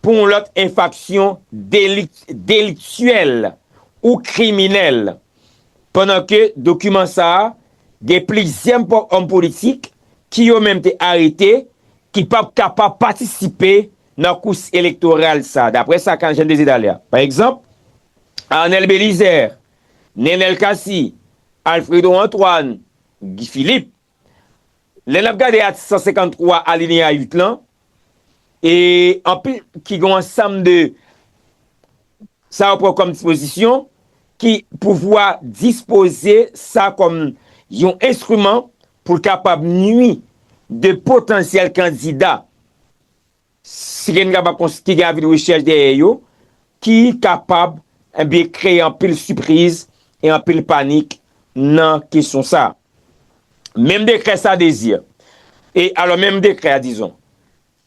pou yon lòt enfraksyon deliktyèl ou kriminèl, pandan ke dokiman sa a Gen plizyè po-, òm politik ki yo menm te arete, ki p ap kapab patisipe nan kous elektoral sa, daprè sa Jean Désir t ale a. Pa egzanp, Arnel Bélizaire, Nenel Cassy, Alfredo Antoine, Guy Philippe. Lè n ap gade atik san senkanntwa alineya uit lan, e anpil ki gen yon ansanm de sa yo pran kòm dispozisyon, ki pouvwa dispoze sa kòm yon enstriman pou l kapab nwi de potansyèl kandida, si gen kapab kons-, ki gen avi de rechèch dèyè yo, ki kapab, ebyen, kreye anpil sipriz e anpil panik nan kesyon sa. Menm dekrè sa Désir, e alò menm dekrè a, dizon,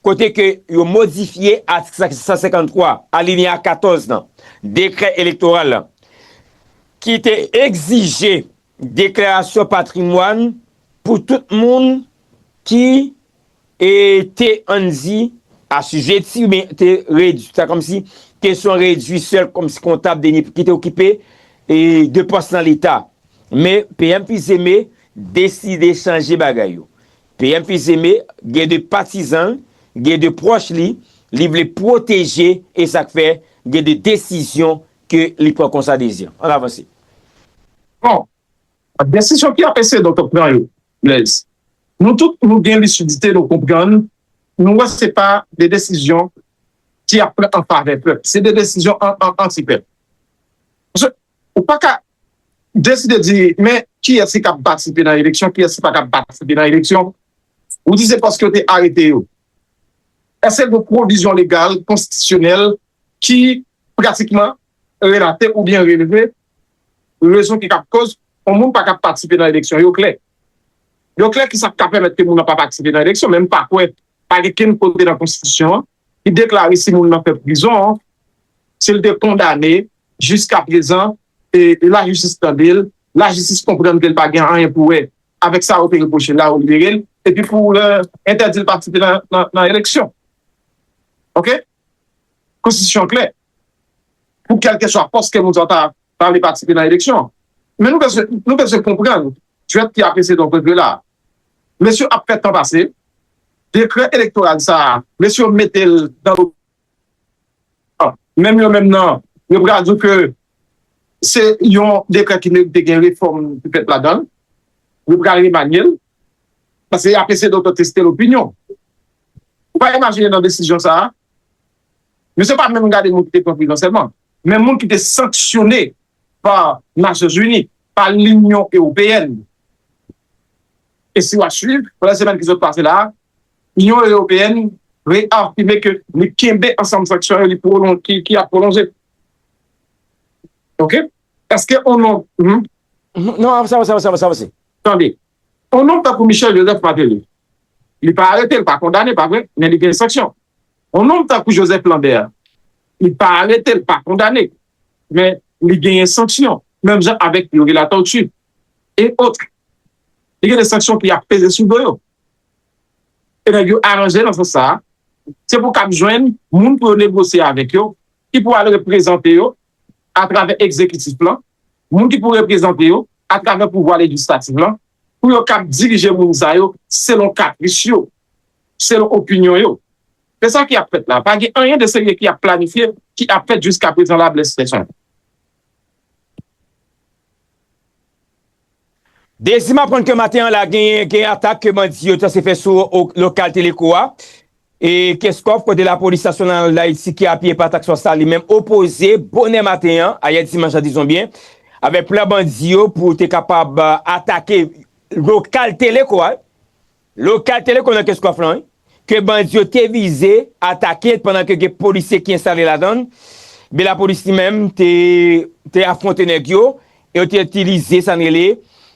kote ke yo modifye atik san senkanntwa, alineya katòz lan, dekrè elektoral lan, ki te egzije deklarasyon patrimwàn pou tout moun ki, e, te, ann di, asijeti, oubyen te redui, sa kòmsi kesyon redui sèl kòmsi kontab de, ki te okipe, e, de pòs nan Leta. Men P M Fils-Aimé deside chanje bagay yo. P M Fils-Aimé gen de patizan l, gen de pwòch li, li vle pwoteje, e sa k fè gen de desizyon ke li pran konsa, Désir. Ann avanse. Bon, desizyon ki ap eseye donk pran yo, Blaise. Nou tout, nou gen lisidite, nou konprann, nou wè se pa de desizyon ki ap pran an favè pèp. Se de desizyon an, an, anti-pèp. Paske ou pa ka deside di, men kiyès ki kab patisipe nan eleksyon, kiyès ki pa kab patisipe nan eleksyon. Ou di se paske yo te arete yo. Èske gen pwovizyon legal, konstitisyonèl, ki pratikman relate oubyen releve rezon ki kab koz yon moun pa kab patisipe nan eleksyon? Yo klè. Yo klè ki sa k ka pèmèt ke moun nan pa patisipe nan eleksyon, men m pa kwè, pa gen kenn kote nan konstitisyon an ki deklare si moun nan fè prizon, si l te kondane, jiskaprezan, e, e lajistis tande l, lajistis konprann ke l pa gen anyen pou wè avèk sa yo te repwoche l la, yo libere l, epi pou, e, entèdi l patisipe nan, nan, nan eleksyon. Oke? Konstitisyon an klè. Pou kèlkeswa pòs ke moun sa ta, ta vle patisipe nan eleksyon. Men nou bezwen, nou bezwen konprann dwèt ki ap eseye donk regle la. Mesye ap fè tan pase, dekrè elektoral sa a, mesye yo mete l nan lo-, menm yo menm nan, yo pral di w ke se yon dekrè ki merite gen refòm ki fèt ladan l, yo pral remanye l, paske y ap eseye donk teste lopinyon. Ou pa imajine nan desizyon sa a, misye pa menm gade moun ki te pran prizon sèlman, men moun ki te sanksyone pa Nasyonzini, pa Linyon Ewopeyèn. E si w ap swiv, pandan semèn ki sot pase la a, Linyon Ewopeyèn reyafime ke li kenbe ansanm sanksyon yo, li pwolon-, ki, ki ap pwolonje. Oke? Èske on non, hmm? Non, avanse, avanse, avanse, avanse. Tande. On nonm tankou Michel Joseph Martelly, li pa arete, li pa kondane, pa vre, men li gen sanksyon. On nonm tankou Joseph Lambert, li pa arete, li pa kondane, men li genyen sanksyon. Menm jan avèk Youri Latortue e otre. Li gen de sanksyon ki ap peze sou do yo. E nèg yo aranje nan sans sa a. Se pou k ap jwenn moun pou yo negosye avèk yo, ki pou al reprezante yo atravè egzekitif lan, moun ki pou reprezante yo atravè pouvwa lejislatif lan, pou yo kab dirije moun sa yo selon kapris yo, selon opinyon yo. Se sa ki ap fèt la. Pa gen anyen de serye ki ap planifye, ki ap fèt jiskaprezan la, Blaise Petion. Dezi m aprann ke maten an la, genyen, gen atak ke bandi yo sanse fè sou o-, lokal Teleko a. E Kenskòf, kote Lapolis Nasyonal Dayiti ki apiye pa Task Force la, li menm opoze bonè maten an, ayè dimanch la, dizon byen, avèk plan bandi yo pou te kapab, euh, atake lokal Teleko a. Lokal Teleko nan Kenskòf lan, wi, ke bandi yo te vize atake pandan ke gen polisye ki enstale ladan l. Men lapolis li menm te, te afwonte nèg yo e yo te itilize sa n rele,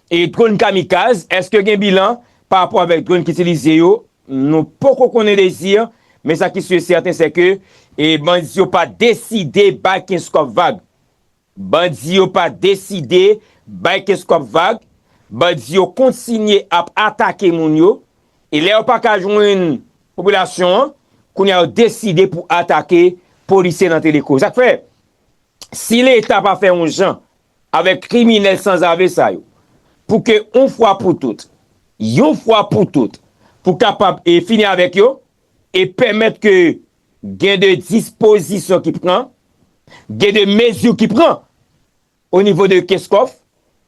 e, dwòn kamikaz. Èske gen bilan pa rapò avèk dwòn ki itilize yo? Nou poko konnen, Dezi, men sa ki si e sèten se ke, e, bandi yo pa deside bay Kenskòf vag. Bandi yo pa deside bay Kenskòf vag. Bandi yo kontinye ap atake moun yo. E lè yo pa ka jwenn popilasyon an, kounye a yo deside pou atake polisye nan Teleko. Sa k fè, si Leta pa fè yon jan avèk kriminèl sanzave sa yo, pou ke yon fwa pou tout, yon fwa pou tout, pou kapab e fini avèk yo, e pèmèt ke gen de dispozisyon ki pran, gen de mezi ki pran o nivo de Kenskòf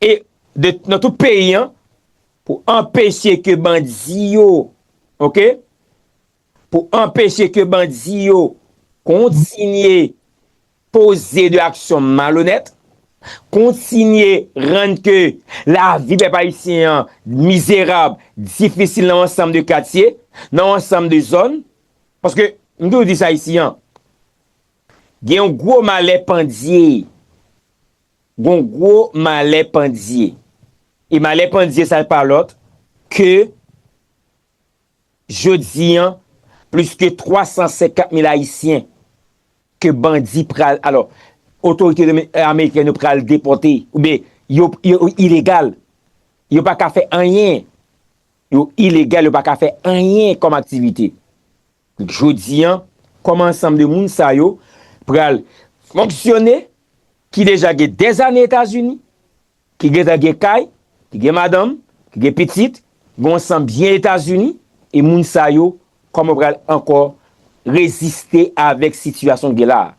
e de, nan tout peyi an, pou anpeche ke bandi yo, oke, pou anpeche ke bandi yo kontinye poze de aksyon malonèt, kontinye rann ke lavi pèp ayisyen an mizerab, difisil nan yon ansanm de katye, nan yon ansanm de zòn. Paske, m toujou di sa isi an, gen yon gwo malè pandye. Gen yon gwo malè pandye. E malè pandye sa pa lòt ke jodi an, plis ke twa san senkant mil Ayisyen ke bandi pral, alò, otorite domi- amerikèn yo pral depòte, oubyen yo, yo ilegal, yo pa ka fè anyen, yo ilegal, yo pa ka fè anyen kòm aktivite. Jodi an, kòman ansanm de moun sa yo pral fonksyone, ki deja gen dèzane Etazini, ki gentan gen kay, ki gen madanm, ki gen pitit, gen yon san byen Etazini, e moun sa yo, kòman pral ankò reziste avèk sitiyasyon ki gen la a?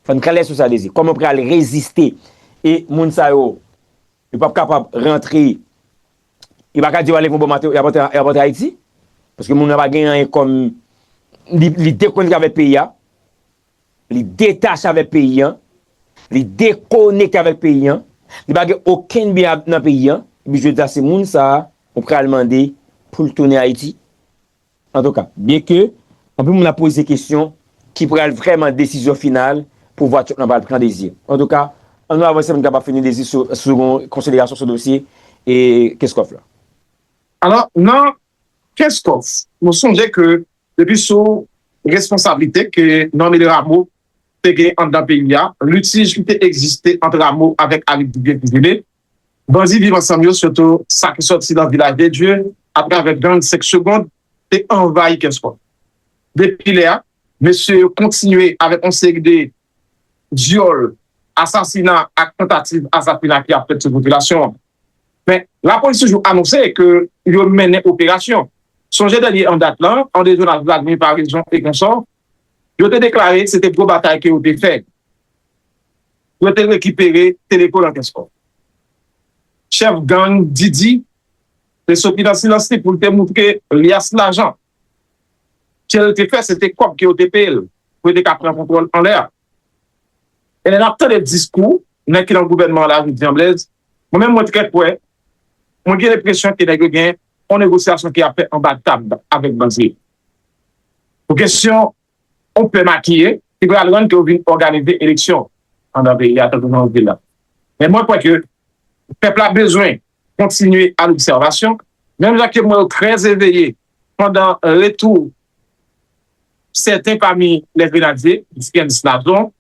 Fò n klè sou sa, Dezi. Kòman pral reziste? E moun sa yo, yo p ap kapab rantre, yo pa ka di yo ale yon bon maten, y ap antre, y ap antre Ayiti. Paske moun nan pa gen anyen kòm, li, li dekonekte avèk peyi a. Li detache avèk peyi an, li dekonekte avèk peyi an, li pa gen okenn byen nan peyi an, epi jodi a se moun sa a ou pral mande pou l tounen Ayiti. Antouka, byenke anpil moun ap poze kesyon ki pral vrèman desizyon final pouvwa Trump nan pral pran, Dezi. Antouka, ann nou avanse pou n kapab fini, Dezi, sou, sou yon konsiderasyon sou dosye e Kenskòf la. Alò, nan Kenskòf, nou sonje ke depi sou responsablite ke Normil Rameau te gen anndan peyi a, litij ki te egziste ant Rameau avèk Alix Dubié ki rele bandi Viv Ansanm yo, sitou sa ki sòti nan Vilaj de Dye, atravè gang Senk Segonn, te anvayi Kenskòf. Depi lè a, mesye yo kontinye avèk yon seri de dyòl, asasina ak tantativ asasina ki ap fèt sou popilasyon an. Men, lapolis toujou anonse ke yo mennen operasyon. Sonje dènye an dat lan, an de zòn ak Vladimir, Paraison e konsò, yo te deklare se te gwo batay ke yo te fè. Yo te rekipere Telecom nan Kenskòf. Chèf gang Didi te soti nan silans li pou l te moutre lyas lajan ke l te fè, se te kòb ke yo te peye l pou yo te ka pran kontwòl anlè a. E lè n ap tande diskou nèg ki nan gouvènman an la, Jodi an Blaise, mwen menm mwen trè kwè, mwen gen lenpresyon ke nèg yo gen yon negosyasyon ki ap fèt anba tab avèk bandi yo. Pou kesyon yon pè makiye ki pral rann ke yo vin òganize eleksyon anndan peyi a, tankou jan w di l la. Men mwen kwè ke pèp la bezwen kontinye a lobsèvasyon, menm jan ke mwen yo trè eveye pandan retou sèten pami lè grenadye, Dickens Nazon,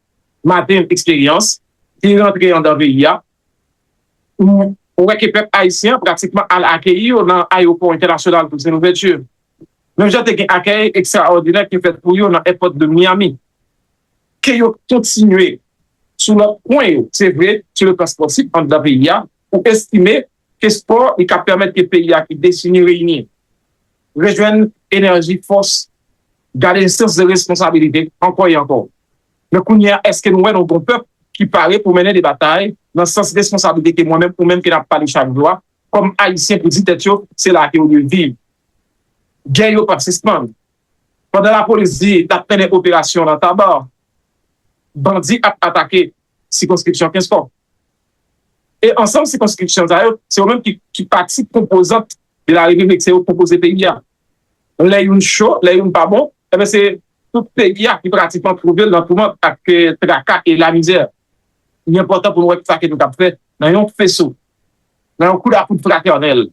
Martin Experience, ki rantre anndan peyi a, ou wè ke pèp ayisyen an pratikman al akeyi yo nan ayewopò entènasyonal Toussaint Louverture. Menm jan te gen akèy ekstraòdinè ki fèt pou yo nan èpòt de Miami. Ke yo kontinye sou lòt pwen yo, se vre, sou le plan spòtif anndan peyi a, ou estime ke spò li ka pèmèt ke peyi a ki desini reyini rejwenn enèji, fòs, gade sans de responsabilite ankò e ankò. Men kounye a, èske nou wè nou gon pèp ki pare pou mennen de batay nan sans responsablite ke mwen menm ou menm ke n ap pale chak jou a, kòm Ayisyen pou di tèt yo, se la ke yo dwe viv. Gè yo p ap sispann. Pandan lapolis di l ap mennen operasyon nan Taba, bandi ap atake sikonskripsyon Kenskòf. E ansanm sikonskripsyon sa yo, se yo menm ki, ki pati konpozant de la repiblik, se yo k konpoze peyi a. Lè youn cho, lè youn pa bon, enben se tout peyi a ki pratikman twouve l nan toumant ak traka e lamizè. Li enpòtan pou nou wè kisa ke nou t ap fè nan yon feso, nan yon koudapoud fratènèl,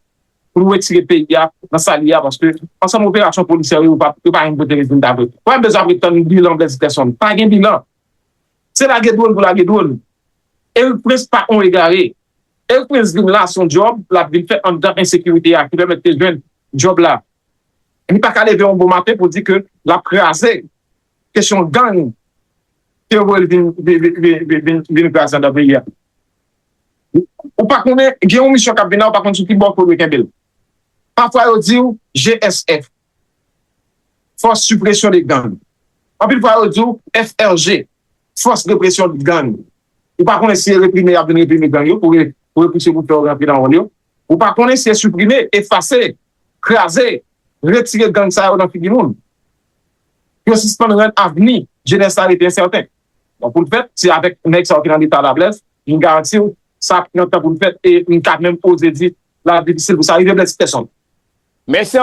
pou nou retire peyi a nan sa l ye a, paske ansanm operasyon polisyè yo, yo pa, yo pa gen kote rezilta vre. Ou pa bezwen ap ret tann bilan Blaise Peterson. Pa gen bilan. Se lage dwòn pou lage dwòn. Erik Prince pa yon egare. Erik Prince vin la, se yon djòb l ap vin fè anndan ensekirite a ki pèmèt te jwenn djòb la. Li pa ka leve yon bon maten pou di ke l ap kraze kesyon gang ke yo voye l vin, vin, vin, vin, vin, vin kraze anndan peyi a. Ou pa konnen, gen yon misyon k ap vin la, ou pa konn sou ki bò ke w dwe kenbe l. Pafwa yo di w G S F, Force Suppression des Gangs. Anpil fwa yo di w F R G, Force Répression de Gang. Ou pa konnen si e reprime y ap vin reprime gang yo pou, re, pou repouse pou fè yo rantre nan wòl yo. Ou pa konnen si e siprime, efase, kraze, retire gang sa yo nan figi moun. Yo sispann rann avni jenès la rete ensèten. Bon, pou l fèt, se avèk nèg sa yo ki nan leta lablèz, m garanti w, sa ap pran tan pou l fèt, e m ka menm oze di, l ap difisil pou sa rive, blèz pèsonn. Mèsi